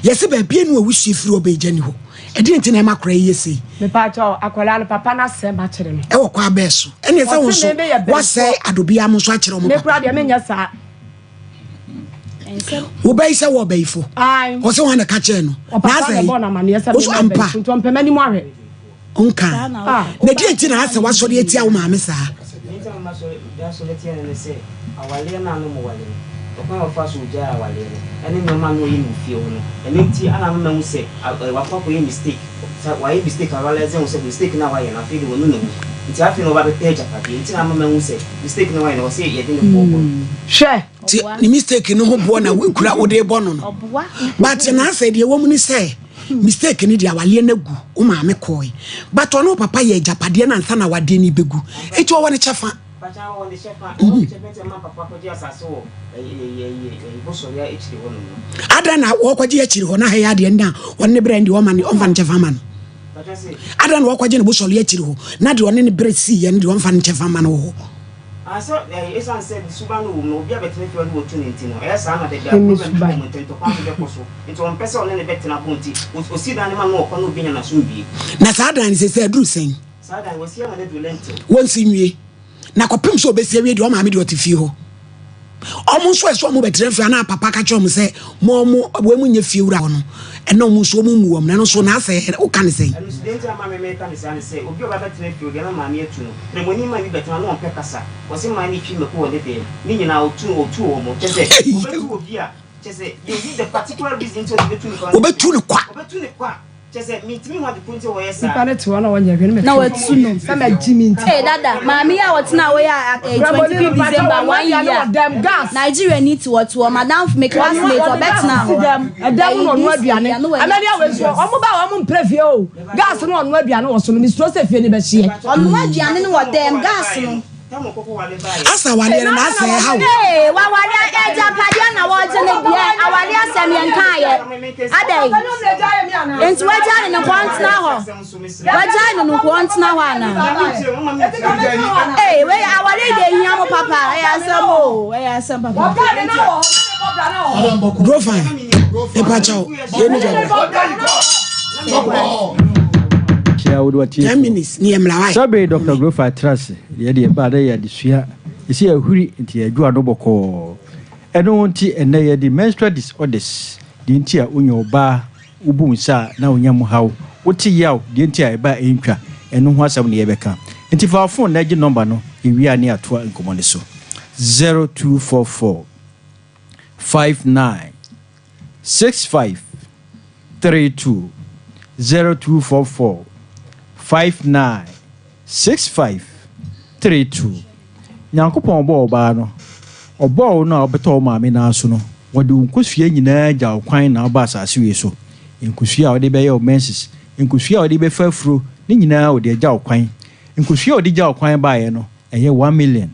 Yɛse baabi anu a wusie firi ɔbɛ agya ni hɔ. Ɛdeɛn nti na ɛma akwadaa yi yɛ sei? Mepaakyɛw, akwadaa no papa no asɛm akyere no. Ɛwɔ kwan bɛɛ so? Ɛneɛ sɛ wo Ɔse nso me meyɛ bɛnfoɔ. woasɛe adobeam nso akyerɛ wɔn Me papa. koraa deɛ menyɛ saa. Wobɛyi sɛ wɔ ɔbɛyifo. Ɔsɛ wɔn na ka kyerɛ no. Ɔpapa na ɛbɔ no amaneɛ sɛ Wo so meyɛ ampa. ɔbɛyifo nti ɔmpɛ m'anim ahwɛ. Nka. Na deɛ nti na asɛ wasɔre atia wo maame saa? Deɛ nti a masɔre asɔre atia no ne sɛ, awaleɛ no a na wɔwale no, ɔkwan a ɔfaa so ɔgyaee awaleɛ no, ɛne nneɛma a na ɔyɛ no wɔ fie hɔ no, ɛno nti ana ama mahu sɛ wakɔ akɔyɛ mistake. Sɛ wayɛ mistake a realise ahu sɛ mistake no a wayɛ no, afei deɛ wanu ne ho. Nti afei na ɔba abɛpɛ agyapadeɛ. Nti na ama mahu sɛ mistake no a wayɛ no, ɛwɔ sɛ yɛde ne boɔ bɔ no. Hwɛ! Nti ne mistake no ho boɔ na wokura wode rebɔ no no. But na asɛ deɛ ɛwɔ mu ne sɛ, mistake no deɛ awaleɛ no agu, wo maame kɔɔe. But ɔne wo papa yɛ agyapadeɛ no ansa na awadeɛ no rebɛgu. Nti ɔwɔ ne kyɛfa. Adɛn na wɔkɔgye akyiri hɔ na ha yɛ adeɛ na ɔne ne berɛ deɛ ɔma ne ɔmfa ne kyɛfa ma no? Adɛn na wɔkɔgye ne bosɔre akyiri hɔ na deɛ ɔne ne berɛ siiɛ no deɛ ɔmfa ne kyɛfa ma no wɔ hɔ? Na saa dan no sɛsɛ aduru sɛn? Wɔnsi nwie. Na kɔpem sɛ ɔbɛsi awie deɛ ɔmaame deɛ ɔte fie hɔ. Ɔmo nso ɛsɛ ɔmo bɛtena fie anaa papa ka kyerɛ ɔmo sɛ mo ɔmo wɔn mu nyɛ fie wura hɔ no ɛna ɔmo nso ɔmo mmu wɔn na ɛno nso na asɛ woka ne sɛn. Ɛno nso deɛ nti a maame meka ne saa ne sɛ obi a ɔba bɛtena fie deɛ na maame atu no prɛmoni man bi bɛtena na ɔmpɛ kasa ɔse man no twi mako wɔ ne dɛm ne nyinaa ɔtu no ɔtu wɔn kyɛ sɛ ɔbɛtu obi a kyɛ sɛ yɛhu the particular reason nti ɔde bɛtu nipa no Ɔbɛtu no kwa. ɔbɛtu no kwa. Kyerɛ sɛ, mintumi hu ade ko nti a wɔyɛ saa. Nipa no te hɔ na ɔnyɛ hwee na Na watu no. Sɛ magye me nti. Hey dada, maame yi a ɔtena hɔ yi a eh, 23 December one year. Nigeria ni ti wɔte hɔ, madamfo me classmate ɔbɛtena hɔ. Ɛdɛm na ɔno aduane. Ɛmɛ ni awɛ nso ɔmo ba ɔmo mpere fie o. Gas no ɔno aduane wɔ so no mesuro sɛ fie no bɛhyeɛ. Ɔno aduane no wɔ dɛm gas no. Asa awareɛ no na asɛ ɛha wo. Ee, waware agyapadeɛ na wɔgye no deɛ aware asɛm yɛn kaayɛ. Adɛn? Nti wagyae no no nkoa ntena hɔ. Wagyae no no nkoa ntena hɔ anaa? Ee, wei aware deɛ ehia mo papa. Ɛyɛ asɛm o, ɛyɛ asɛm papa. Grofan, mepakyɛw, yɛn ni dwabra. 10 minutes ne yɛ mmara wae. Sɛbe Dr. Grofa tra ase, yɛ deɛ ɛbaa dɛ yɛ adesua, ɛsɛ yɛahuri nti yɛadwo ano bɔkɔɔ. Ɛno nti ɛnnɛ yɛde menstrual disorders, deɛ nti a wonya ɔbaa, wobu wo nsa a na wonya mu haw, wote yaw, deɛ nti a ɛba a ɛntwa, ɛno ho asɛm na yɛbɛka. Nti fa wo phone na gye number no, yɛwie a ne yɛatoa nkɔmmɔ no so. 0244 59 65 32 0244 59 65 32 Nyankopɔn bɔɔ ɔbaa no, ɔbɔɔ wo no a wobɛtɔ wo maame nan so no, wɔde wo nkosua nyinaa gya wo kwan na woba asase wei so. Nkosua a wode bɛyɛ wo menses, nkosua a wode bɛfa afuro, ne nyinaa wɔde agya wo kwan. Nkosua a wɔde gya wo kwan baeɛ no, ɛyɛ 1,000,000.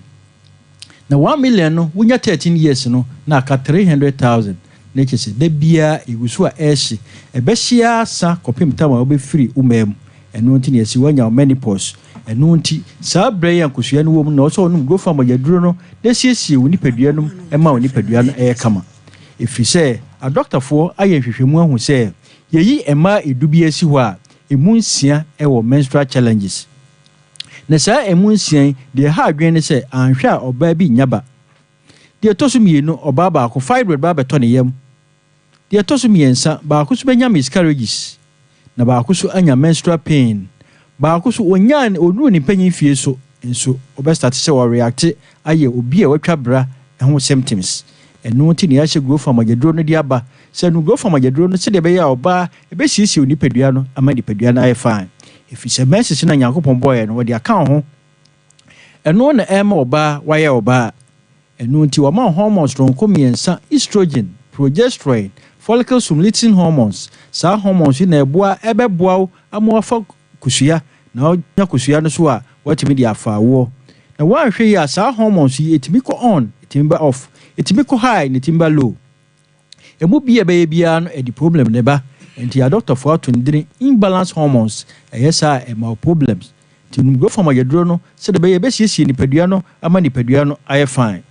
Na 1,000,000 no wonya 13 years no na aka 300,000 na kyerɛ sɛ da biara ɛgu so a ɛrehye, ɛbɛhye ara sa kɔpem tam a wobɛfiri wo maa mu. Ɛno nti na yɛse woanya wo menopause. Ɛno nti, saa berɛ yi a nkosua no wɔ mu no na ɛwɔ sɛ wonom Grofan mogyaduro no na ɛsiesie wo nipadua no mu ma wo nipadua no yɛ kama. Ɛfiri sɛ adɔktafoɔ ayɛ nhwehwɛmu ahu sɛ yɛyi mmaa edu bi asi hɔ a, ɛmu nsia wɔ menstrual challenges. Na saa ɛmu nsia yi, deɛ ɛha adwene ne sɛ anhwɛ a ɔbaa bi nnya ba. Deɛ ɛtɔ so mmienu, ɔbaa baako, fibroid ba abɛtɔ ne yam. Deɛ ɛtɔ so mmiɛnsa, baako nso bɛnya miscarriages, na baako nso anya menstrual pain. Baako nso, ɔnyaa, ɔnnuruu ne mpanyin fie so nso, ɔbɛstarte sɛ ɔreacte ayɛ obi a watwa bra ho symptoms. Ɛno nti na yɛahyɛ growth hormone aduro no de aba sɛ nom growth hormone aduro no sɛdeɛ ɛbɛyɛ a ɔbaa ɛbɛsiesie wo nipadua no ama nipadua no ayɛ fine. Ɛfiri sɛ menses no a Nyankopɔn bɔeɛ no, ɔde aka wo ho. Ɛno na ɛrema ɔbaa wayɛ ɔbaa. Ɛno nti wɔama wo hormones soronko mmiɛnsa, estrogen, progesterone, follicle stimulating hormones. Saa hormones yi na ɛboa ɛbɛboa wo ama woafa kosua, na wonya kosua no so a, woatumi de afa awoɔ. Na woanhwɛ yie a, saa hormones yi ɛtumi kɔ on, ɛtumi ba off, ɛtumi kɔ high na ɛtumi ba low. Ɛmu bi a ɛbɛyɛ biara no ɛde problem na ɛba. Ɛnti adɔktɔfoɔ ato no dini imbalance hormones, ɛyɛ saa a ɛma wo problems. Nti nom Grofam ayɛduro no sɛdeɛ ɛbɛyɛ ɛbɛsiesie nipadua no ama nipadua no ayɛ fine.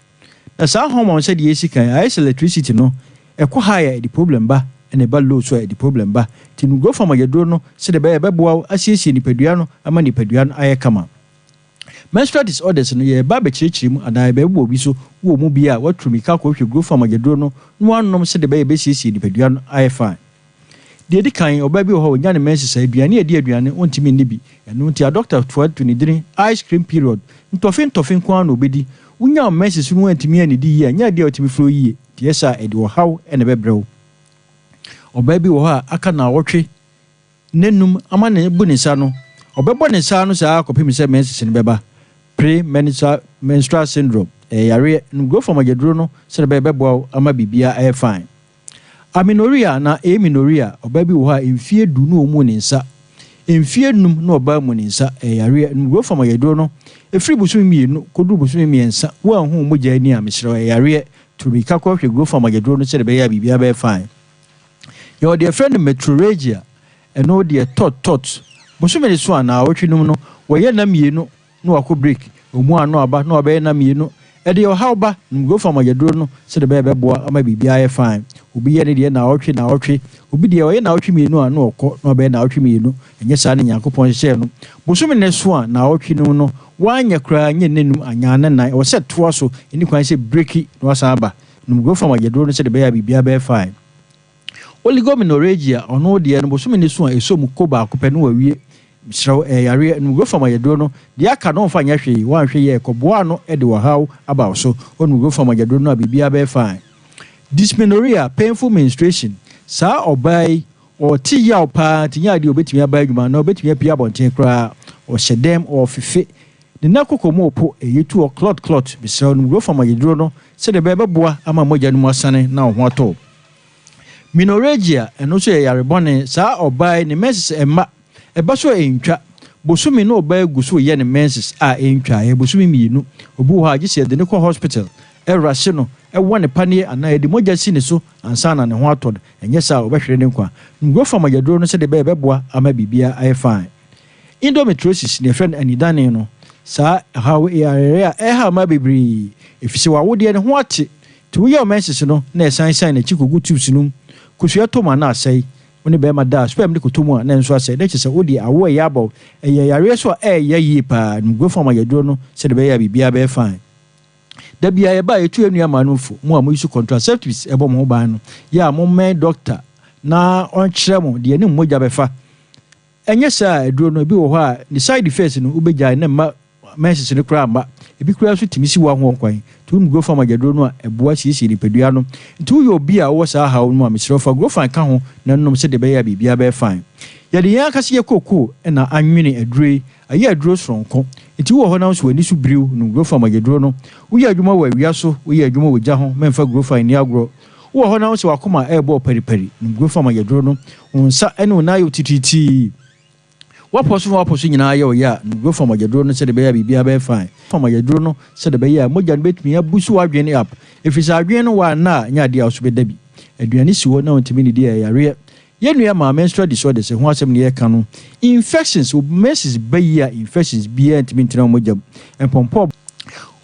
Na saa hormone sɛdeɛ yɛsi kan ayɛ sɛ electricity no, ɛkɔ high a ɛde problem ba ɛna ɛba low nso a ɛde problem ba. Nti nom Grofam ayɛduro no sɛdeɛ ɛbɛyɛ ɛbɛboa wo asiesie nipadua no ama nipadua no ayɛ kama. Menstrual disorders no yɛreba abɛkyerɛkyerɛ mu anaa yɛbɛbɔ obi so wɔ mu bi a waturu mirika akɔhwehwɛ Grofam ayɛduro no na wanom sɛdeɛ ɛbɛyɛ ɛbɛsiesie nipadua no ayɛ fine. Deɛ ɛdi kan, ɔbaa bi wɔ hɔ a ɔnya ne menses a, aduane a ɛdi aduane ɔntumi nni bi. Ɛno nti adɔktafoɔ ato ne dini ice cream period. Ntɔfe ntɔfe nko ara na ɔbɛdi. Wonya wo menses no woantumi annidi yie a, ɛnyɛ adeɛ a wotumi flow yie. Nti ɛyɛ saa a, ɛde ɔhaw na ɛbɛbrɛ wo. Ɔbaa bi wɔ hɔ a, aka nnawɔtwe nnanum ama ne bu ne nsa no, ɔbɛbɔ ne nsa ano saa ara kɔpem sɛ menses no bɛba. Pre-menstrual menstrual syndrome, ɛyɛ yareɛ. Nom Growform agyaduro no sɛdeɛ ɛbɛyɛ ɛbɛboa wo ama biribiara ayɛ fine. Amenorrhea anaa amenorrhea, ɔbaa bi wɔ hɔ a mfeɛ du na ɔmmu ne nsa, mfeɛ num na ɔbaa mmu ne nsa, ɛyɛ yareɛ. Nom Growform ayɛduro no, ɛfiri bosome mmienu kɔduru bosome mmiɛnsa, woanhu wo mogya ani a, mesrɛ wo, ɛyɛ yareɛ. Tu mmirika kɔhwɛ Growform ayɛduro no sɛdeɛ ɛbɛyɛ a biribiara bɛyɛ fine. Yɛwɔ deɛ yɛfrɛ no metrorrhagia, ɛno deɛ tɔt tɔt, bosome no so a naawɔtwe no mu no, wɔyɛ nna mmienu na wakɔ break, ɔmu ano aba na wabɛyɛ nna mmienu. Ɛde ɔhaw ba, nom Grofam ayɛduro no sɛdeɛ ɛbɛyɛ ɛbɛboa ama biribiara ayɛ fine. Obi yɛ ne deɛ naawɔtwe naawɔtwe, obi deɛ ɔyɛ naawɔtwe mmienu a na ɔkɔ na wabɛyɛ naawɔtwe mmienu. Ɛnyɛ saa na Nyankopɔn hyehyɛɛ no. Bosome no so a naawɔtwe no mu no, woanyɛ koraa nyɛ nnanum anyaa nnanan, ɛwɔ sɛ ɛtoa so, ɛnni kwan sɛ breaki na wasan aba. Nom Grofam ayɛduro no sɛdeɛ ɛbɛyɛ a biribiara bɛyɛ fine. Oligomenorrhagia, ɔno deɛ no bosome no so a ɛsɔ mu kɔ baako pɛ na wawie. Mesrɛ wo, ɛyɛ yareɛ. Nom Grofam ayɛduro no, deɛ aka no mfa nyɛ hwee, woanhwɛ yie a ɛkɔboa ano de ɔhaw aba wo so. Wonom Grofam ayɛduro no a biribiara bɛyɛ fine. Dysmenorrhea, painful menstruation, saa ɔbaa yi, ɔte yaw paa nti nyɛ adeɛ a ɔbɛtumi aba adwuma anaa ɔbɛtumi apue abɔnten koraa. Ɔhyɛ dɛm, ɔɔfefe, ne nan koko mu repo, ɛyɛ tu ɔ clot clot. Mesrɛ wo, nom Grofam ayɛduro no sɛdeɛ ɛbɛyɛ ɛbɛboa ama mogya no mu asane na wo ho atɔ wo. Menorrhagia, ɛno nso yɛ yare bɔne. Saa ɔbaa yi, ne menses mma. Ɛba so a ɛntwa. Bosome na ɔbaa yi gu so reyɛ ne menses a ɛntwa. Ɛyɛ bosome mmienu. Obi wɔ hɔ a, gye sɛ yɛde no kɔ hospital, ɛrase no, ɛwɔ no paneɛ anaa yɛde mogya si ne so ansa na ne ho atɔ no. Ɛnyɛ saa a, ɔbɛhwere ne nkwa. Nom Grofam mogyaduro no sɛdeɛ ɛbɛyɛ ɛbɛboa ama biribiara ayɛ fine. Endometriosis, nea yɛfrɛ no anidane no, saa ɛhaw yi yɛ yareɛ a ɛhaw mmaa bebree efisɛ wɔn awodeɛ no ho ate. Nti woyɛ wo menses no na ɛsan san n'akyi kɔgu tubes no mu, kosua tɔ mu a na asɛe. Wo ne barima da a, sperm no kɔtɔ mu a na ɛnso asɛe. Na kyerɛ sɛ wo deɛ awoɔ ɛyɛ aba wo. Ɛyɛ yareɛ nso a ɛyɛ yie paa. Nom Grofam ayɛduro no sɛdeɛ ɛbɛyɛ a biribiara bɛyɛ fine. Da biara yɛba a yɛtu yɛn nua maa no fo, mo a mo use contraceptives ɛbɔ mo ho ban no, yɛ a mommɛn doctor na ɔnkyerɛ mo deɛ ne mogya bɛfa. Ɛnyɛ saa a aduro no ebi wɔ hɔ a ne side effects no wobɛgyae na mma menses no koraa mma. Ebi koraa nso tumi si w'ahoɔ kwan. Nti wonom Grofan agyaduro no a ɛboa siesie nipadua no. Nti woyɛ obi a wowɔ saa haw no mu a mesrɛ wo fa Grofan ka ho na nom sɛdeɛ ɛbɛyɛ a biribiara bɛyɛ fine. Yɛde yɛn ankasa yɛ kookoo na anwene aduro yi. Ayɛ aduro soronko. Nti wowɔ hɔ na wo nso w'ani so biriw nom Grofan agyaduro no. Woyɛ adwuma wɔ awia so, woyɛ adwuma wɔ gya ho, mɛmfa Grofan nni agorɔ. Wowɔ hɔ na wo sɛ w'akoma rebɔ wo paripari, nom Grofan agyaduro no. Wo nsa ne wo nan ayɛ wo titiritii. W'apɔ so ne w'apɔ so nyinaa yɛ wo ya a, nom Grofan mogyaduro no sɛdeɛ ɛbɛyɛ a biribiara bɛyɛ fine. Grofan mogyaduro no sɛdeɛ ɛbɛyɛ a mogya no bɛtumi abusu w'adwene up, ɛfiri sɛ adwene no wɔ a nna a, nyɛ adeɛ a wo so bɛda bi. Aduane si hɔ na wontumi nnidi a, ɛyɛ yareɛ. Yɛn nua maa menstrual disorders ho asɛm na yɛreka no. Infections, wo menses ba yie a infections biara ntumi ntena wo mogya mu. Mpɔmpɔ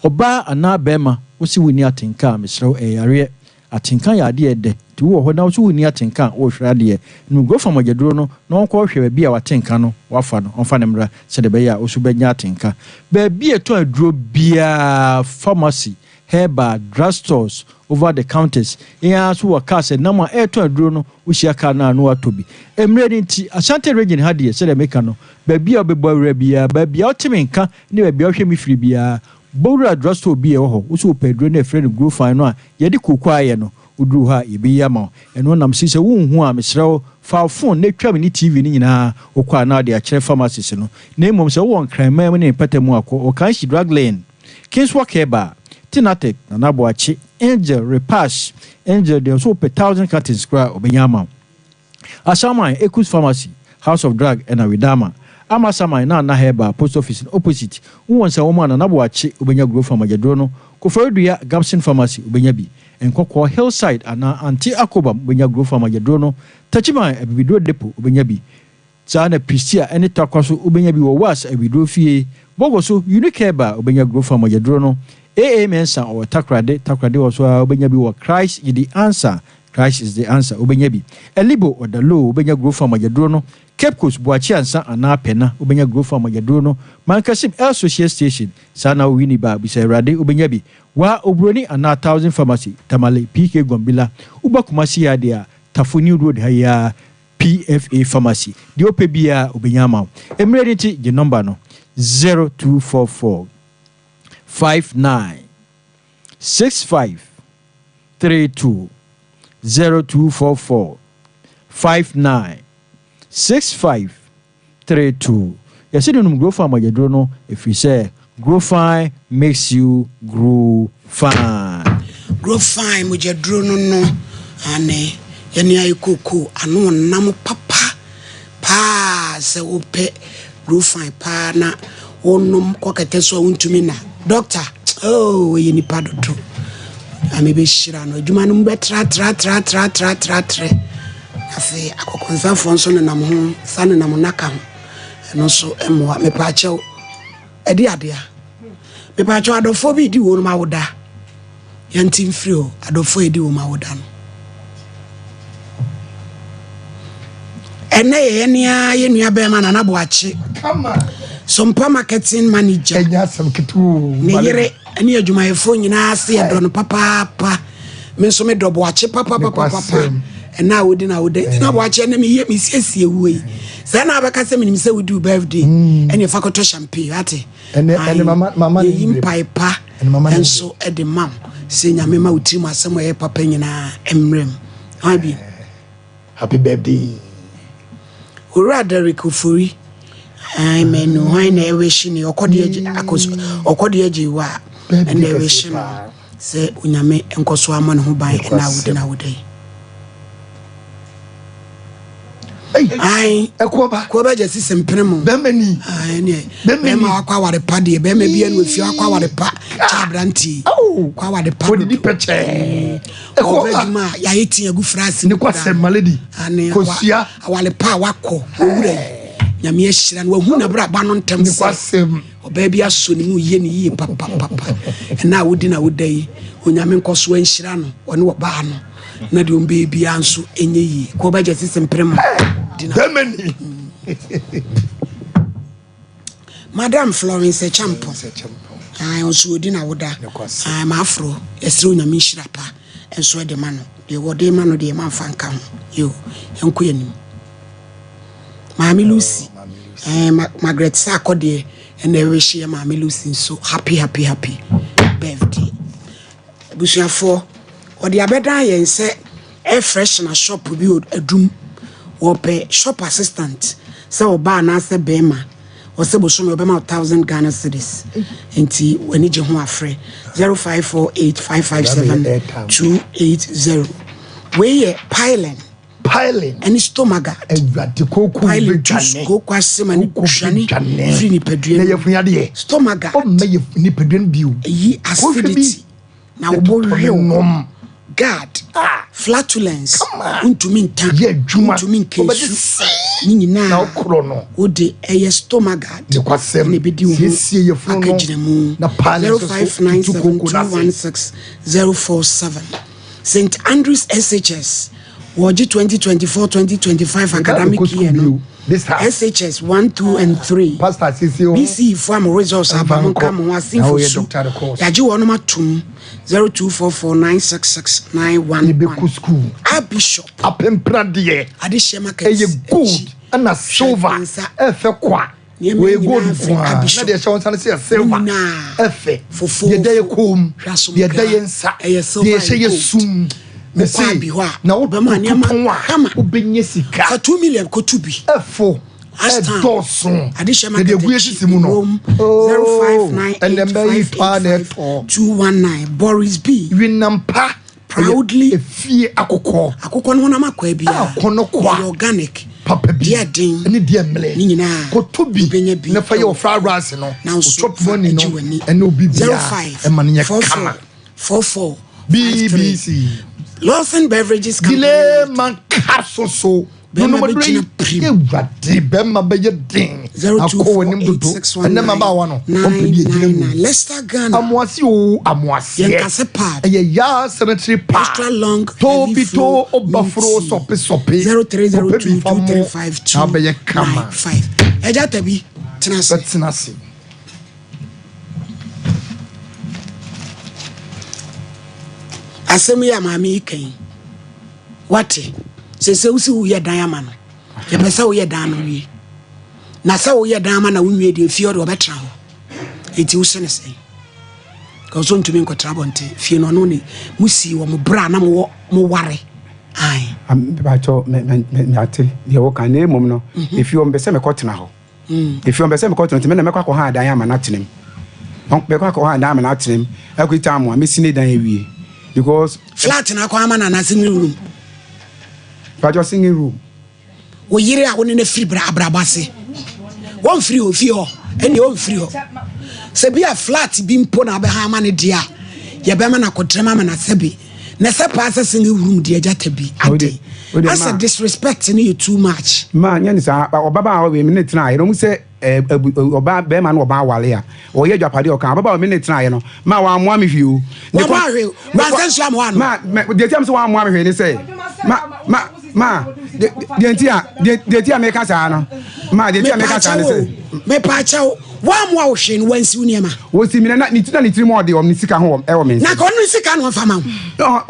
ɔbaa anaa barima wose wonni atenka a mesrɛ wo ɛyɛ yareɛ. Atenka yɛ adeɛ a ɛdɛ nti wowɔ hɔ na wose wonni atenka a worehwere adeɛ. Nom Grofa mogyaduro no na ɔnkɔ hwɛ baabi a w'atenka no wafa no ɔmfa no mmra sɛdeɛ ɛbɛyɛ a wo nso wobɛnya atenka. Baabi a yɛtɔn aduro biara, pharmacy, herbal, drug stores, over the counters, yɛn ara nso wɔ cars ɛnam a ɛretɔn aduro no, wohyia car no a na woatɔ bi. Mmerɛ no nti, Ashanti region ha deɛ sɛdeɛ meka no, baabi a wobɛbɔ awura biara, baabi a wote me nka ne baabi a wohwɛ me firi biara, bɔ wura drug store bi a ɛwɔ hɔ, wo nso wopɛ aduro no a yɛfrɛ no Grofine no a yɛde kooko ayɛ no, woduru hɔ a yɛbɛyi ama wo. Ɛno nam se sɛ wonhu a, mesrɛ wo, fa wo phone na twa me ne TV no nyinaa, wokɔ a na wode akyerɛ pharmacist no. Na mmom sɛ wowɔ Nkran man mu ne ne mpɔtam a, kɔ Okanshi Drug Lane. Kingswalk Herbal, Tinatech, Nana Boakye, Angel, Repash, Angel deɛ ɔsɛ wopɛ thousand cartons koraa a ɔbɛnya ama wo. Asaman, Ekus Pharmacy, House of Drug ɛna Widama. Amasaman, Nana Herbal, Post Office no opposite. Wowɔ nsɛnwoma a Nana Boakye wobɛnya Grofam agyaduro no. Koforidua, Gabson Pharmacy wobɛnya bi. Nkɔkɔɔ, Hillside anaa Ante Akobam wobɛnya Grofam agyaduro no. Takyiman, Abibiduro Depot wobɛnya bi. Saa na Pistia ne Tarkwa so wobenya bi wɔ Was awiduro fie, Bogo so Unique Herbal wobenya Grofa mogyaduro no, AA Mensah ɔwɔ Takoradi, Takoradi hɔ so ara wobenya bi wɔ Christ is the Answer, Christ is the Answer wobenya bi, Elibo Odaloo wobenya Grofa mogyaduro no, Cape Coast Boakye Ansa anaa Pɛna wobenya Grofa mogyaduro no, Mankasim El Social Station, saa na wɔ Winneba Bisa Awurade wobenya bi, Wa Oburoni anaa Thousand Pharmacy, Tamale PK Gombila, woba Kumasi ha deɛ a Tafo New Road ha yi ara PFA Pharmacy, deɛ wopɛ biara obɛnya ama wo. Mmerɛ no nti gye nɔmba no, 0244 59 65 32, 0244 59 65 32. Yɛse no nom Grofine mogyaduro no ɛfiri sɛ Grofine makes you grow fine. Grofine mogyaduro no no ane yɛne ayɛ kookoo ano ɔnam papa paa sɛ wopɛ Grofine paa na wonom kɔ kɛtɛ so a wontumi na doctor oh ɔyɛ nipa dodo Nyame bɛhyira no adwuma no mu bɛtratratratratratrɛ Afei akɔkɔnsafoɔ nso nenam ho sa nenam nnaka ho. Ɛno nso mmoa. Mepaakyɛw, ɛde adea. Mepaakyɛw, adɔfoɔ bi di wɔn awoda. Yɛnte mfiri hɔ. Adɔfoɔ edi wɔn awoda no. Ɛnɛ yɛ yɛn nea yɛn nua bɛrima Nana Boakye. Sompa marketing manager. Ne yere ne adwumayɛfoɔ nyinaa se yɛdɔ no papaapa. Me nso medɔ Boakye papapapapa. Ɛna a wodi na woda nti na Boakye ɛnɛ meyɛ mesiesie wuo yi. Sɛ na abɛka sɛ menim sɛ wodi wo birthday ɛne fa kɔtɔ champagne ate. Yɛyi mpae pa nso de ma wo sɛ Nyame ma wo tirim asɛm a ɛyɛ papa nyinaa mmerɛ mu. Hwan bi? Happy birthday. Owura Derrick Ofori. Ayi mɛnu hwan na ɛwehye ne ɔkɔde agye akɔso ɔkɔde agye wa ɛna ɛwehye no sɛ onyame nkɔso ama ne ho ban ɛna awudi na awuda yi. Ayi ɛkɔba kɔba gye sisi mpene mu. Bɛmɛ ni. Ayi ne bɛmɛ wakɔ aware pa deɛ bɛmɛ bi ɛna ofie wakɔ aware pa kyɛ aberanteɛ. Kɔ aware pa. Odidi pɛkyɛɛ. Ɔbɛ adwuma a yɛayɛ ti agu frase mu. Ne kwasɛm malady. Kosua. Awale pa a wakɔ owura yi. Nyame ahyira no wahu n'abrabɔ ano ntɛm sɛ ɔbaa bi asɔ ne mu yie ne yie papapapa. Ɛna a wodi na woda yi onyame nkɔ so anhyira no ɔne ɔbaa no na deɛ ɔmbɛyɛ biara nso ɛnyɛ yie. Kɔ ɔbɛgye sisi mpere mu. Bɛmani. Madam Florence Acheampong. Ae, ɔnso ɔdi n'awoda. Ae, m'aforo, yɛsrɛ Onyame nhyira pa nso de ma no. Deɛ wɔde ma no deɛ mamfa nka ho. Yo, yɛnkɔ anim. Maame Lucy, eh, Margaret Sarko deɛ, ɛna ɛrehye yɛ Maame Lucy nso happy happy happy birthday. Abusuafoɔ, wɔde abɛdan yɛn sɛ air freshener shop bi wɔ Adum. Wɔpɛ shop assistant sɛ ɔbaa anaasɛ bɛrima. Wɔsɛ bosome wɔbɛma wo 1000 Ghana cedis. Nti w'ani gye ho afrɛ 0548557280. Wei yɛ piling. Piling. Ɛne stomaga. Awurade kooko Piling tu kooko ase ma ne dwane firi nipadua no. Na yɛfunu yadeɛ. Stomaga. Ɔmma yɛ nipadua no bio. Ɛyi acidity. Na wɔbɔ wiew. Guard, flatulence, wontumi nta, wontumi nka nsu, ne nyinaa wode ɛyɛ Stomagard na ɛbɛdi wo ho akagyina mu. 0597216047 St Andrews SHS wɔgye 2024-2025 academic year no SHS 1, 2 and 3 BCE fo a mo results aba mo nka mo ho asenfo su yɛagye wɔnom atom 0244966911 Yɛbɛkɔ sukuu. A Bishop Apempena deɛ Adehyɛ market ɛyɛ gold ɛna silver ɛfɛ kwa. Nneɛma Wɔyɛ gold nyinaa nko firi ara na Abishop. deɛ ɛhyɛ wɔn nsa no sɛ yɛ Ne silver nyinaa ɛfɛ. Fofofo. Deɛ ɛda yɛ kɔn mu, Hwɛ asomdwoeɛ. deɛ ɛda yɛ nsa, Ɛyɛ silver deɛ ɛhyɛ and yɛ gold. sum. Mese Wokɔ Abi hɔ a, na wo wɔbɛma nneɛma totɔn a kama. wobɛnya sika. Fa 2 million kɔtu bi. Ɛfo. Ashtown. Ɛdɔɔso. Adehyɛ Na market deɛ ɛgu yɛ akyi, sisi mu no. Rome, Oh, ɛnɛ mɛ yi paa na ɛtɔ. 0598585219. Boris B. Winam pa. Proudly. Efie akokɔ. Akokɔ no honam akwaa biara. Akɔnɔ kwa. Ɛyɛ organic. Papa bi. Deɛ den. Ɛne deɛ mmerɛ. Ne nyinaa. Kɔtɔ bi. Wobɛnya bi. Na fa yɛ wɔ fried rice no. Na nso Chop fa money no. agye w'ani. Ɛne obi biara. 05 Ɛma no nyɛ 44 kama. 44 53. BBC. Lawson Beverages Company. Delay man capsule so. Bɛrima Nonom aduro yi, bɛgyina pirim. Awurade, bɛrima bɛyɛ den. Akɔ w'anim dodo. Ɛnɛ mmabaawa no, wɔmpɛ bi agyina mu. 0248619999. Leicester Ghana. Amoase o, amoaseɛ. Yɛnkase pad. Ɛyɛ yaa sanitary pad. Extra long To heavy bi to flow obaforo mint tea. sɔpe sɔpe. Kɔpɛ bi fa mo na abɛyɛ kama. 0302235295. Ɛgya tabi tena ase. Bɛtena ase. Asɛm yi a maame yi ka yi, wate sɛ sɛ wosi woyɛ dan ama no, yɛpɛ sɛ woyɛ dan no wie. Na sɛ woyɛ dan ama na wonwie deɛ fie ɔde ɔbɛtena hɔ. Enti wose ne sɛn? Kɔsɔ ntumi nkɔtra abɔnten. Fie no ɔno ne mo sii wɔ mo berɛ a na mowɔ mo ware. Ae. Mepakyɛw, me me me mate deɛ woka na mmom no, efie hɔ mepɛ sɛ mekɔtena hɔ. Efie hɔ mepɛ sɛ mekɔtena nti me na mɛkɔ akɔha dan ama no atena mu. Mɛkɔ akɔha dan ama no atena mu. Ɛkɔyi time a mesi ne dan awie because. Flat na akɔ ama no anaa single room? Mepakyɛw single room. Wo yere a wo ne no afiri bra abrabɔ ase, wɔmfiri hɔ fie hɔ, ɛnneɛ ɔmfiri hɔ. Sɛ bi a flat bi mpo na abɛha ama no deɛ a, yɛbɛma no akɔtrɛm ama no asɛ bi. Na sɛ paa sɛ single room deɛ agya ta bi ade. Asɛ disrespect no yɛ too much. Ma nyɛ ne saa, ɔbabaa a ɔwei me ne tenaeɛ no, ɔmu sɛ ɔbaa bɛrima no ɔbaa wale a, ɔyɛ agyapadeɛ ɔka, ababaa me ne tenaeɛ no, ma wammoa me hwee o. Wammoa hwee, wansɛ nsuo amoa no. Ma, deɛ ti a me sɛ wammoa me hwee ne sɛ, ma, ma, Ma, deɛ nti a, deɛ nti a meka saa no, ma, deɛ nti a meka saa ne sɛ. Mepaakyɛw, wammoa wo hwee no, wansi wo nneɛma. Wɔsi mi na ne ti na ne tiri mu ɔde ɔmo ne sika ho wɔ ɛwɔ me nsa. Na ka ɔno ne sika na ɔmfa ma wo.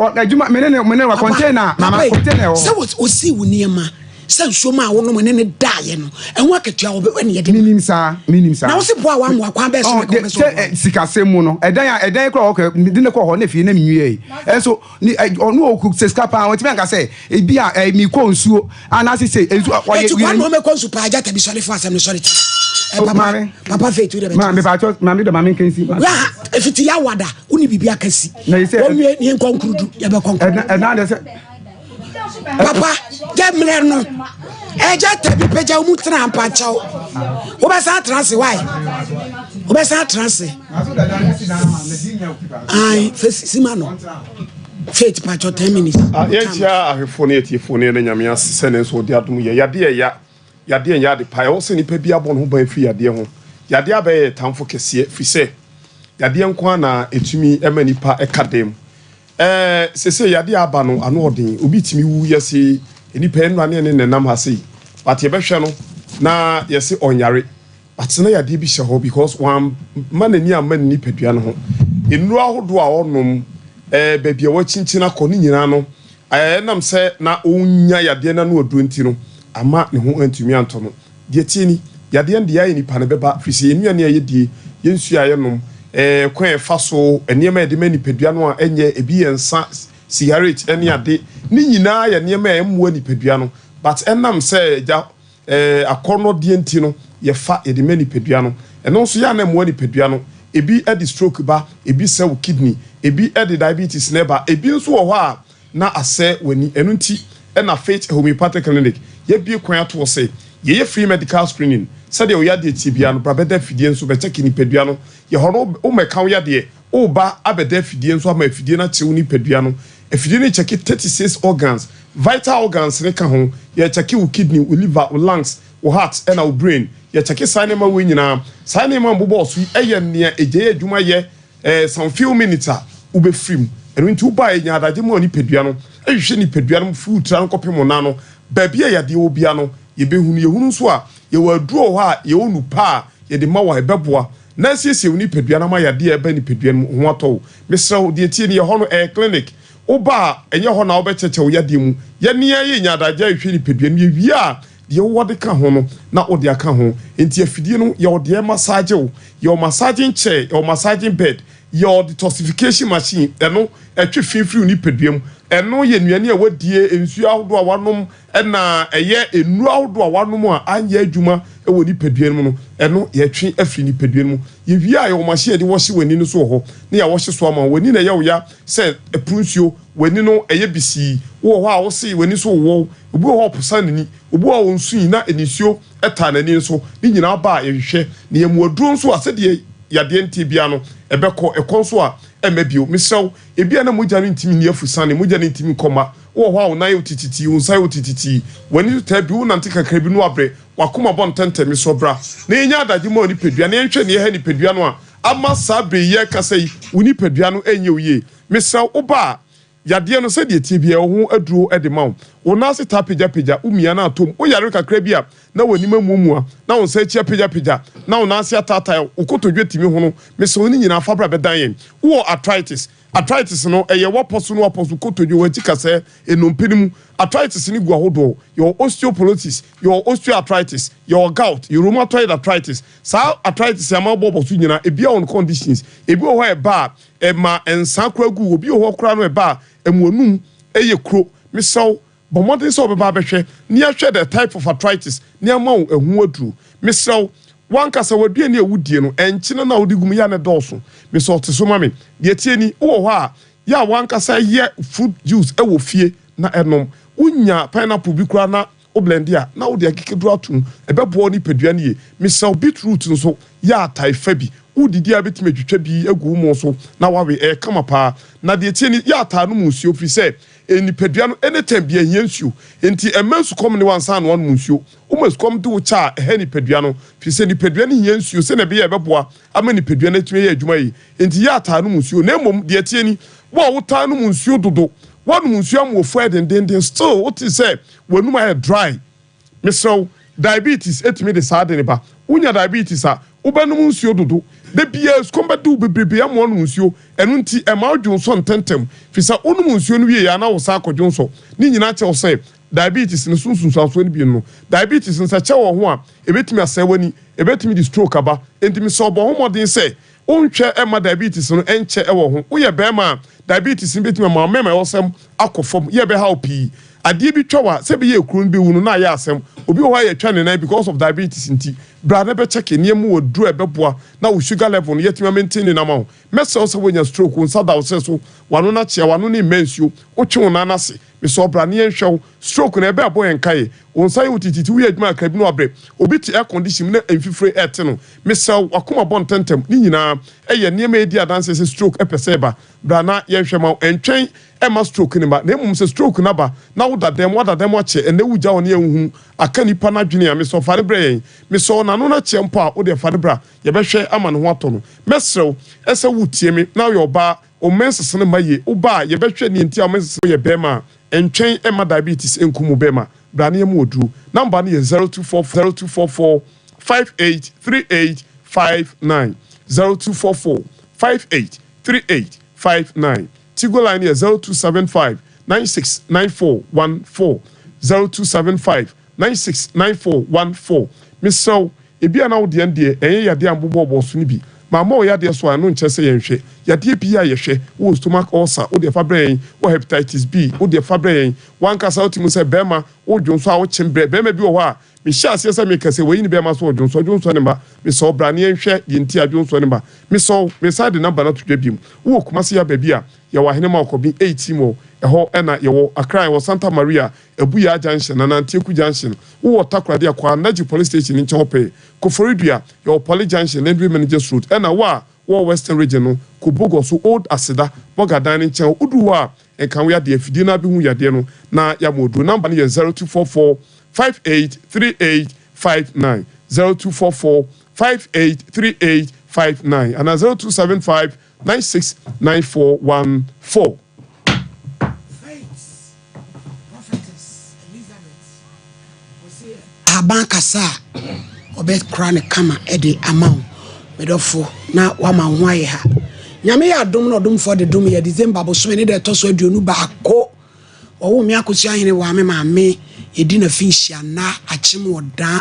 Ɔ adwuma me ne ne me ne wa container mama container ɛwɔ. Sɛ wɔsi wo nneɛma sɛ nsuo ma a wonom ne ne daeɛ no ɛho akatua wɔ bɛ ɛne yɛde. Menim saa menim saa. Na wosi boa wa mmoa kwan bɛɛ so na kɔn bɛ so. Sɛ sikasɛm mu no ɛdan a ɛdan kora ɔkɔ de ne kɔ hɔ ne fie na menwie yi ɛnso Ni ɛ ɔno ɔku sɛ sika paa ɔntumi anka sɛ ebi a ɛ mekɔ nsuo anaasɛ sɛ nsuo ɔyɛ. Eti kwan na ɔmɛkɔ nsu paa gyata bi sɔre fo asɛm no sɔre ti. Ɛ papa maame papa faith wo de bɛ. Maame paatɔ maame de maame nkansi. Wa efiti ya wada wo ni bibi akasi. Na yi sɛ wɔn wie ni nkɔ nkurudu yɛ bɛ kɔ nkurudu. Ɛna ɛna de sɛ. Papa yɛ mmerɛ no ɛgya tabi pagya wo mu tena mpakyɛw wobɛsan atena ase wae wobɛsan atena ase. Ayi fesi sima no faith pakyɛw 10 minutes. Ah, yɛnkyia ahwɛfoɔ ne atiefoɔ ne yɛda Nyame ase sɛ ne nso ɔde adom yɛ yadeɛ ɛya yadeɛ nyɛ ade pa ɛwɔ sɛ nipa bi abɔ ne ho ban firi yadeɛ ho yadeɛ abɛyɛ yɛ tamfo kɛseɛ firi sɛ yadeɛ nko ara na ɛtumi ɛma nipa ɛka dɛm Ɛɛ sesei yadeɛ a aba no ano ɔden obi tumi wu yɛse nnipa nnura ne ɛne nenam ha sei but yɛbɛhwɛ no na yɛse ɔnyare but na yadeɛ bi hyɛ hɔ because wamma n'ani amma ne nipadua no ho nnuro ahodoɔ a ɔnom ɛɛ baabi a wakyinkyin akɔ ne nyinaa no ɛɛ ɛnam sɛ na ɔnya yadeɛ no ano aduro nti no ama ne ho antumi antɔ no. Deɛ ɛteɛ ni, yadeɛ no deɛ ayɛ nipa no bɛba, firi sɛ yɛn nnuane a yɛdie, yɛn nsuo a yɛnom, ɛɛ kwan a yɛfa so, nneɛma a yɛde ma nipadua no a ɛnyɛ, ebi yɛ nsa, sigaret ne ade, ne nyinaa yɛ nneɛma a ɛmmoa nipadua no, but ɛnam sɛ gya ɛɛ akɔnnɔdeɛ nti no, yɛfa, yɛde ma nipadua no. Ɛno nso yɛ a na ɛmmoa nipadua no. Ebi de stroke ba, ebi sɛ wo kidney, ebi de diabetes na ɛba, ebi nso wɔ hɔ a na asɛe w'ani. Ɛno nti na Faith Homeopathic Clinic yɛabue kwan ato hɔ sɛ yɛyɛ free medical screening. Sɛdeɛ wo yadeɛ teɛ biara no, bra bɛda afidie nso bɛkyɛke nipadua no. Yɛ hɔ no, wommɛka wo yadeɛ. Woreba abɛda afidie nso ama afidie no akyere wo nipadua no. Afidie no rekyɛke 36 organs, vital organs no ka ho. Yɛrekyɛke wo kidney, wo liver, wo lungs, wo heart ɛna wo brain. Yɛkyɛke saa nneɛma wei nyinaa. Saa nneɛma a mebobɔɔ so yi yɛ nea ɛgyae adwuma yɛ eh, some few minutes a wobɛfiri mu. Ɛno nti woba a yɛnya adagye ma wo nipadua no, hwehwɛ nipadua no mu firi wo tiri ano kɔpem wo nan ano. Baabi a yadeɛ wɔ biara no, yɛbɛhunu. Yɛhunu nso a, yɛwɔ aduro wɔ hɔ a yɛwɔ nu pa a yɛde ma wo a ɛbɛboa na asiesie wo nipadua no ama yadeɛ a ɛba nipadua no mu ho atɔ wo. Mesrɛ wo, deɛ tie nie, ɛhɔ no ɛyɛ clinic. Woba a, ɛnyɛ hɔ na wobɛkyɛkyɛ wo yadeɛ mu. Yɛne ara yɛnya adagye a yɛhwɛ nipadua no, yɛwie a, deɛ wowɔ de ka ho no na wode aka ho. Enti afidie no, yɛwɔ deɛ ɛmasaagye wo, yɛwɔ massaging chair, yɛwɔ massaging bed, yɛwɔ detoxification machine, ɛno ɛtwe fi firi wo nipadua mu. Ɛno yɛ nnuane a woadie, nsuo ahodoɔ a woanom, ɛna ɛyɛ nnuro ahodoɔ a woanom a anyɛ adwuma wɔ nipadua no mu no, ɛno yɛtwe afiri nipadua no mu. Yɛwie a, yɛwɔ machine a yɛde wɔhye w'ani no so wɔ hɔ, na yɛawɔhye so ama wo. W'ani na ɛyɛ wo ya sɛ ɛporo nsuo, w'ani no ɛyɛ bisii, wowɔ hɔ a wose w'ani so wowɔ wo, obi wɔ hɔ a ɔposa n'ani, obi wɔ hɔ a ɔnsui na nisuo taa n'ani nso, ne nyinaa ba a yɛhwehwɛ. Na yɛn aduro nso a sɛdeɛ yadeɛ nteɛ biara no ɛbɛkɔ, ɛkɔ nso a ɛmma bio. Mesrɛ wo, ebia na mogya no ntumi nni afusane, mogya no ntumi nkɔ mma. Wowɔ hɔ a wo nan yɛ wo tititi, wo nsa yɛ wo tititi, w'ani so taa bi, wonante kakra bi na woabrɛ, w'akoma bɔ ntɛmntɛm. Mesrɛ wo bra na yɛnyɛ adagye mma wo nipadua na yɛnhwɛ nea ɛha nipadua no a ama saa bere yi yɛrekasa yi wo nipadua no nyɛ wo yie. Mesrɛ wo, woba a, Yadeɛ no, sɛdeɛ ɛteɛ biara, ɛwɔ ho aduro de ma wo. Wo nan ase taa pagyapagya, wo mia no atɔ mu. Woyare kakra bi a, na w'anim amuamua, na wo nsa akyi apagyapagya, na wo nan ase ataatae, wo kotodwe tumi hono. Mesrɛ wo, ne nyinaa fa bra bɛdan yɛn. Wowɔ arthritis? Arthritis no, ɛyɛ w'apɔ so ne w'apɔ so, kotodwe, w'akyi kasɛɛ, nnompe no mu. Arthritis no gu ahodoɔ. Yɛwɔ osteoporosis, yɛwɔ osteoarthritis, yɛwɔ gout, yɛwɔ rheumatoid arthritis. Saa arthritis yi a mabobɔ so nyinaa, ebiara wɔ ne conditions. Ebi wɔ hɔ a ɛba a, Ɛma nsa koraa gu. Obi wɔ hɔ koraa no ɛba a, ɛmu anum yɛ kuro. Mesrɛ wo, bɔ mmɔden sɛ wobɛba abɛhwɛ na yɛahwɛ the type of arthritis na yɛama wo ɛho aduro. Mesrɛ wo, w'ankasa w'aduane a wodie no, nkyene no a wode gu mu yɛ a na ɛdɔɔso. Mesrɛ wo, te so ma me. Deɛ ɛteɛ ni, wowɔ hɔ a, yɛ a w'ankasa yɛ fruit juice wɔ fie na nom. Wonya pineapple bi koraa na Wo blende a, na wode akekaduro ato mu. Ɛbɛboa wo nipadua no yie. Mesrɛ wo, beetroot nso, yɛ a tae fa bi. Woredidi a, wobɛtumi atwitwa bi agu wo mo so na woawe. Ɛyɛ kama pa ara. Na deɛ ɛteɛ ni, yɛ a taa nom nsuo, ɛfiri sɛ nipadua no, anytime biara ɛhia nsuo. Enti mma nsukɔm nne wo ansa na woanom nsuo. Woma sukɔm de wo kyɛ a, ɛha nipadua no, ɛfiri sɛ nipadua no hia nsuo sɛdeɛ ɛbɛyɛ a ɛbɛboa ama nipadua no atumi ayɛ adwuma yie. Enti yɛ a taa nom nsuo. Na mmom deɛ ɛteɛ ni, wo a wotaa nom nsuo dodo, woanom nsuo ama w'afu ayɛ dendeenden, still wote sɛ w'anum ayɛ dry. Mesrɛ wo, diabetes tumi de saa ade no ba. Wonya diabetes a, wobɛnom nsuo dodo. Da biara sukɔm bɛde wo bebrebe ama woanom nsuo. Ɛno nti, ɛma wo dwonsɔ ntɛmntɛm. Firi sɛ wonom nsuo no wie a na wosan akɔdwonsɔ. Ne nyinaa kyerɛ wo sɛ diabetes no so nsunsuansoɔ no bi no. Diabetes no, sɛ ɛkyɛ wɔ ho a, ɛbɛtumi asɛe w'ani, ɛbɛtumi de stroke aba. Enti mesrɛ wo, bɔ ho mmɔden sɛ wonhwɛ mma diabetes no nkyɛ wɔ ho. Woyɛ barima a, diabetes no bɛtumi ama wo mmarima ɛwɔsɛm akɔ fam, yɛ ɛbɛha wo pii. Adeɛ bi twa wo a, sɛ ɛbɛyɛ ekuro no bɛwu no na ayɛ asɛm. Obi wɔ hɔ a yɛtwa ne nan because of diabetes nti. Bra na bɛkyɛke nneɛma mu aduro a ɛbɛboa na wo sugar level no yɛatumi amaintain no ama wo. Mɛsrɛ wo sɛ woanya stroke, wo nsa da wo serɛ so, w'ano no akyea, w'ano no mma nsuo, wotwe wo nan ase, Mesrɛ wo bra na yɛnhwɛ wo. Stroke no ɛbɛ abɔ yɛn nkaeɛ. Wo nsa yɛ wo tititi, woyɛ adwuma kakra bi na wabrɛ. Obi te air condition mu na mfifire rete no. Mesrɛ wo, w'akoma bɔ ntɛmntɛm. Ne nyinaa yɛ nneɛma a ɛdi adanseɛ sɛ stroke pɛ sɛ ɛba. Bra na yɛnhwɛ ma wo. Ɛntwɛn mma stroke no mma. Na mmom sɛ stroke no aba na woda dɛm, woada dɛm akyɛ, ɛnnɛ wogya hɔ na yɛnhu aka nipa no adwene a, mesrɛ wo fa no brɛ yɛn. Mesrɛ wo, n'ano no akyea mpo a, wo deɛ fa no bra. Yɛbɛhwɛ ama ne ho atɔ no. Mɛsrɛ wo sɛ wotie me na woyɛ ɔbaa Wo menses no mma yie. Wo ba a, yɛbɛhwɛ nea nti a wo menses no. Woyɛ bɛɛma a, ntwɛn mma diabetes nkum wo bɛɛma. Bra na yɛmma wo aduro. Number no yɛ 0244 0244 58 38 59 0244 58 38 59 Tigo line no yɛ 0275 96 94 14 0275 96 94 14 Mesrɛ wo, Ebia na wo deɛ no deɛ ɛnyɛ yadeɛ a mobobɔɔbɔɔ so no bi. Mammɔ wo yadeɛ so a, ɛno nkyerɛ sɛ yɛnhwɛ. Yadeɛ biara a yɛhwɛ, wowɔ stomach ulcer, wo deɛ fa brɛ yɛn, wowɔ hepatitis B, wo deɛ fa brɛ yɛn. W'ankasa wote mu sɛ barima, wodwonsɔ a wokyem brɛ. Barima bi wɔ hɔ a, mehyɛɛ aseɛ sɛ meka sɛ wayi ne barima so ɔdwonsɔ, dwonsɔ ne mma. Mesrɛ wo bra na yɛnhwɛ deɛ nti a dwonsɔ ne mma. Mesrɛ wo, mesan de number no ato dwa biom. Wowɔ Kumasi ha baabi a, yɛwɔ Ahenemma Ɔkɔben 18 wɔ ɛhɔ na yɛwɔ Accra, yɛwɔ Santa Maria, Abuyaa junction anaa Antieku junction, wowɔ Takoradi a, kɔ Anaji police station nkyɛn hɔ pɛɛ. Koforidua, yɛwɔ Poly junction, Landry Managers road, ɛna wo a. Wowɔ Western Region no, kɔ Bogoso Old Aseda Bɔga dan no nkyɛn hɔ. Wodu hɔ a, nka wo yadeɛ afidie no ara bɛhu yadeɛ no na yɛama wo aduro. Number no yɛ 0244 5838 59, 0244 5838 59 anaa 0275 969414. Faith Prophetess Elizabeth ɔse ahaban kasa a ɔbɛkora no kama de ama wo me dɔfo na wama wo ho ayɛ ha. Nyame yɛ adom na ɔdomfoɔ de dom yɛ December bosome ne da ɛtɔ so 21. Wɔwoo me Akosua Ahene waa me maame yɛdi na fi nhyia nna akyem wɔ da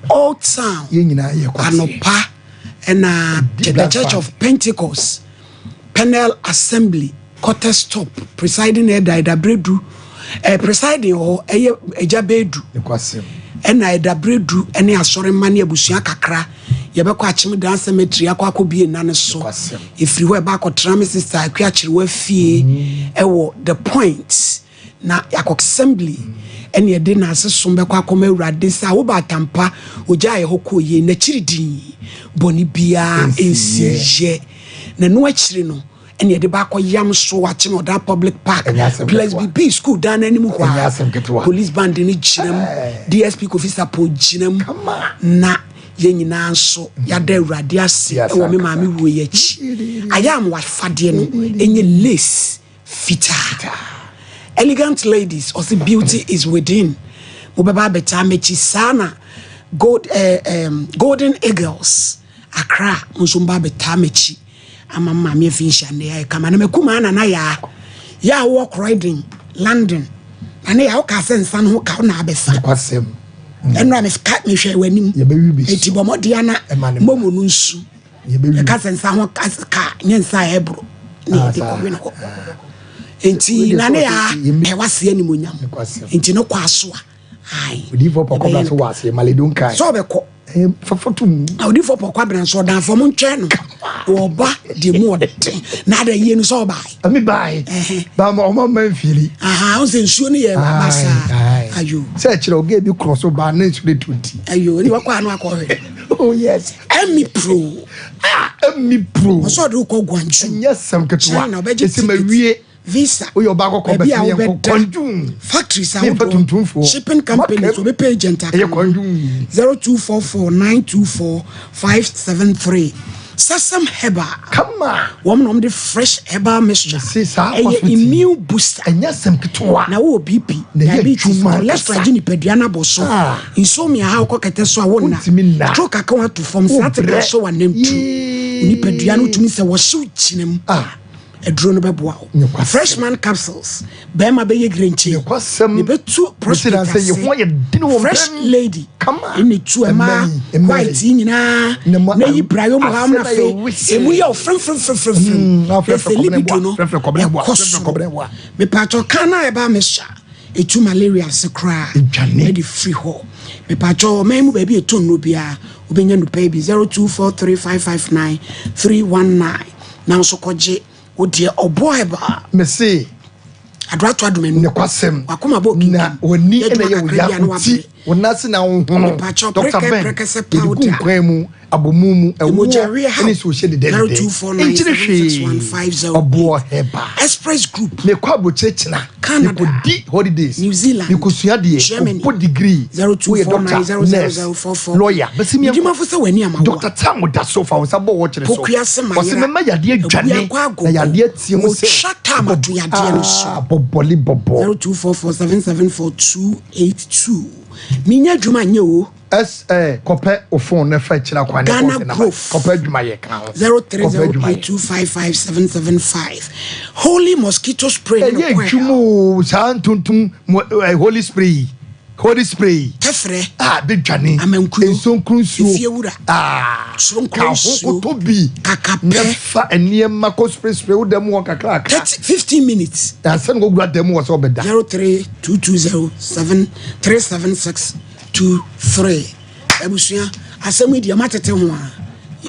Old Town Yɛn nyinaa yɛ kwaseɛ. anɔpa ɛna Ɛdi The Black Church Flag. of Pentecost Pennell Assembly Quarters Stop presiding elder Ɛda Bredu eh, presiding hɔ ɛyɛ Agya Bedu Nokwasɛm. ɛna Ɛda Bredu ɛne asɔre mma ne abusua kakra yɛbɛkɔ Akyem Dan Cemetery akɔ akɔbie nna no so Nokwasɛm. ɛfiri hɔ ɛba akɔtena me sister Akua Kyerewa fie ɛwɔ The Point na yɛakɔ assembly ɛne ɛde n'ase som bɛkɔ akɔma Awurade sɛ awoba atampa ogya yɛ hɔ kɔɔ yie n'akyiri din bɔne biara Ɛnsi ɛnsi yɛ na ɛno akyiri no ɛne ɛde ba akɔ yam so Akyem Ɔda Public Park Ɛnyɛ asɛm Plus ketewa. BB school dan n'anim hɔ Ɛnyɛ a asɛm ketewa. police band no gyina mu DSP Kofi Sapon gyina mu Kama. na yɛn nyinaa nso yɛada Awurade ase Yes, ɛwɔ me ankasa. maame wuo yi akyi. Ayɛ a mo afadeɛ no ɛnyɛ lace fitaa. Elegant ladies, ɔse beauty is within. Mobɛba abɛtaa m'akyi saa na gold, eh, Golden Eagles Accra mo nso mba abɛtaa m'akyi ama me maame afi nhyia nnɛ ayɛ kama na makumaa nana yaa yɛ a wowɔ Croydon, London nana yaa wokaa sɛ nsa no ho ka wo na abɛfa Nokwasɛm. ɛnora meka mehwɛ w'anim Yɛbɛwi bi enti so. bɔ mmɔden ana Ɛma ne mma. momo no nsu Yɛbɛwi yɛka sɛ nsa ho ka nyɛ nsa a ɛboro ne Ah, yɛde saa. kɔwe no hɔ enti Wei deɛ nane sɛ yaa ɔse yɛmmi- ɛwɔ aseɛ animonyam Nokwasɛm. enti no kɔ aso a ae Odiyifoɔ Pɔkɔ ɛbɛyɛ bra so no wɔ aseɛ Maledo nkae. sɛ ɔbɛkɔ Eh, fafa tom. Na odiyifoɔ Pɔkɔ abena nso ɔdanfoɔ mo ntwɛn no wɔba deɛ mu ɔden na ada yie no sɛ ɔbae Ɛmi bae. Ba ma ɔma mma mfiri. Aha, wo sɛ nsuo no yɛ basaa. Aye, aye. Ayo. Sɛ ɛkyerɛ ɔgɛ bi korɔ so baa na nsuo de to nti. Ayo, ne wakɔ ano akɔhwɛ. Oh yes. Ɛmi pro. Ah, ɛmi pro. Ɔsɛ ɔde wokɔ Guangzhou. Ɛnyɛ sɛm ketewa. China ɔbɛgye Ɛsɛ ma ticket. wie. Visa. Woyɛ ɔbaa kɔkɔɔ Baabi bɛsɛ a yɛn kɔ wobɛda. Guangzhou. Factories Memfa ahodoɔ. tuntumfoɔ. Shipping companies Maka- wɔbɛpɛ agent aka Ɛyɛ ho. Guangzhou. 0244 924 573. Sesam Herbal. Kama. Wɔn na wɔn de fresh herbal mixture. Mese saa Ɛyɛ hospital yi, immune booster. Ɛnyɛ asɛm ketewa. Na wowɔ BP, Na ɛyɛ diabetes, adwuma cholesterol ankasa. agye nipadua no abɔ so. Ah. Insomnia ha wokɔ kɛtɛ so a wonna. Wontumi nna. Stroke aka wo ato fam, sciatica Wobrɛ. so w'anantu. Yee. Nipadua no tumi sɛ wɔhyew gyina mu. Ah. Aduro no bɛboa wo. Nokwasɛm. Freshman capsules, bɛrima bɛyɛ girenkye. Nokwasɛm. Ne bɛtu prostate Mese na sɛ ase. yɛ ho ayɛ den wɔ Fresh mpɛm. lady. Kama. Ɛna etu ɛmaa Ɛmma yi, ɛmma white yi. yi nyinaa. Na ma- Na yi brayɔ mu ha ase na na afei. yɛ wisi. Emu yɛ ofremfremfremfrem. Na Na frɛfrɛ sɛ kɔbene libido boa, no frɛfrɛ kɔbene boa, ɛkɔ frɛfrɛ soro. kɔbene boa. Mepatwɔ kan na ɛba mɛhyɛ etu malaria ase koraa. Edwane. Ɛde firi hɔ. Mepatwɔ ɔman mu baabi etu nnuro biara wobɛnya nupa yi bi 0243559319 na nso kɔgye wo deɛ ɔbɔ ɛba. Mese. Adorato adomanu. Nokwasɛm. Wakoma bɔ okinkim. Na w'ani Yɛ na adwuma ɛyɛ wo kakra ya bi a na wo ti wabrɛ. wo nan ase na wo ho no. Mepatwɔ Dr. prɛkɛ Ben prɛkɛsɛ yɛde gu powder. nkwan mu abomu mu ɛwoɔ Mogyareɛ haw. ɛne nsuo hyɛ dedɛdedɛ. Nkyene hwee 0249761508. ɔboɔ hɛba. Express Group. Mekɔ aburokyire kyena. Canada. Mekɔdi holidays. New Zealand. Mekɔsua deɛ. Germany. Kɔbɔ degree. Woyɛ doctor, nurse, 0249000044. lawyer. Bɛsi mi Medimafo sɛ w'ani ama wo a. Dr. Tam da so fa wo nsa bɔ wɔkyere so. Pokuase Ɔse Mayera. mɛma yadeɛ dwane Abuakɔ Agogo. na yadeɛ tie mu sɛ. Wɔtwa tam ato yadeɛ no so. Ah, bɔbɔli bɔbɔ. 0244774282. Menya adwuma nyɛ o. S eh, kɔpɛ o phone na fa kyerɛ akwan na Ghana kɔɔse na Growth. kɔpɛ adwuma yɛ ka ho. Kɔpɛ adwuma yɛ. 0308255775. Holy mosquito spray ne Ɛyɛ no kɔɛ. adwuma o saa ntontom mo eh, holy spray yi holy spray yi. Tɛfrɛ. Ah, bɛ dwane. Amankuo. Nsonkuru nsuo. Efiewura. Ah, Sonkoro ka ho nsuo. kotɔ bi. Kakapɛ. Na fa nneɛma kɔ spray spray wo dɛm hɔ kakrakra. 30 15 minutes. Ansa na wɔwura dɛm hɔ sɛ ɔbɛda. 0322073723 abusua asɛm yi deɛ matete ho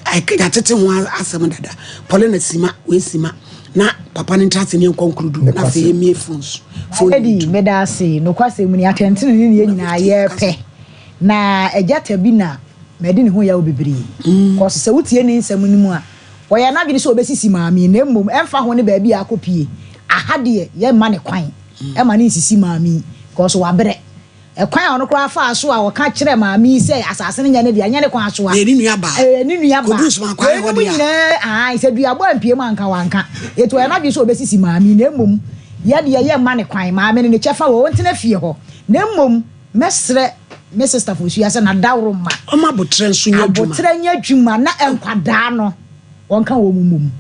a yɛatete ho asɛm dada Paulina sima wei sima na papa no ntra ase ne yɛnkɔ nkurudu na afei yɛmmie phones phone Eddie, meda ase. Nokwasɛm mu ni, atɛntene ne yɛn nyinaa yɛpɛ. Na agya ta bi na madi ne ho yaw bebree. Kɔso sɛ wotie ne nsɛm no mu a, Ɔyɛɛ n'adwene sɛ ɔbɛsisi maame yi, na mmom ɛmfa ho ne baabi a akɔpue, aha deɛ yɛmma no kwan mma no nsisi maame yi, because wabrɛ. Ɛkwan a ɔno koraa faa so a ɔka kyerɛɛ maame yi sɛ asase no nyɛ ne dea, ɛnyɛ ne kwan so a. Ɛyɛ ne nuabaa. Ɛyɛ ne nuabaa. Kɔduru Somankwan hɔ Weinom deɛ a. nyinaa, ae, sɛ duabɔ ampue mu a anka wanka. Enti ɔyɛɛ n'adwene sɛ ɔbɛsisi maame yi, na mmom yɛ deɛ yɛmma no kwan. Maame no, ne kyɛfa wɔ hɔ, ɔntena fie hɔ. Na mmom mɛsrɛ me sister Fosuaa sɛ n'adaworoma. Ɔmma aboterɛ nso nyɛ adwuma. Aboterɛ nyɛ adwuma na nkwadaa no wɔnka wɔn mmom.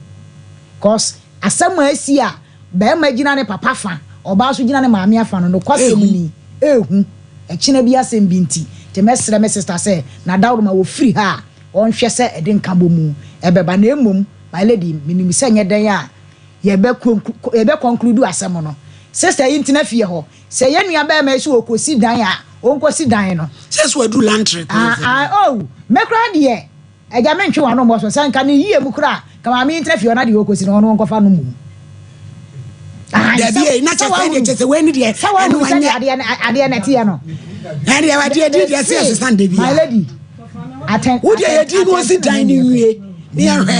Cos asɛm a asi a Barima gyina ne papa fa, ɔbaa nso gyina ne maame afa no, nokwasɛm ni, ehu. Ɛkyena bi asɛm bi nti, nti mɛsrɛ me sister sɛ n'adaworoma ɔfiri ha a, ɔnhwɛ sɛ ɛde nkabɔmu ɛbɛba. Na mmom, my lady, menim sɛ nyɛ dɛn a yɛbɛ yɛbɛ conclude asɛm no. Sister yi ntena fie hɔ. Sɛ yɛn nua barima yi sɛ ɔkɔsi dan a, ɔnkɔsi dan no. Sɛ so aduru lantre kwan Ah, ah, oh, me koraa deɛ. Agya mentwe w'ano mmɔ so, sɛ nka ne yie mu koraa a, nka maame yi ntena fie hɔ na deɛ ɔrekɔsi no ɔno ɔnkɔfa no mmom. Ahan, Dabi sɛ ei, na sɛ kyɛ sɛ ɛdeɛ wahunu kyɛ sɛ wei ne deɛ sɛ ɛno wahunu sɛdeɛ anyɛ. adeɛ no adeɛ no ɛteɛ no. Ɛdeɛ adeɛ di deɛ sɛ Mese yɛsesa no da my biara. lady, atɛn Wo deɛ atɛn yɛdi no ɔsi atɛntenenee dan no deɛ pɛ. nwie ne yɛhwɛ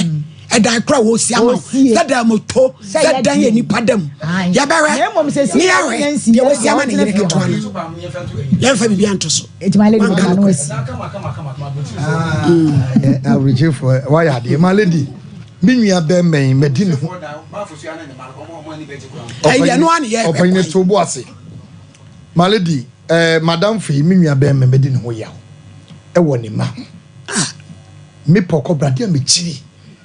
ɛdan koro a wɔsi ama wo Wɔsie sɛ dan moto sɛ sɛ dan yɛ yɛdeɛ. nipa dam Ae. yɛbɛhwɛ Na mmom sɛ ne sie na yɛhwɛ wonya nsi deɛ yɛ wɔsi deɛ ama ne ɔntena yere fie hɔ. ketewa no yɛmfa biribi anto so. Enti my lady Wanka mama no nokorɛ. asi. Aburokyefoɔ wayɛ adeɛ my lady me nua bɛrima yi madi ne ho ɔpanyin to bo ase my lady ɛɛ madamfo yi me nua bɛrima madi ne ho yaw ɛwɔ ne ma ho ah me pɔkɔ brade a mekyiri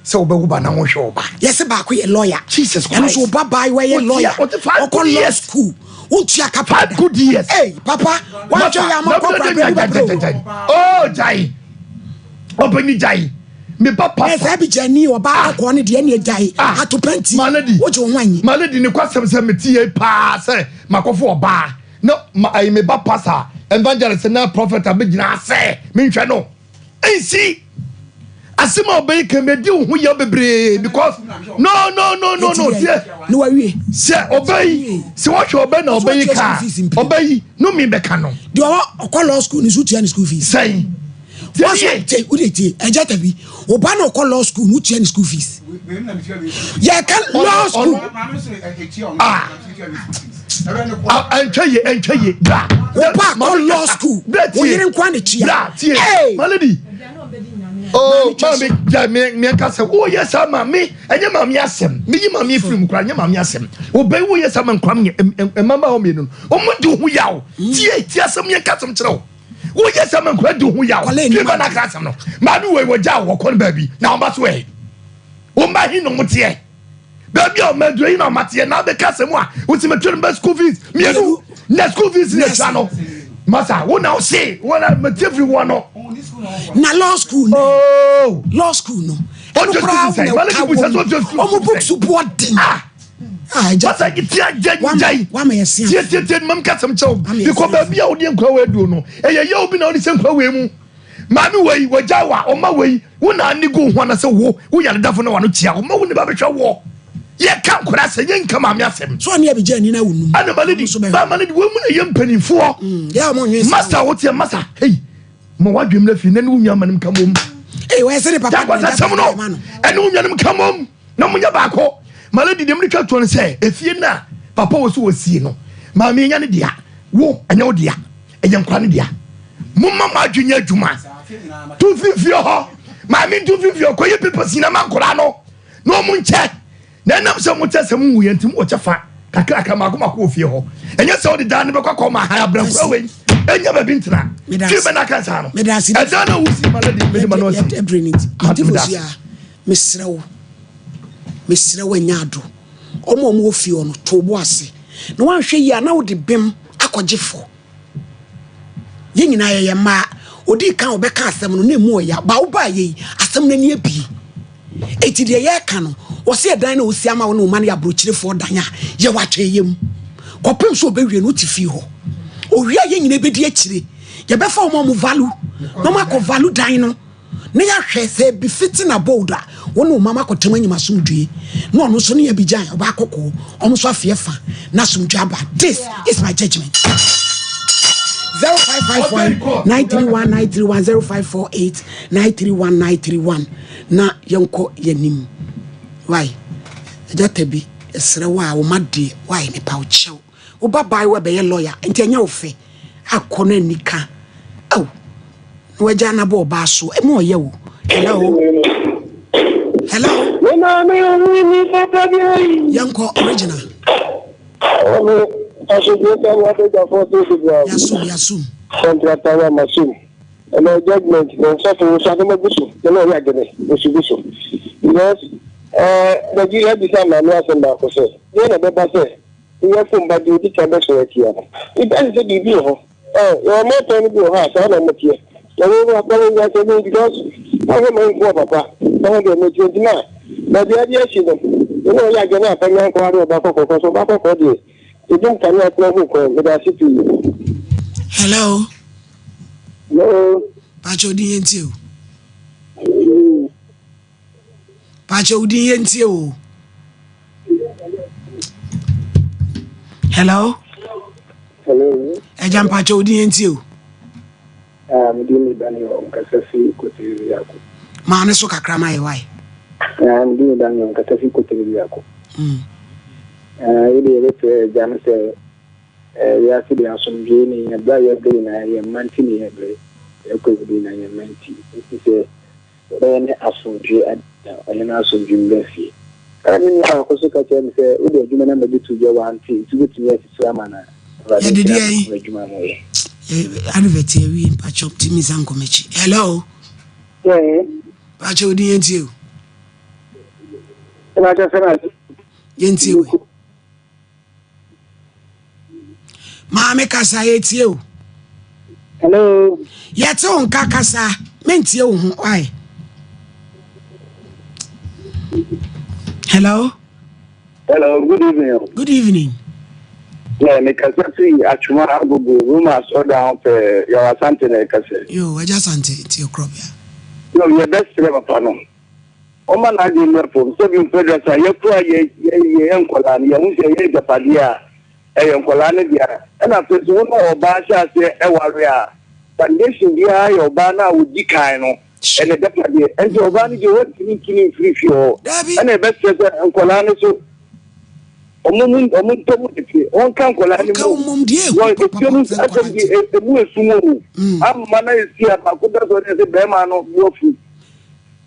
sɛ wobɛwo ba na wohwɛ wo ba. Yɛsɛ baako yɛ lawyer. Jesus Christ. Ɛno so ba baa wɔyɛ lawyer. Ɔkɔ law school. Wontua ka Five good years. Hey papa, wantwe yɛ ama kɔ kora bɛwu bɛbrɛ o. Oh jai. Ɔbɛni jai. Me ba papa. Ɛsɛ bi jai ni ɔba ah. akɔkɔɔ ne deɛ ne jai. Ah. Ato pɛnti. Malady. Wogye wo ho anyi. Malady ne kwasɛm sɛ mete yɛ paa sɛ makɔfo ɔbaa. Na ma ayi me ba pasa evangelist na prophet abɛgyina asɛ menhwɛ no. Nsi asɛm a ɔbɛyi kan bɛ di wo ho yaw bebree because no no no no no tie ne wawie sɛ ɔbɛyi sɛ wɔhwɛ ɔbɛ na ɔbɛyi kaa ɔbɛyi no mi bɛka no. Deɛ ɔwɔ ɔkɔ law school ne so tua ne school fees. Sɛn. Wɔsɔ te o de tie ɛgya tabi ɔba na ɔkɔ law school no tua ne school fees. Yɛ ka law school. Ah. Ɛntwa ye ɛntwa ye bra. Wo ba kɔ law school. Wo yere nkwa ne tua. Bra tie. My lady. Oh, maame gya me me nka sɛ wo yɛ saa maame ɛnyɛ maame asɛm me yi maame efiri mu kora ɛnyɛ maame asɛm obɛn wo yɛ saa ma nkora nyɛ mmabaawa mmienu no wɔn di ho yaw tie tie asɛm yɛ nka asɛm kyerɛ wo wo yɛ saa ma nkora di ho yaw tie ba na aka asɛm no maame wɔ wɔ gya wɔ kɔ no baabi na wɔn ba so ɛ wɔn ba hin na wɔn teɛ. Baabi a ɔma aduro yi na ɔma teɛ na abɛka asɛm a wosi metua no bɛ school fees mmienu na school fees na ɛtua no masa wo na wose wo na metie firi wɔ no. Na law school no oh. law school no ɛno koraa wo na ɛka wɔ mu ɔmo books boɔ den. Ah. Ah, masa tia gya gyae wama yɛ sea tie tie tie mam ka asɛm kyɛw bikɔ baabi a wode nkura wɔ aduo no ɛyɛ yɛ obi na wode sɛ nkura wɔ mu Maame wei wagyae wo a ɔma wei wo na ani gu wo ho anasɛ wo wo yare dafo na wano kyia ɔma wo ne ba bɛhwɛ woɔ yɛka nkora asɛm yɛnka maame asɛm. So ɔne abigya ani na wo num. Ɛna ma lady ba ma lady wɔn mu na yɛ mpanimfoɔ. Mm, yɛ ɔmo nwe masa wo teɛ masa hey ma wadwem na fi na ne wo nua ma ne nka mom. Ee wɔyɛ sɛ ne papa de ne asɛm no ɛne wo nua no nka mom na mo nyɛ baako. Ma lady deɛ mo de twa toɔ no sɛ efie no a papa wɔ so wɔ sie no maame nya ne dea wo ɛnyɛ wo dea. Ɛyɛ nkwa no dea. Momma mo adwene nyɛ adwuma. Tu firi fie hɔ. Maame ntu firi fie hɔ. Kɔyɛ papers nyina ma nkwadaa no na wɔn nkyɛ. Na ɛnam sɛ wɔn kyɛ sɛ mo nwuiɛ nti mo wɔ kyɛfa kakraka mako mako wɔ fie hɔ. Ɛnyɛ sɛ wɔde dan no bɛkɔ akɔ ma ha abrɛ nkwadaa wei ɛnya baabi ntena. Fie bɛ na aka nsaa no. Ɛdan na wosi ma lady mede ma no asi. Mesrɛ wo, mesrɛ wo ɛnyɛ ado. Wɔn a wɔwɔ fie hɔ no, to wo bo ase. Na woanhwɛ yie a na wode bem akɔgye fɔ. Yɛn nyinaa yɛyɛ mmaa. Odii kan a ɔbɛka asɛm no na emu ɔya. Ba wobaa yɛ yi, asɛm no ani abie. Eti deɛ yɛreka no, wɔsi ɛdan na osi ama wo ne wo ma no yɛ aburokyirefoɔ dan a yɛwɔ atwɛyɛ mu. Kɔpem so ɔbɛwie no wote fie hɔ. Owie a yɛn nyinaa bɛdi akyire. Yɛbɛfa wɔn a wɔn value na wɔn akɔ value dan no. na yɛahwɛ sɛ ebi fiti na bold a wo ne wo mama akɔtɛm anyim asomdwoe na ɔno nso ne yɛ bi gyan ɔbaa kɔkɔɔ ɔmo nso afeɛ fa na asomdwoe aba this is my judgment. 0551 931 931 0548 931 931. na yɛnkɔ yɛnim. Wai agya tabi yɛsrɛ wo a wo ma deɛ wai mepa wo kyɛw. Wo ba baayewa bɛyɛ lawyer nti ɛnyɛ wo fɛ akɔ no anika ao na wagya no abɔ ɔbaa so ɛmu ɔyɛ wo. Hello hello yɛnkɔ original. Yasum yasum. Ɛnɛ judgement no sɔfo nso asɛm agu so na na ɔyɛ adwene nso gu so because ɛɛ Nigeria bisa maame asɛm baako sɛ deɛ na ɛbɛba sɛ woyɛfo mba deɛ odi kan bɛsɔre atia no it ɛsɛ sɛ biribi wɔ hɔ ɛɛ yɛwɔ mmaatan no bi wɔ hɔ a saa na wɔn teɛ na wɔn mu akpa wɔn nyansa bi because wɔn ma nko papa na wɔn deɛ wɔn ti nti na baabi ade akyi no ɛna ɔyɛ adwene a pɛnyɛ nkɔ ade ɔba kɔkɔɔ kɔ so ɔba kɔkɔɔ deɛ ebi nkanea kura ho kwan meda ase pii. Hello. Hello. Pakyɛ odin yɛ ntie o. Pakyɛ odin yɛ ntie o. Hello. Hello. Ɛgya mpakyɛ odin yɛ ntie o. Ah, me din ne Daniel nkasa fi Kotiri Biako. Maa ne so kakra ma yɛ wae. Ah, me din ne Daniel nkasa fi Kotiri Biako. Mm. Ah, yi de yɛbɛfrɛ agya no sɛ Eh, wiase deɛ asomdwoe ne yɛn berɛ a yɛbrɛ nyinaa yɛn mma nti ne yɛbrɛ, yɛkɔ awudie nyinaa yɛn mma nti, nti sɛ yɛbɛyɛ ne asomdwoe ade a, ɔne no asomdwoe mmra fie. Ɛna me nua baako nso ka kyerɛɛ me sɛ, wode adwuma no ama bi to dwa wante, nti wobɛtumi asi so ama no a, Awurade Yɛde nhyira deɛ mo yi. wɔ adwuma a moyɛ. Advert awie mpakyɛw tumi nsa nkɔ m'akyi. Hello. Yeah. Mpakyɛw odin yɛn tie o. Mpakyɛw sɛ na. Yɛn tie o. Maame kasa yɛtie o. Hello. Yɛte wo nka kasa mentie wo ho why? Hello. Hello, good evening. Good evening. Yeah, me kasa fi Atwuma Agogo, Roma asɔrdan ho pɛɛ, Yaw Asante na ɛkasa. Yo, Agya Asante, tie korɔbea. Yo, yɛbɛsrɛ papa no. Ɔmma n'adwene mmra fam. Sɛ bi mpo da sa yɛkura yɛ yɛ yɛyɛ nkwadaa no, yɛhu sɛ ɛyɛ agyapadeɛ a, ɛyɛ nkwadaa no dea. Ɛna afei nso wo ne ɔbaa hyɛ aseɛ ɛware a, foundation biara yɛ ɔbaa no a ɔdi kan no ɛna agyapadeɛ. Ɛnti ɔbaa no deɛ wɔntumi ntu no mfiri fie hɔ. Ɛna ɛbɛsrɛ sɛ nkwadaa no so wɔn mu wɔn ntɔ mu tete, wɔnka nkwadaa no mu. Wɔ efie no asɛm deɛ emu esum o. Amma na esi a baako da so ɔde sɛ bɛrima no bo afu.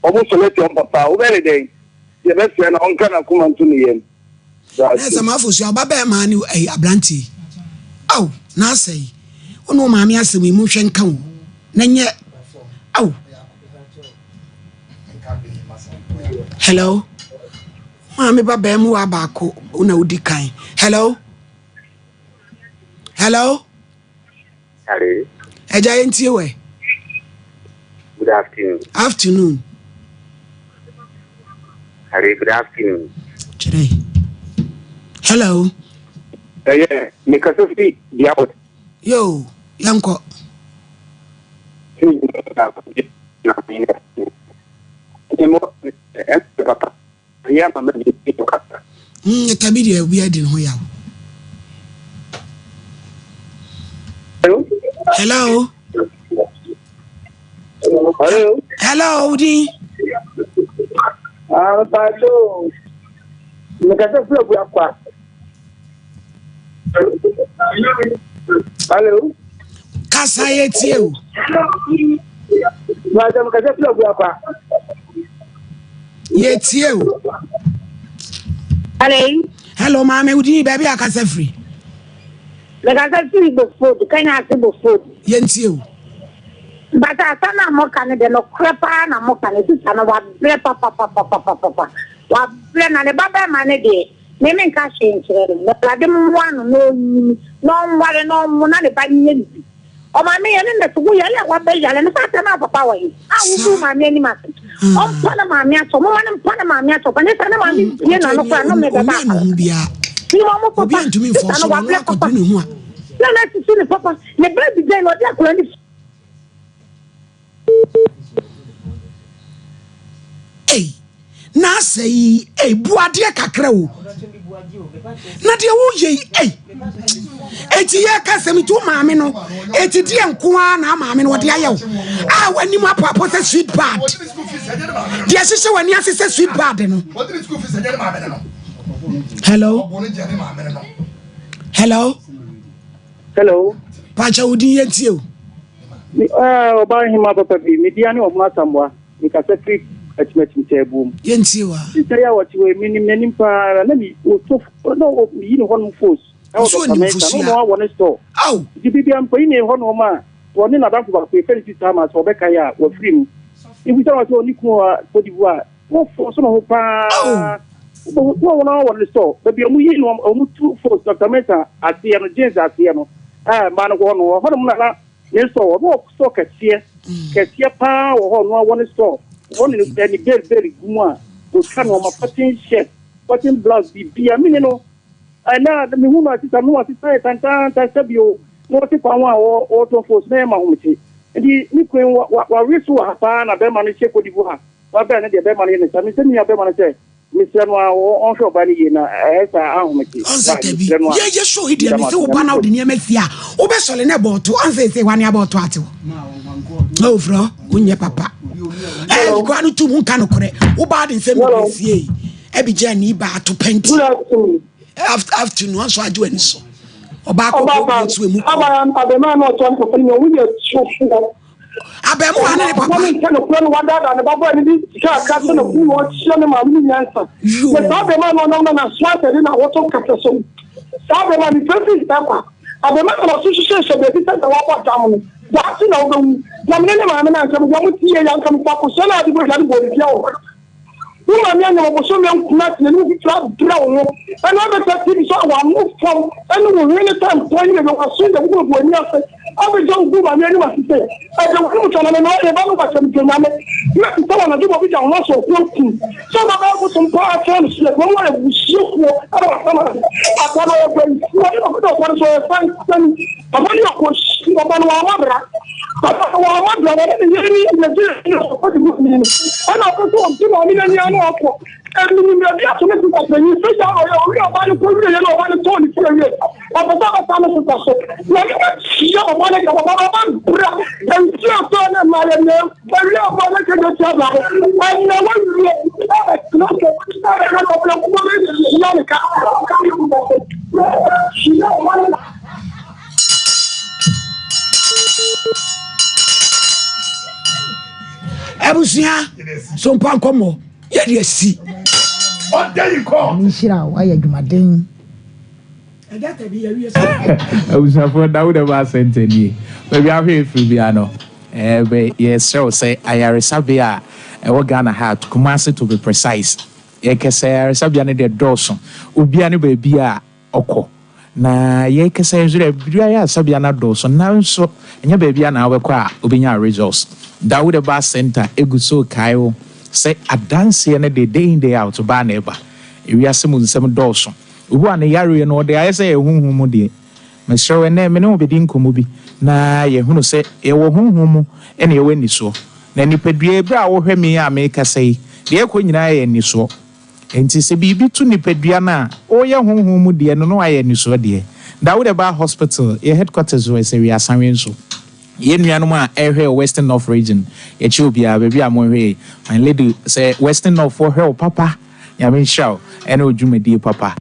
Ɔmo sɔre tia ɔmo papa a, wobɛyɛ ne dɛn? Yɛbɛsrɛ no ɔnka n'akoma nto ne yam. Na sɛ m'afo sua ɔba bɛɛma ne ɛyi aberanteɛ yi ao na asɛe wo ne wo maame asɛm yi monhwɛ nka o na nyɛ ao hello maame ba bɛɛma wa baako wo na wodi kan hello hello Hello. Ẹja yẹn tie wẹ. Good afternoon. Afternoon. Hello, good afternoon. Kyerɛ. Hello. Ɛyɛ, mekasa fi Biabot. Yo, yɛnkɔ. Papa. Mm, tabi deɛ obi adi ne ho yaw. Hello. Hello. Hello, Odi. Ah, Pacho. Mekasa fún Abu Akwa. Hello. Kasa yɛ tie o. Mekasa fún Abu Akwa. Yɛ tie o. Hello. Hello, maame, wodi baabi a kasa firi. Mekasa firi Bofod, Kenya ase Bofod. Yɛ ntie o. Bata asɛm a moka no deɛ nokorɛ paa na moka no sista no wabrɛ papapapapapa wabrɛ na ne ba bɛrima no deɛ me menka hwee nkyerɛ no na awurade mmoa no na ɔnyini na ɔnware na ɔnwo na ne ba nyɛ ne bi Ɔmaame yɛ ne nɛse wo yare a wabɛ yare no saa tɛm a papa wɔ he a wogu maame anim ase ɔmpa ne maame akyɛw moma ne mpa ne maame akyɛw pa nyɛ saa ne maame bie n'ano koraa no mebɛba Ɔnyɛ ne ho biara. Menim ɔmo papa Obi antumi mfɔ sista so no na ɔno wabrɛ papa akɔduru ne ho a. na na asisi ne papa ne ba bi dɛn na ɔde akwadaa no Ei, na asɛ yi, ei, bu adeɛ kakra o. Na deɛ woyɛ yi, ei. Eti yɛ ka sɛm nti wo maame no, eti deɛ nko ara na maame no ɔde ayɛ wo. A w'anim apoapo sɛ sweet pad. Deɛ ɛhyehyɛ w'ani ase sɛ sweet bad no. Hello. Hello. Hello. Pàṣẹ wo din yẹn tie o. Ɔbaa hema papa bi, me dia ne Ɔhene Asamoah, mekasa firi Atimatim Taabuom. Yɛn tie wa. Sista yi a wɔte hɔ yi, menim n'anim paa, na me wɔtɔ na meyi ne hɔnom fos ɛwɔ Dɔkta Mensah, na ɔno awɔ ne store. Nti biribi a mkɔyi ne hɔnom a, wɔne n'adamfo baako yɛfrɛ no Sista Ama, sɛ ɔbɛkae a, wafiri mu. Mebisa no sɛ ɔne kunu wɔ Cote d'Ivoire, wɔfo so ne ho paa. Wobɛhu na wɔn awɔ ne store, baabi a wɔyi no, wɔtu fos Dɔkta Mensah aseɛ no, jeans aseɛ no, a mmaa no kɔ hɔ no, hɔnom na na ne store wɔ, na wɔ store kɛseɛ, kɛseɛ paa wɔ hɔ, ɔno awɔ ne store, hɔ ne ne bale bale gu mu a, wɔtwa nneɛma, cotton shirt, cotton blouse, biribiara, mene no, ɛnna mehu no asesa, mehu asesa yɛ tantaanta sɛbio, na ɔte kwan ho a ɔretɔn fos, na ɛyɛ ma ahomete. Nti ne kunu wa wa wawe so wɔ ha paa na bɛrima no hyɛ Cote d'Ivoire, wabɛn no deɛ bɛrima no yɛ ne sa, mesɛ me nua bɛrima no sɛ, Mesrɛ no ara ɔnhwɛ ɔbaa no yie na ɛyɛ saa ahomete. Ɔnsɛ dabi yɛ yɛ show yi deɛ mese wo ba na wode nneɛma si a wobɛsɔle na ɛbɔɔto ɔnsɛ sɛ wane abɔɔto ate hɔ na ofirɛ wonyɛ papa ɛɛ kora no tum nka nokorɛ wobaa de nsɛm bebree sie ɛbi gya ni baa to pɛnti afternoon ɔnso agye w'ani so ɔbaa kɔkɔɔ bi nso emu kɔ. Abɛmaa na ɔtɔ nkɔfɔ no nyɛ wɔn yɛ tuofoɔ. Abarimaa ne ne papa. Papa no nkyɛ nokorɛ no wadaadaa ne ba bɔɔ ne de sika akra sɛ n'afu na ɔkyerɛ ne maame no nyansa. Na saa abarimaa no ɔnam na n'aso asɛde na awɔtɔ kɛtɛ so. Saa abarimaa no mfiri firi sɛ kwa. Abarimaa no n'aso hyehyɛ hyɛ baabi sɛ sɛ wabɔ dam no daakye na wobɛwu. Na mene ne maame no anka mede ɔmo tie yɛ anka mefa akosua no ade bɔ dwa no bɔɔ ne dua wɔ hɔ. Wo maame anya wo bosome nkron ase n'anim fifiri abrɛ wo ho ɛna abɛtena TV so a w'ano fam ɛne wo hwene sɛ mpɔn ne baabi a w'aso yɛ gugu w'ani ase abɛgya wo gu maame anim ase sɛ ɛde w'anim twa na ne na ba no wakyɛ me nyame na te sɛ w'anadwo bɔ bi gya wo ho asɔ ɔko akum sɛ ɔba bɛyɛ bosom paa kyerɛ no so yɛ kurom ayɛ busuakuo ɛna wasama akwa no ɔyɛ bayifoɔ ɛna ɔkɔdɔ ɔkwa no so ɔyɛ sansani. Papa no yɛ ɔkɔhyini, papa no wamma bra. Papa no wamma bra, wɔne ne yere ne Nigeria ni ɔkɔ de mu ni no. Ɛna ɔpɛ sɛ ɔdi maame no ani ano ɔkɔ. Ɛminim baabi ato ne sista panyin sɛ gya ɔyɛ ɔwie ɔba no kɔ wie yɛ na ɔba no tɔɔ ne fie wie. Ɔpɛ sɛ ɔbɛsa ne sista so. Na ne bɛ hyia ɔba no deɛ papa no ɔba bra. Nsuo atɔ ne mma yɛ nɛ bɛwie ɔba no kɛgye tia bra no. Ɛnɛ wawie ɛbɛtena so ɛbɛka ɔbɛn kuma bɛ hyia ne ka. Hyia ɔba no. Abusua so mpa nkɔmmɔ yɛde asi. Nyame nhyira wo wayɛ adwumaden. Abusuafoɔ Dawud Herbal Center nie. Baabi a wohwɛ ɛfiri biara no, yɛsrɛ wo sɛ ayaresabea a ɛwɔ Ghana ha, Kumasi to be precise, yɛkɛsɛ ayaresabea no deɛ dɔɔso. Obiara ne baabi a ɔkɔ. Na yɛkasa yi nso dɛ bere ayaresabea no adɔɔso nanso ɛnyɛ baabiara na wobɛkɔ a wobɛnya results. Dawood Herbal Centre gu so rekae wo sɛ adanseɛ no de day in day out baa na ɛba. Ewiase mu nsɛm dɔɔso. Obi wɔ a ne yareɛ no ɔde ayɛ sɛ ɛyɛ honhom mu deɛ. Mesrɛ wo ɛnnɛ me ne wo bɛdi nkɔmmɔ bi na yɛahunu sɛ yɛwɔ honhom mu ɛna yɛwɔ anisoɔ. Na nipadua yi berɛ a wohwɛ me yi a merekasa yi deɛ ɛrekɔ nyinaa yɛ anisoɔ. Enti sɛ biribi to nipadua no a, woyɛ honhom mu deɛ no na wayɛ anisoɔ deɛ. Dawood Herbal Hospital, yɛ headquarters wɔ Ɛsɛwi Asanwe nso. Yɛn nuanom a ɛrehwɛ wɔ Western North Region, yɛkyɛ obiara, baabi a monhwɛ yi, my lady, sɛ Western North foɔ hwɛ wo papa, Nyame nhyira wo ɛne wo dwumadie papa.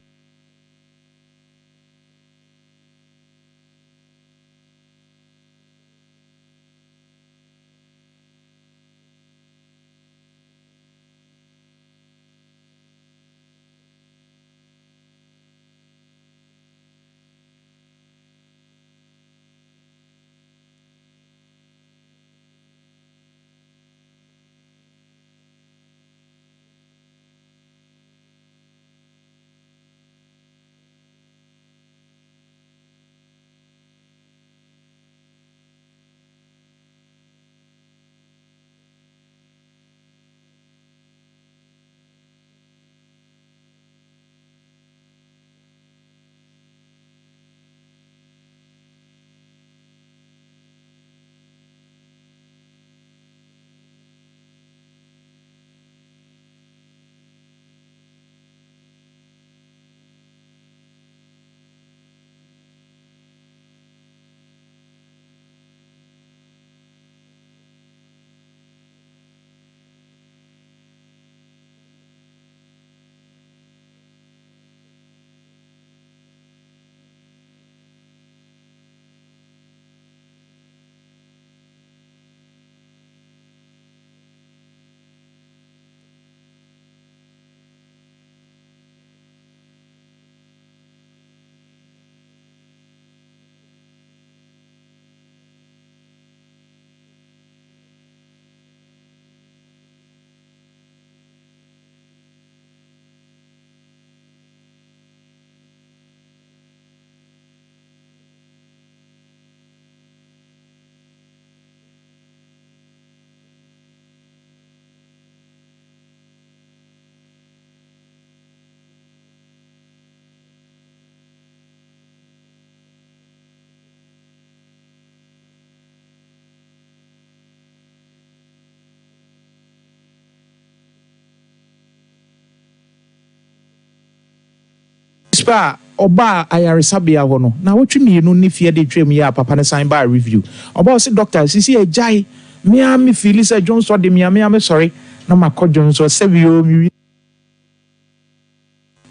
Nice pa a ɔbaa ayaresabea hɔ no, naawɔtwe mienu ne fie de twam yi a papa no san baa review. Ɔbaa ɔse doctor sisi agyae, me ara me feeli sɛ dwonsɔ de me a me ara me sɔre na makɔ dwonsɔ sɛbi oo me wie.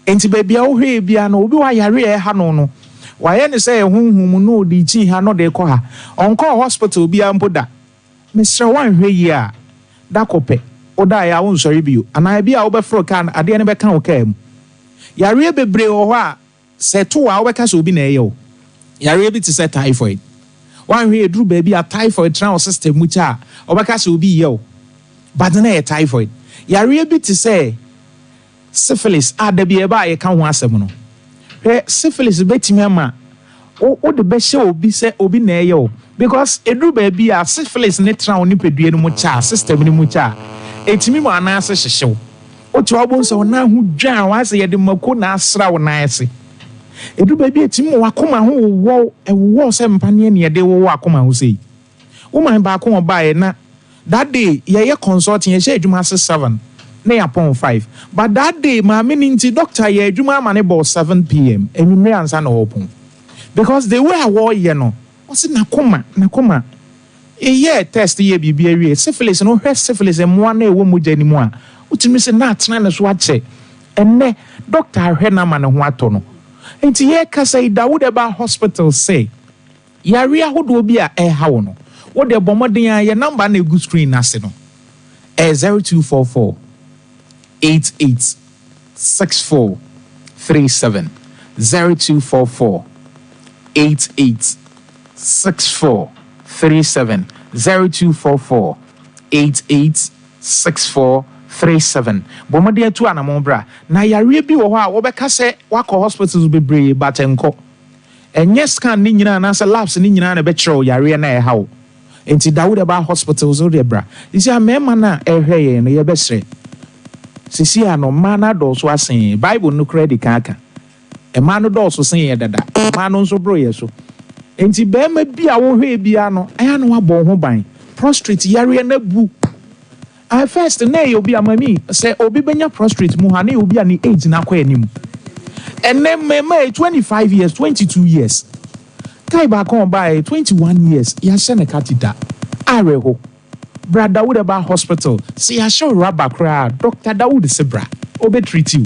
Enti baabi a wohwɛɛ biara no, obi wɔ hɔ a yare a ɛha no no, wayɛ no sɛ ɛyɛ honhom mu na ɔde rekyin ha na ɔde rekɔ ha. Ɔnkɔɔ hospital biara mpo da. Mesrɛ wo, woanhwɛ yie a, da koro pɛ, wodaeɛ a wonsɔre bio. Anaa ebia wobɛforo kaa no, adeɛ no bɛka wo kaa mu. Yareɛ bebree wɔ hɔ a, sɛ ɛto wo a, wobɛka sɛ obi na ɛreyɛ wo. Yareɛ bi te sɛ typhoid. Woanhwɛ yie, ɛduru baabi a typhoid tena wo system mu kyɛ a, wobɛka sɛ obi reyɛ wo. But na ɛyɛ typhoid. Yareɛ bi te sɛ Syphilis a da bi ɛba a yɛka ho asɛm no. Hwɛ, syphilis bɛtumi ama wo wode bɛhyɛ obi sɛ obi na ɛyɛ wo because ɛduru baabi a syphilis no tra wo nipadua no mu kyɛ a, system no mu kyɛ a, ɛtumi ma wo nan ase hyehye wo. Wote hɔ a wobɛhu sɛ wo nan ho dwan wo ayɛ sɛ yɛde mako na asra wo nan ase. Ɛduru baabi a ɛtumi ma w'akoma ho wowɔ wo, ɛwowɔ wo sɛ mpaneɛ na yɛde wowɔ akoma ho sei. Woman baako ɔbaeɛ na that day yɛyɛ consulting yɛhyɛ adwuma ase seven na yɛapɔn five but that day maame no nti doctor yɛɛ adwuma ama no bɔɔ seven pm anwummere ansa na ɔrepɔn because the way a wɔreyɛ no ɔse nakoma nakoma yɛyɛɛ test yɛɛ biribi awie syphilis no wohwɛ syphilis mmoa no a ɛwɔ mogya no mu a wotumi se na atena ne so akyɛ ɛnnɛ doctor ahwɛ no ama ne ho atɔ no nti yɛrekasa yi Dawood ɛbaa hospital sɛ Yareɛ ahodoɔ bi a ɛreha wo no, wo deɛ bɔ mmɔden ara, yɛn number no a ɛgu screen no ase no, ɛyɛ 0244 88 64 37, 0244 88 64 37, 0244 88 64 37. Bɔ mmɔden atu anamɔn bra. Na yareɛ bi wɔ hɔ a wɔbɛka sɛ woakɔ hospitals bebree but ɛnkɔ. Ɛnyɛ scan no nyinaa anaasɛ labs no nyinaa na ɛbɛkyerɛ wo yareɛ no a ɛha wo. Enti da wo deɛ ba hospital so deɛ bra. Sisi a mmarima no a ɛrehwɛ yɛn no yɛbɛsrɛ. Sisi a no mmaa no adɔɔso asen yɛn. Bible no koraa di kan aka. Mmaa no dɔɔso sen yɛn dada. Mmaa no nso boro yɛn so. Enti barima bi a wohwɛ biara no ɛyɛ a na wabɔ wo ho ban. Prostrate yareɛ no abu. At first na ɛyɛ obi a mami sɛ obi bɛnya prostrate mu ha na ɛyɛ obi a ne age no akɔ anim. Ɛnɛ mmɛɛma yi 25 years, 22 years. Guy baako a ɔbaeɛ 21 years yɛahyɛ no catheter. Awerɛho. Bra Dawood ɛba hospital sɛ yɛahyɛ wo rubber koraa a Doctor Dawood se bra ɔbɛ treat wo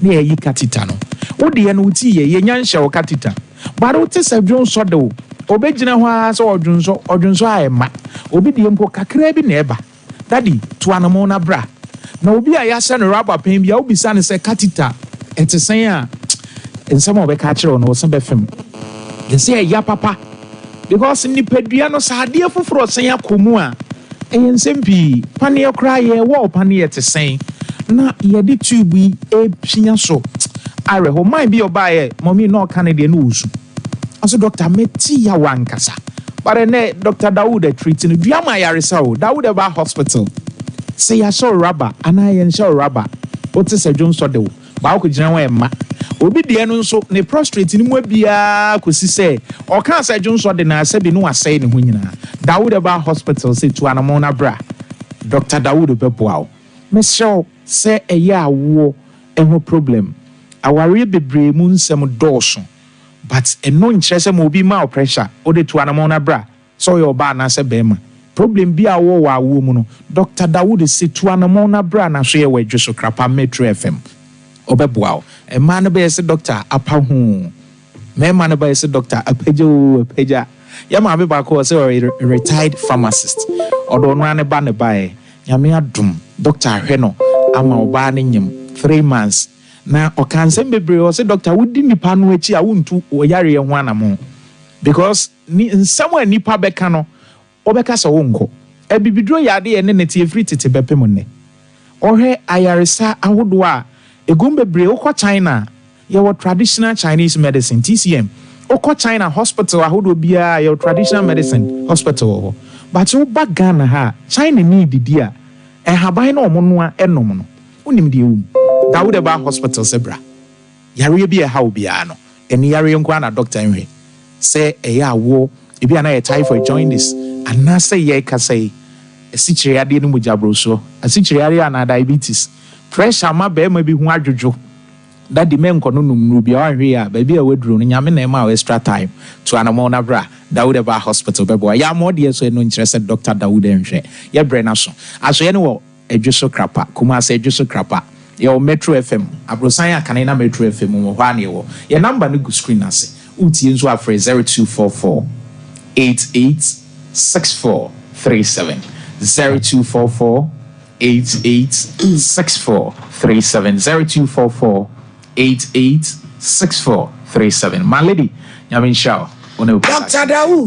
na yɛayi catheter no. Wo deɛ no wo ti yɛ yɛnya nhyɛ wo catheter but wote sɛ dwonsɔ de wo Ɔbɛgyina hɔ ara sɛ ɔdwonsɔ, ɔdwonsɔ a ɛmma. Obi deɛ mpo, kakraa bi na ɛba. Daddy, tu anamɔn na bra. Na obi a yɛahyɛ no rɔba pɛn bi a, wobisa no sɛ catheter, ɛte sɛn a, nsɛm a ɔbɛka akyerɛ wo no, wo se bɛfem. Gye sɛ ɛya papa. Because nipadua no, sɛ adeɛ foforɔ san akɔ mu a, Ɛyɛ nsɛm pii. Paneɛ koraa yɛwɔ wo paneɛ te sɛn na yɛde tube yi repia so awerɛhow. Man bi a ɔbaeɛ mummy na ɔka ne deɛ na ɔresu. Ɔse doctor mete yaw ankasa. But ɛnɛ Doctor Dawood atreat no. Dua ma ayaresa o. Dawood ɛba hospital sɛ yɛahyɛ wo rubber anaa yɛnhyɛ wo rubber wote sɛ dwonsɔ de wo. Baako gyina hɔ ɛmma. Obi deɛ no nso, ne prostrate no mu abue ara kɔsi sɛ ɔkaa sɛ dwonsɔ de no a sɛbi na wasɛe ne ho nyinaa. Dawood ɛbaa hospital sɛ tu anamɔn na bra. Doctor Dawood bɛboa wo. Mesrɛ wo sɛ ɛyɛ awoɔ ho problem. Awareɛ bebree mu nsɛm dɔɔso but ɛno nkyerɛ sɛ ma obi mma wo pressure. Wode tu anamɔn na bra. Sɛ ɔyɛ ɔbaa anaasɛ bɛɛma, problem bi a wowɔ wɔ awoɔ mu no, Doctor Dawood se tu anamɔn na bra n'asoeɛ wɔ Adwoso Krapa Metro FM. Ɔbɛboa wo. Mmaa no bɛyɛ se Doctor apa hoo. Mmarima no bɛyɛ se Doctor apagya oo apagya. Yɛ maame baako ɔse ɔyɛ retired pharmacist. Ɔde ɔno ara ne ba na ɛbaeɛ. Nyame adom, Doctor ahwɛ no ama ɔbaa no nyem 3 months. Na ɔkaa nsɛm bebree, ɔse Doctor wodi nipa no akyi a wontu ɔyareɛ ho anamɔn because Ne nsɛm a nnipa bɛka no, wobɛka sɛ wonkɔ. Abibiduro yɛ ade a ɛne no te ɛfiri tete bɛpem nnɛ. Wohwɛ ayaresa ahodoɔ a ɛgum bebree, wokɔ China a, yɛwɔ traditional Chinese medicine, TCM. Wokɔ China hospital ahodoɔ biara a, yɛwɔ traditional medicine hospital wɔ hɔ. But woba Ghana ha a, Chinani didi a, nhaban na wɔnoa nom no, wonim deɛ ɛwɔ mu. Dawood Herbal Hospital sɛ bra. Yareɛ bi a ɛha wo biara no, ɛne yareɛ nko ara na dɔkta nhwɛ. Sɛ ɛyɛ awoɔ, ebi a na ɛyɛ typhoid, jaundice, anaasɛ yɛrekasa yi, asikyire yadeɛ ne mogyaborosoɔ, asikyire yareɛ anaa diabetes, pressure ma barima bi ho adwodwo. Daddy mɛnkɔ no nom nnuru biara, woanhwɛ yie a baabi a woaduru no Nyame na ɛmaa wo extra time, tu anamɔn na bra Dawood Herbal Hospital bɛboa. Yɛ amoɔ deɛ so ɛno nkyerɛ sɛ Doctor Dawood nhwɛ. Yɛ brɛ no aso. Asoeɛ no wɔ Adwoso Krapa, Kumasi Adwoso Krapa. Yɛwɔ Metro FM, aborosan a kane na Metro FM wɔ hɔ ara na yɛwɔ. Yɛn number no gu screen no ase. Wotie nso a frɛ 0244 88 64 37, 0244 88 64 37, 0244 88 64 37. My lady, Nyame nhyira wo. Wo ne wo Doctor Dawood.